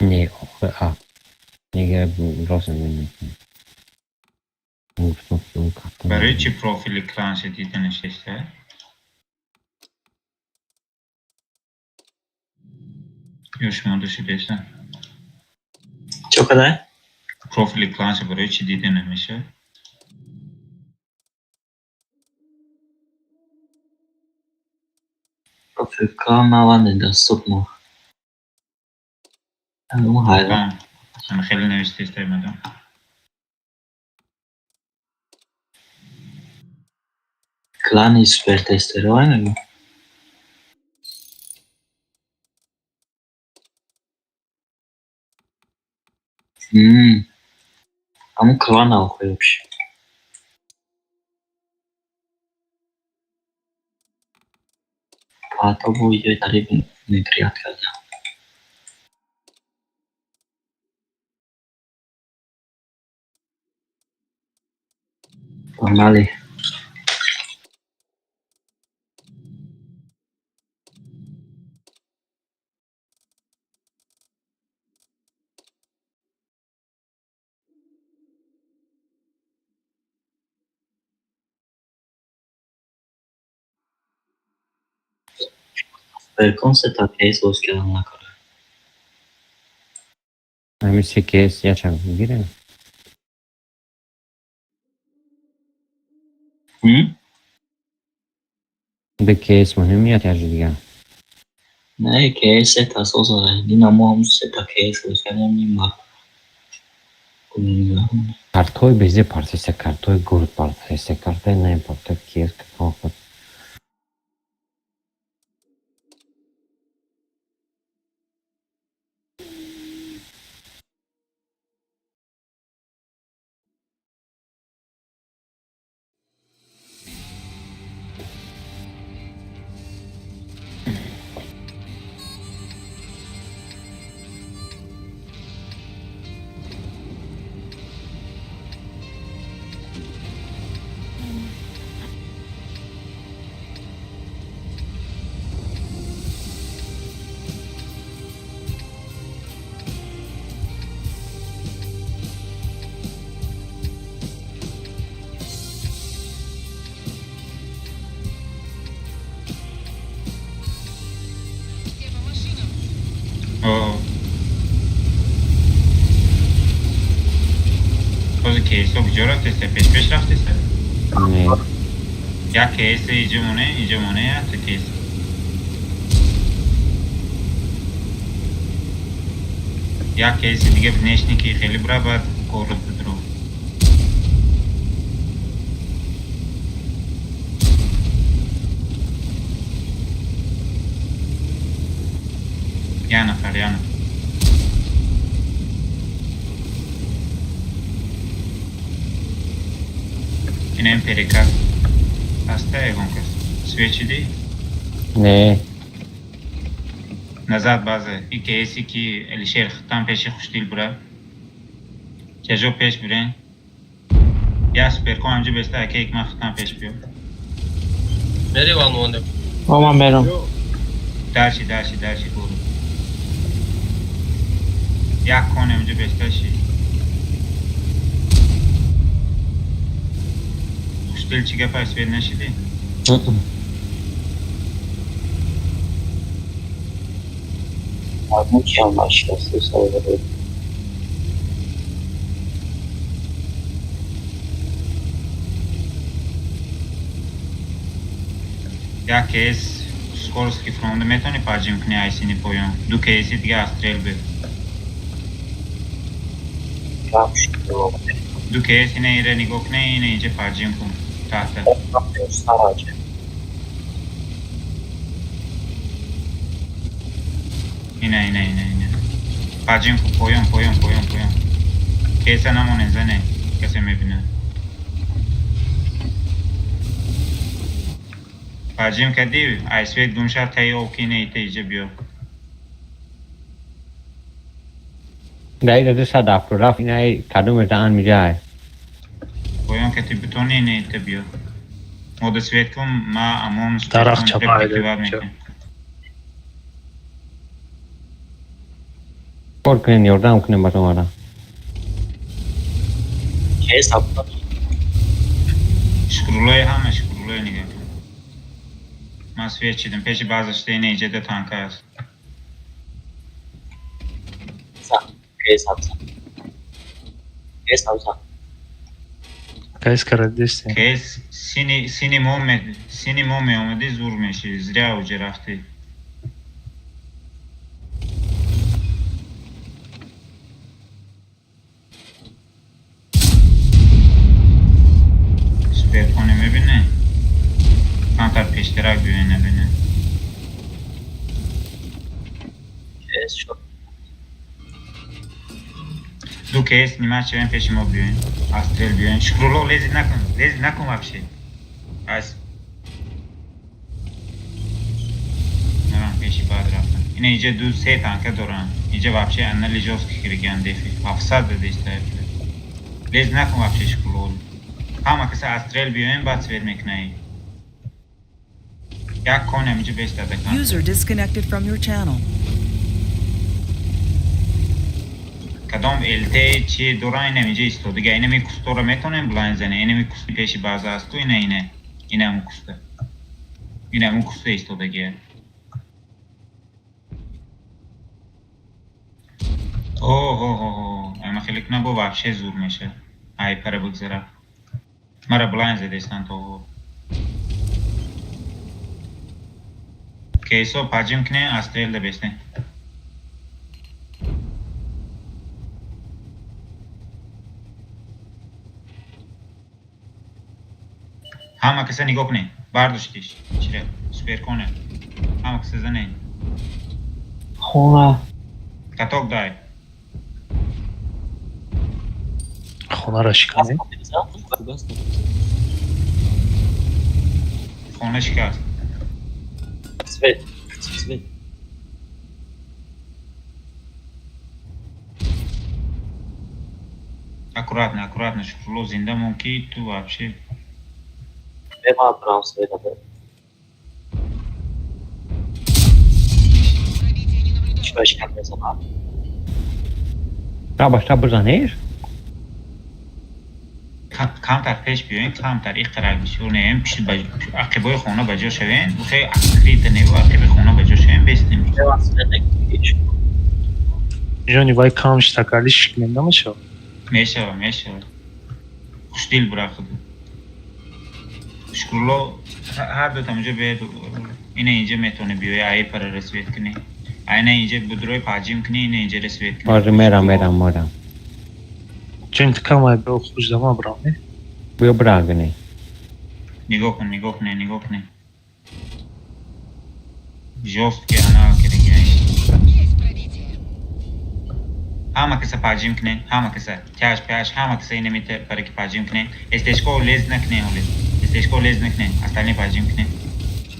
Не, а. Нега рост намекунем. Гуфтам ки он карта. Барои чӣ профили кланша дида нишаста? Ё шумо душидеста? Чо кадай? Профили кланша барои чӣ дида намешавад? Профил клана недоступно. Ҳайрон. Хеле навиштестай мадам. Клани супертестеро мегӯ. Ҳамун клан охи вообще. Патобу ё тариби внедрять карда. Погнали. Суперкон сета кейс боз кардан накора. Ҳамин се кейс ячам гирем. Ду кейс муҳим меяд яжи дигар. Не, кейс сета соза. Дина мо ҳам сета кейс боз кардем нима. Картҳои безе партиса, картҳои гурд партиса, картаи наим парта кейс катон. Бози кейсо куҷо рафтеста? Пеш пеш рафтеста? Не. Як кейси иҷо моне, иҷо моне, якта кейс. Як кейси дига внешники хеле бура баъд город бидро. Я нафар, я нафар. Инем перекат. Аста ягон кас. Свечи ди? Не. Назад база. И кейси ки Алишер хитам пеши хуштил бура. Чажо пеш бирен. Я суперкон амҷо беста аке ик ман хитам пеш биё. Мери ван вонде. О, ман мерам. Дарши, дарши, дарши буру. Як кон амҷо беста ши. Хуштил чӣ гапа свет нашиди? Як кейс скоростки фронда метавонӣ поджим кунӣ айсини поён. Ду кейси дига астрел бир. Ду кейс ина ира нигоҳ кунӣ, ина инҷа поджим кун. Таҳта. Ина ина ина ина. Поджим кун поён поён поён поён. Кейса намонед зане. Касе мебинад. Поджим кардӣ, айсвет гум шав таи об ки ина ита иҷа биё. Даида 270 рафт инаи кадомеш даҳан миҷай. Поён ки ти битони ина ита биё. Мода свет кун, ма амон Дарахт чапа айда. Кор кунен, ёрдам кунен ба шуморо. Кейс ҳафта. Шукруллои ҳама шукруллои нигоҳ кун. Ман свет чидам пеши баъза шуда ина иҷада танка аст. Кейс ҳафта. Кес авза. Кайс карадисти. Кес сини сини момент, сини моме омади зур меши, зря уже рафти. Суперконе мебине? Камтар пештерак биёе набине. Кес шо. Ду кес нима чевен пеши мо биёен. Астрел биёен. Шукрулло лезид накун, лезид накун вообще. Аз Нарам пеши баъд рафтан. Ина иҷа ду се танка доранд. Иҷа вообще анали жёсткий кирган дефи. 700 дадеста. Лез накун вообще шукрулло. Ҳама каса астрел биёен баъд свет мекунаи. Як конем иҷа беста дакан. User disconnected from your channel. Кадом ЛТ чи дора инам иҷа истодига. Инами кустора метонем блайн зане. Инами кусти пеши база аст ку ина ина. Инаму куста. Инаму куста истодагия. Оҳо, ама хеле куна бо вообще зур меша. Ай пара бигзара. Мара блайн задестан то. Кейсо паҷим кне астрел да бесне. Ҳама каса нигоҳ кунед. Бардоштиш. Чира, суперконе. Ҳама каса зане. Хона. Каток дай. Хонара шиканем. Хона шикаст. Свет. Свет. Аккуратно, аккуратно, Шукрулло зинда мон ки ту вообще. Бема брам света бе. Чӣ шикан мезанам? Шаба шаб бизанеш? Камтар пеш биёен, камтар иқарак бисёр неем, пишти ба ақибои хона ба ҷо шавен, ухе акрита неву ақиби хона ба ҷо шавен бестем. Бема свет ки. Ҷони вай кам штакали шикнем намешава. Мешава, мешава. Хушдил бура худ. Шукрулло ҳар ду тамҷо биёед, ина инҷа метавонӣ биёи, ай пара ресвет кунӣ. Айна инҷа будрои паҷим кунӣ, ина инҷа ресвет кунӣ. Ҳозир мерам, мерам, мерам. Ҷони ту кам ай бео хуш дама брам, не? Биё брагне. Нигоҳ кун, нигоҳ кунед, нигоҳ кунед. Жёсткий анал киргай. Ҳама каса паҷим кунед, ҳама каса тяж пяж, ҳама каса ина мита параки паҷим кунед. Эстешко лез накунед ҳоле. Эстешко лез накунед, остальные паҷим кунед.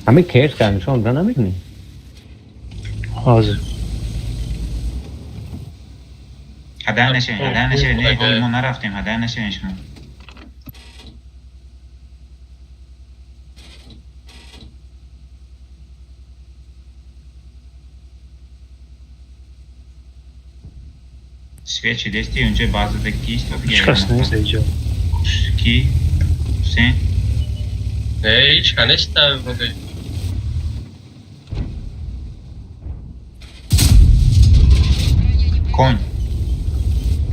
Ҳами кес кард, бра намекунӣ? Ҳозир. Ҳадар нашавед, ҳадар нашавед, не, ҳоли мо нарафтем, ҳадар нашавед шумо. Свет шидести, унҷа базада ки истод? Ҳеҷ кас нест иҷо. Ки? Ҳусейн? Не, ҳеҷ ка нест вроде. Конь.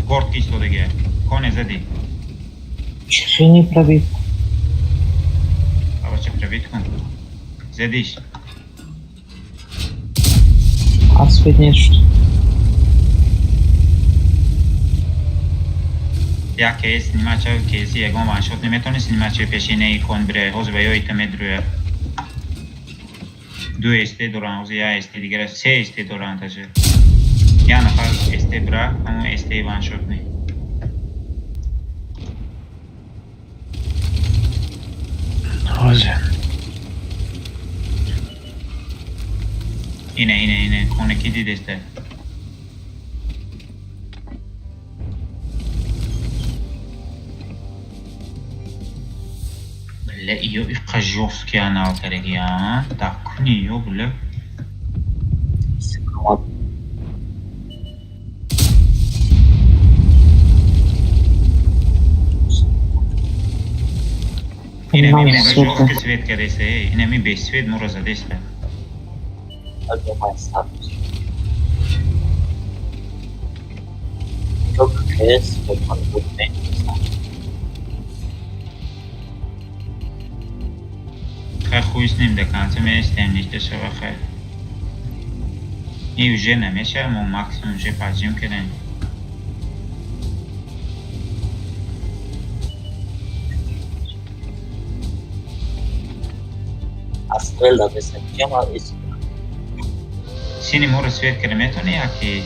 Горд ки истодагия? Коне задӣ. Чӣ не пробит? Абача пробит кун. Задиш. А свет нет что? Як кейс нимача кейси ягон ваншот наметавонист нимача пеши неи кон бире. Ҳозир ба ёита медурӯяд. Ду СТ доранд, ҳозир як СТ дигара, се СТ доранд даже. Як нафар СТ бира, ҳамон СТ ваншот не. Ҳозир. Ина, ина, ина, коне ки дидеста? Бля, ё иқа жёсткий анал караги, а? Да куни ё, бля. Инами Нам мора сука. жёсткий свет кардеста, эй, инами бесвет мора задеста. КС телефон буд. Хай, хуй с ним, до конца меистем, ништа шава, хай. И уже намеша, мо максимум уже поджим кардем. Астрел дадеса кема ис. Сини моро свет карда метавонӣ яки?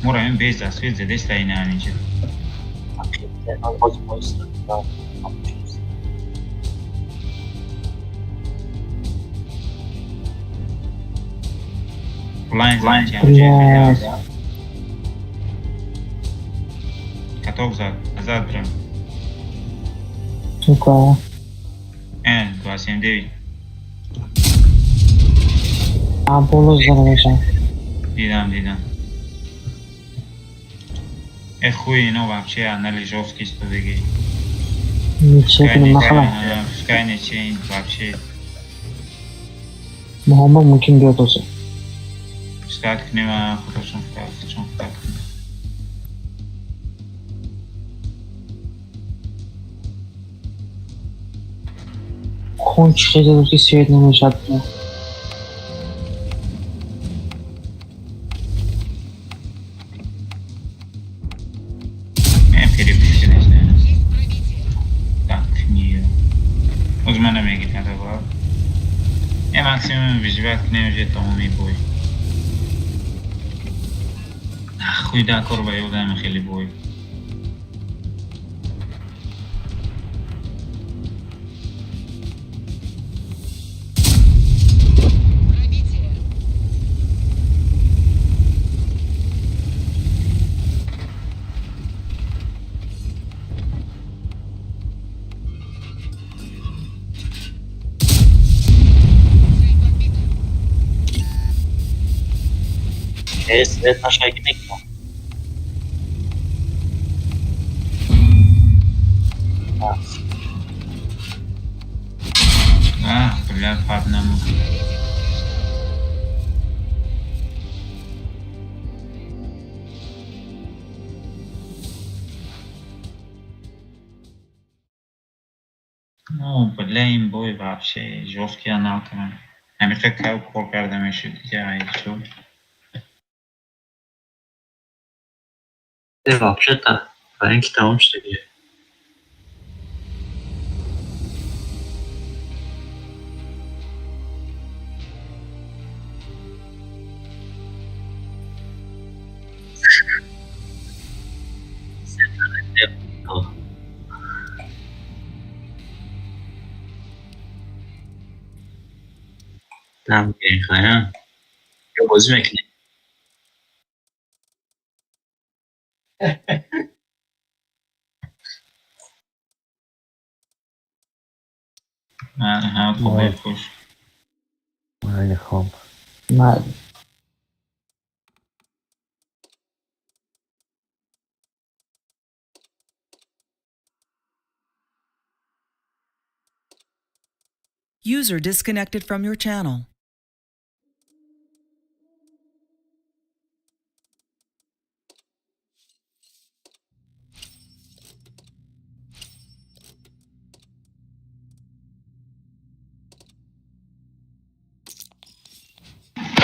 Моро ҳамин без свет задеста ина ҳаминҷо. Ҳозир мо истем. Лайн зан. Блядь. Каток зад, назад бирам. Сука. 279. А боло зада мешавад. Дидам, дидам. Э, хуй, ино вообще анализ жёсткий истодагӣ. Ничего кунем нахала. Пускай нечи вообще. Муҳаммад мумкин биёд ҳозир. Ждать кунем, худошон худошон ждать кунем. Кун чӣ хел задад, ки свет намешавад. Мен переписка нестам. Так, не. Оз мана мегирад ба. Е, максимум выживать кунем, уже тамоми бой. Хуй да кор ба ёдам хеле бой. Свет нашаги мекунам. А, бля, по одному. Ну, бля, ин бой вообще жёсткий анал кардам. Ҳамиқа кав кор карда мешуд, дига чо. Э, вообще-то, ранги тамом шудаги. Там хая. Ё бозӣ мекунем. Ҳа, хуб, хуш. Майли, хоб. Майли. User disconnected from your channel.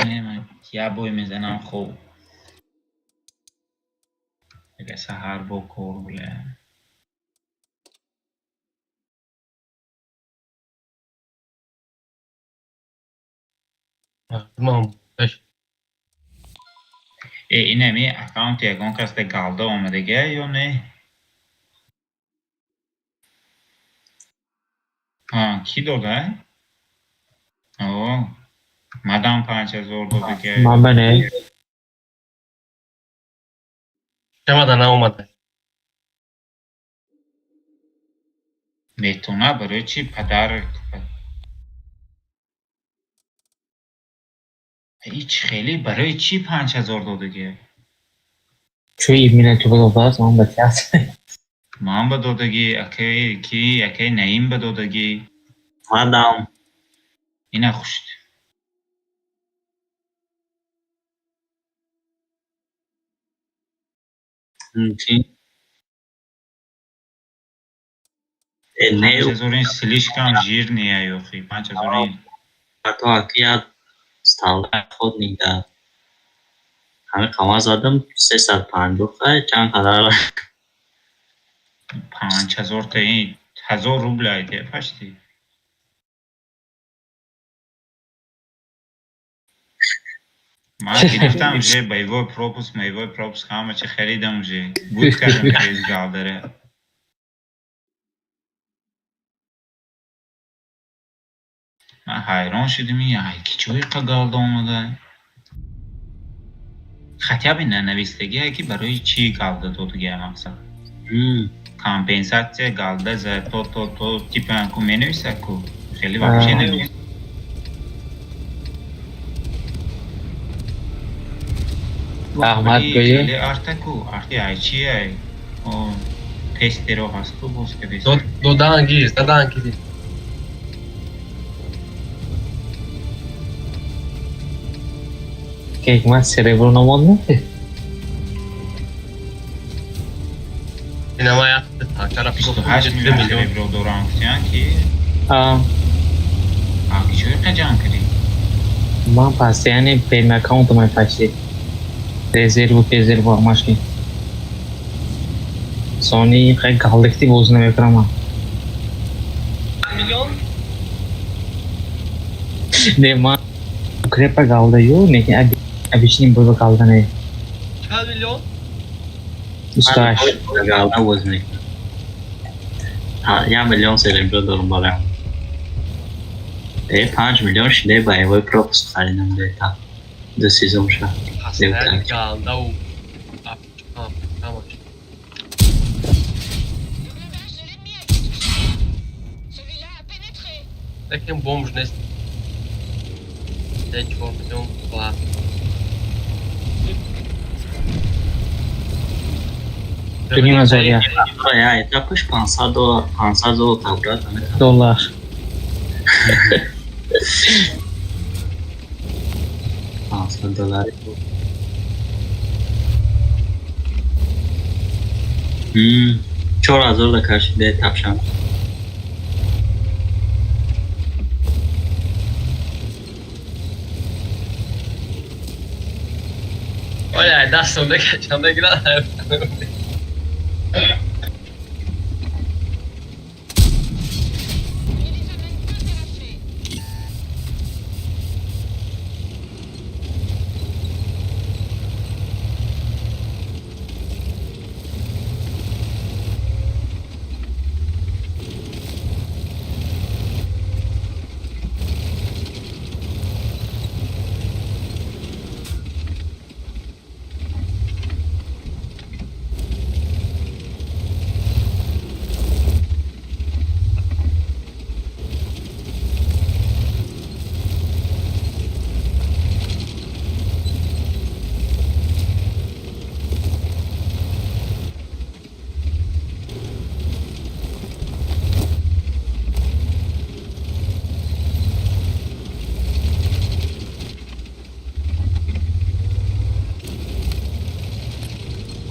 Не, ман як бой мезанам, хуб. Дига саҳар бо кор, бля. Мардумам Э, инами аккаунти ягон кас да галда омадага ё не? Ҳа, кӣ дода? О, мадам 5000 додага. Ман ба не. Шамада наомада. Метона барои чӣ подарок? Ҳеч хеле барои чӣ 5000 додага? Чӯ имина ту додааст, ман ба театр. Ман ба додагӣ, акаи ки, акаи Наим ба додагӣ. Мадам. Ина хушт. Мумкин. Э, не. 5000 ин слишком жирный охи. 5000 ин. То аки як столба охотник да ҳамин қамар задам, 350 хай чанд қадар. 5000 та ин 1000 рубл айде почти. Ман гирифтам уже боевой пропуск, боевой пропуск, ҳама чи харидам уже. Буд кардам через галдара. Ман ҳайрон шудам, ин ай ки чӯи қа галда омада. Хотя бы нанавистагие ки барои чӣ галда додагия мақсад. Компенсация галда за то то то типа ку менависа ку. Хеле вообще не. Раҳмат гӯё. Хеле арта ку, арти ай чи ай? О тестеро ҳаст ку боз кадес. Додан гир, задан гир. Ҳикмат серебро намонд. Инама як танкара 28 миллион серебро дорам гуфтиян ки А, а ки чӯи қа ҷамъ кардӣ? Ман постоянно премиум аккаунтам почти. Резерву, резерву ҳамашки. Сони хай галдакти бозӣ намекунам ман. Миллион? Не, ман укрепа галда ю, лекин обычный бой галда не. Чанд миллион? 28. Галда боз мекунам. 1 миллион серебро дорам бароям. Э, 5 миллион шиде боевой пропуск харидам дета. Ду сезон ша. Постоянно галдау. Ҳамаш. Лекин бомж нест. 3-4 миллион ба. Дуним ҳазор як. Я этапаш 500 доллар, 500 доллар табрат наметавонам. Доллар. 500 доллар. 4000 да кашиде тапшам. Оля, дастом декачам дегирад.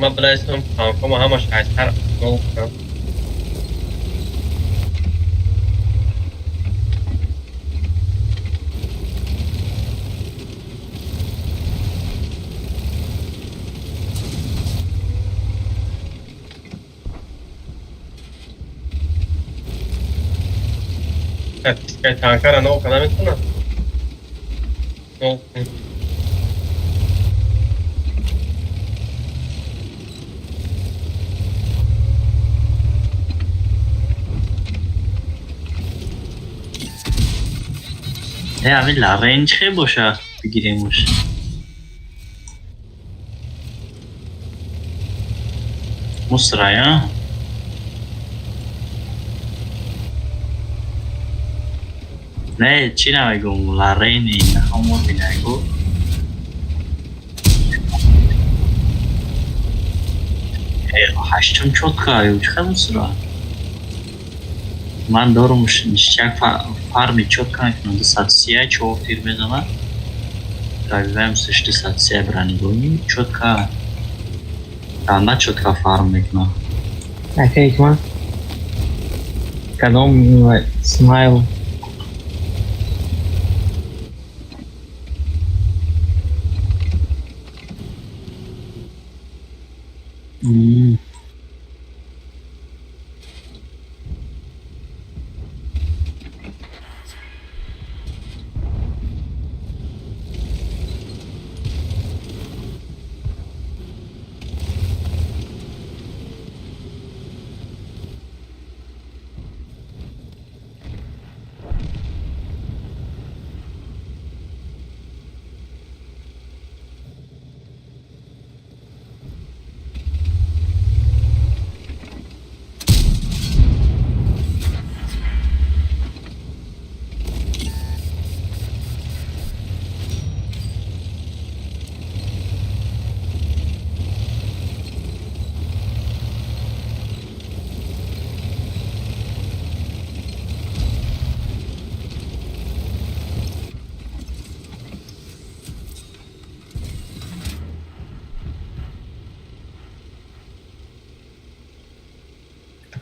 Ман билайсам, танкома ҳамаш аз ҳар гол кунам. Статистикаи танкара нов када метавонам? Нов кунем. Э, ҳамин Ларен чӣ боша бигиремуш? Мусрая? Не, чӣ намегум, Ларени ҳамон бинагу. Э, ҳаштум чётко, ё чӣ хел мусра? Ман дорум ништяк фарми чётко мекунам, 230 чор тир мезанад. Пробиваем 230 бронебойный, чётко. Анда чётко фарм мекунам. Ака Ҳикмат, кадом смайл?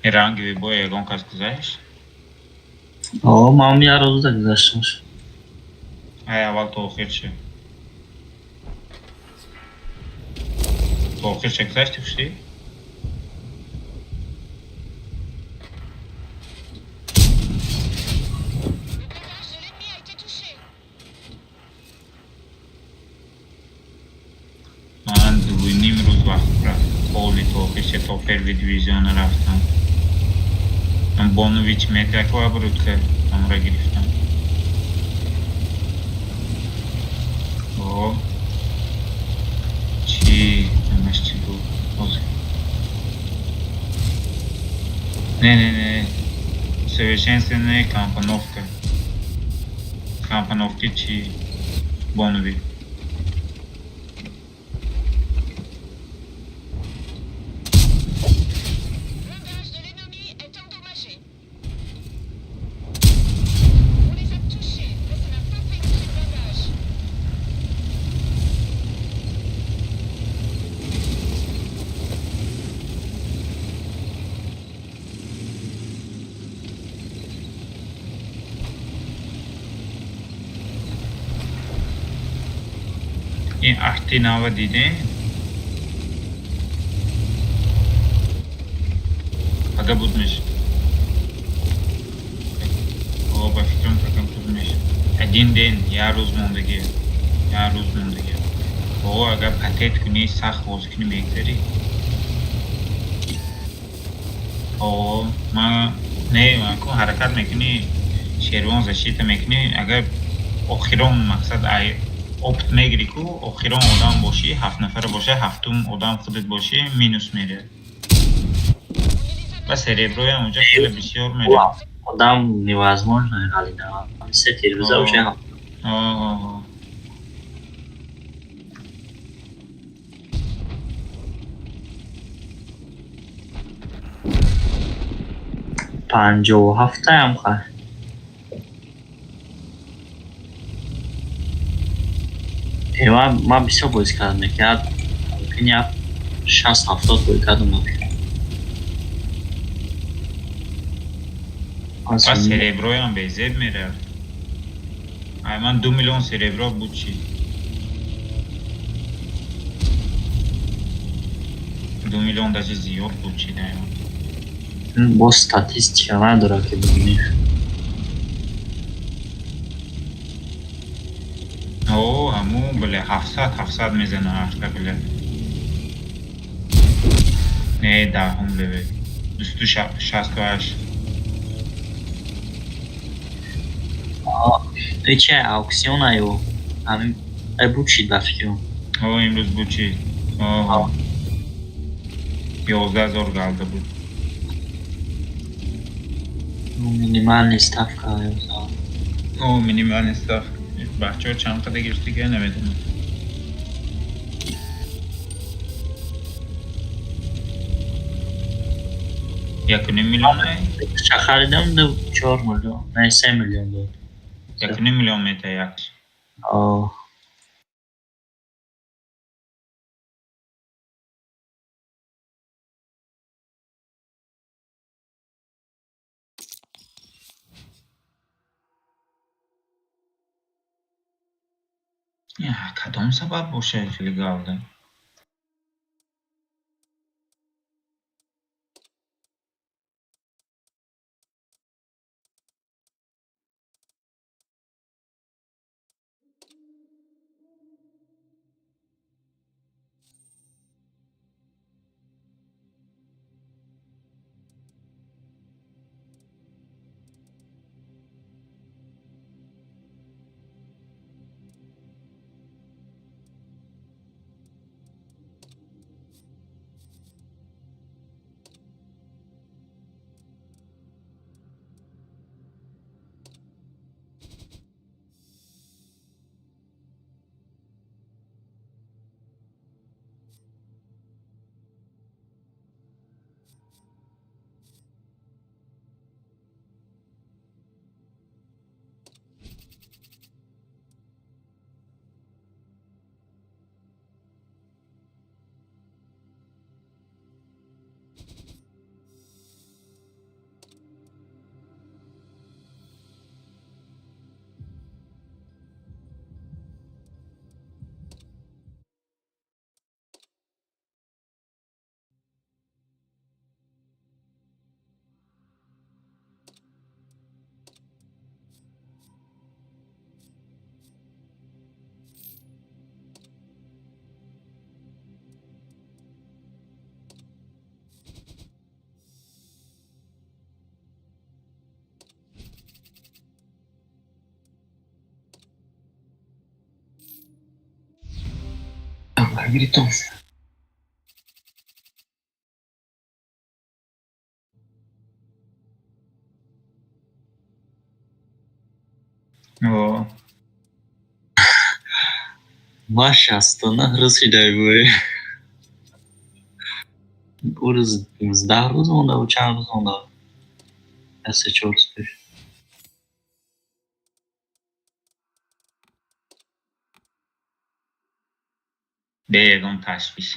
Ранговый бой ягон кас гузашт? О, ман як рӯза гузаштам. Ай, аввал то охир чӣ? То охир чӣ гузашти, хушдӣ? Ман 2,5 рӯз вақт рафт. Поли то охир чӣ, то первый дивизиона рафтам. Ман Бонович метракова оборудка амра гирифтам. О, чӣ намаш чӣ буд? Ҳозир. Не, не, не. Совершенствованная компоновка. Компоновки чӣ? Бонови. Ин арти нава дидем? Пага буд меш. О, ба фикрам, пага буд меш. Один день, як рӯз мондагӣ. Як рӯз мондагӣ. О, агар патет кунӣ, сахт бозӣ кунӣ, мегзарӣ. О, ман не, ман ку ҳаракат мекунӣ, шервон защита мекунӣ, агар охирон мақсад ай опыт мегирӣ ку, охирон одам бошӣ, ҳафт нафара боша, ҳафтум одам худат бошӣ, минус меравад. Ва сереброям унҷа хеле бисёр меравад. Одам невозможно галида. Се тирӯза уже. О, 57-таям хай. Э, ман бисёр бозӣ кардам, як мумкин як 60-70 бозӣ кардам. Ва сереброям безеб меравад. Ай, ман 2 миллион серебро буд чӣ? 2 миллион даже зиёд буд чӣ дай ман. Боз статистика надорад, ки бибинӣ. О, ҳамун бале, 700 700 мезана ҳафта, бале. Не, даҳум левел. 268. Э, чи аукциона ё ҳамин ай буд шид, ба фикрам. О, имрӯз буд чӣ? О, 11 000 галда буд. Минимальный ставка. О, минимальный ставка. Бачаҳо чанд қадар гирифтига, намедонам. 1,5 миллион ай? Харидам, 4 миллион, не, 3 миллион дод. 1,5 миллион мета як. О. Кадом сабаб бошад хеле гавда? Гритон. О. Ма 69 рӯз шидай бӯй. Ӯ рӯз 19 рӯз монда буд, чанд рӯз монда буд? Я се-чор рӯз пеш. Бе ягон ташвиш.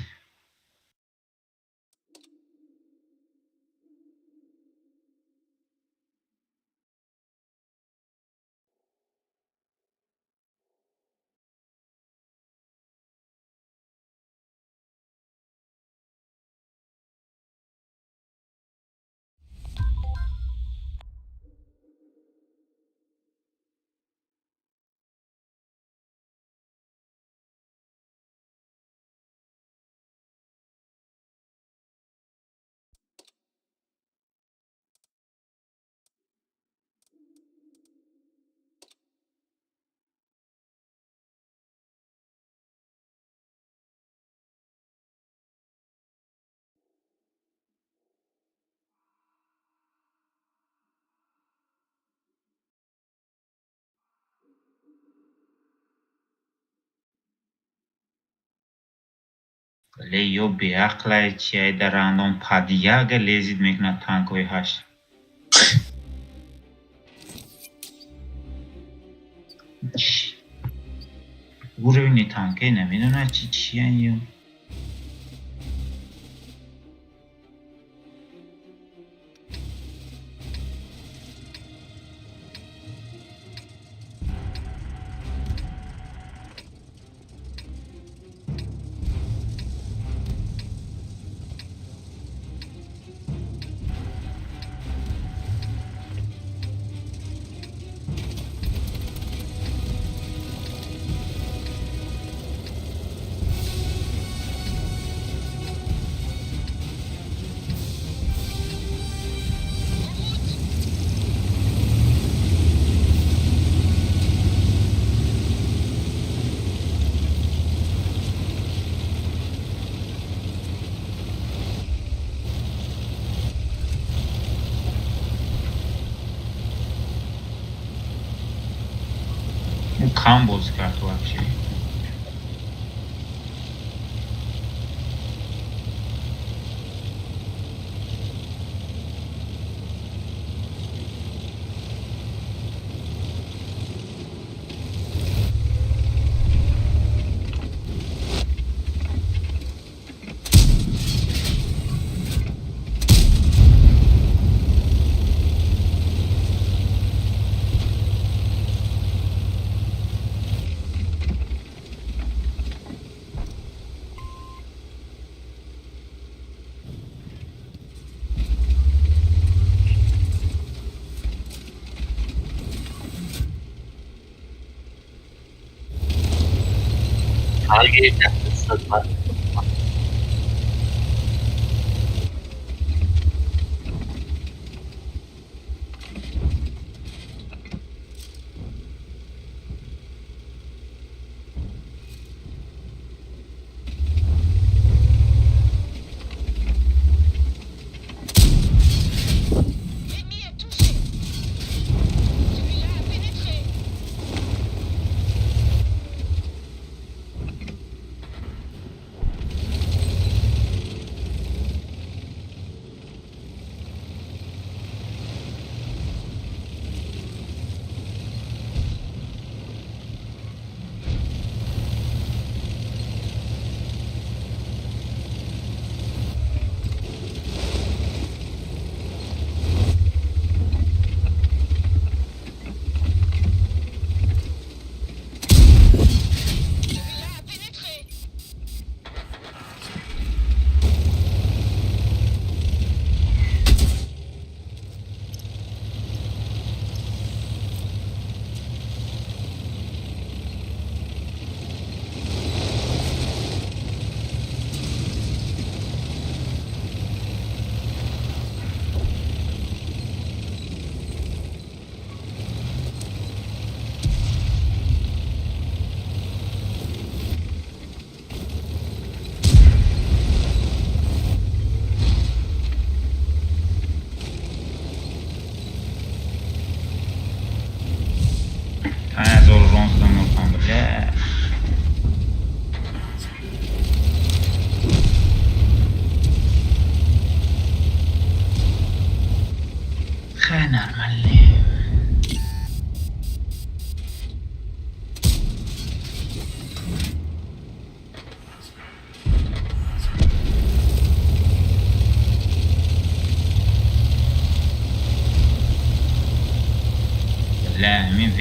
Ле ё беақлай чиай дар рандом падияга лезид мекунад танкҳои ҳашт. Уровни танке намедонад чи чиян ё. Ӯ кам бозӣ кард вообще.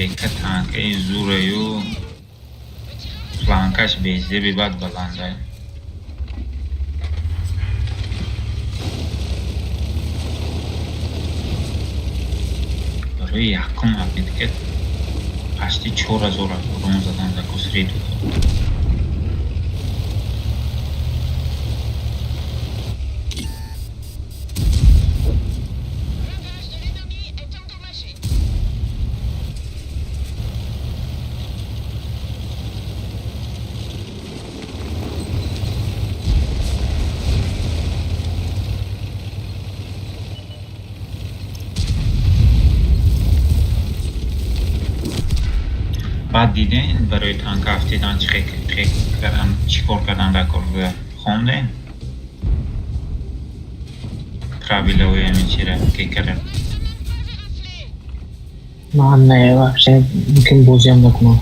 Века танкаи зураю планкаш безеби бад баланда. Барои якум отметка почти 4000 урон задан за кусри дуто. Баъд дидем барои танка афтидан чӣ кор кардан дар кор хондем правилаҳои ҳамин чира кекара. Ман не, вообще мумкин бозиам накунам.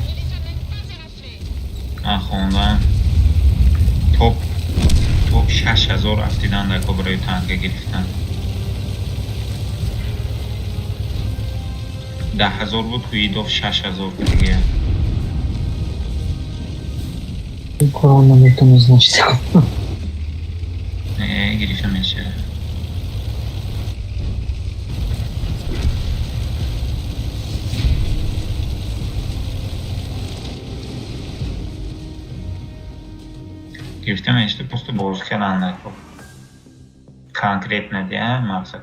Ман хондам топ 6000 афтидан дар кор барои танка гирифтан. 10000 буд, хуидов 6000 дига. Корона метавонад, значит. Не, гирифта мешавад. Гирифта мешавад, просто бозӣ кардан накун. Конкретно дия мақсад.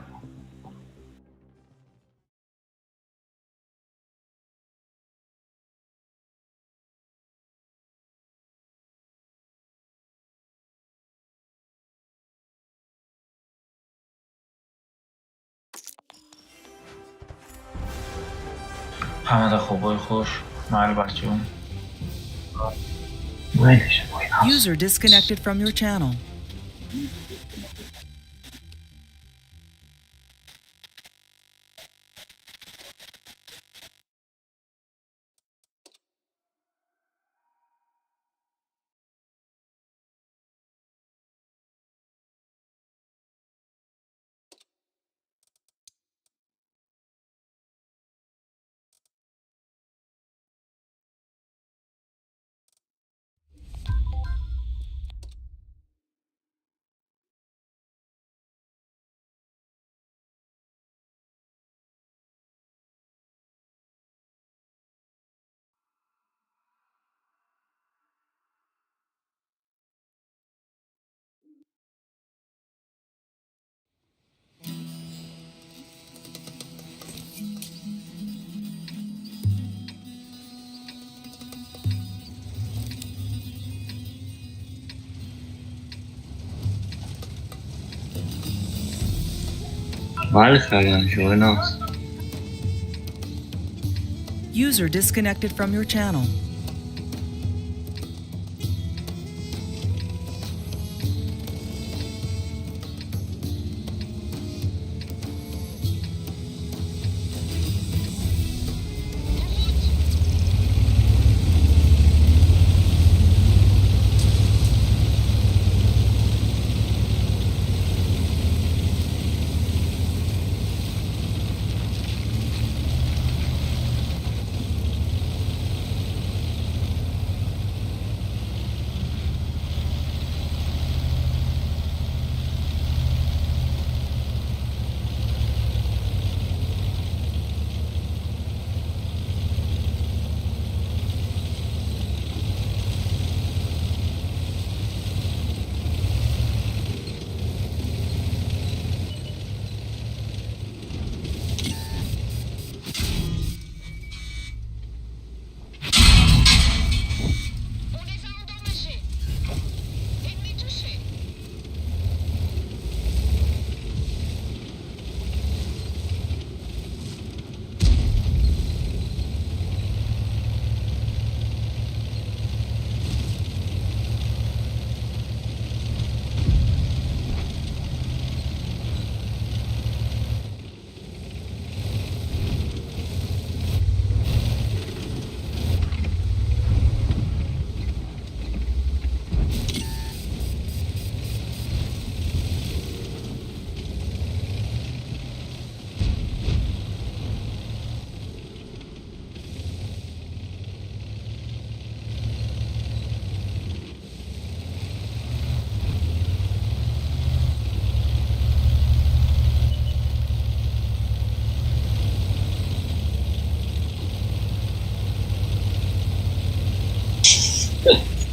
ҳамада хубои хуш, майли бачаҳо. User disconnected from your channel. Майли хаган шои нас. User disconnected from your channel.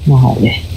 Майли.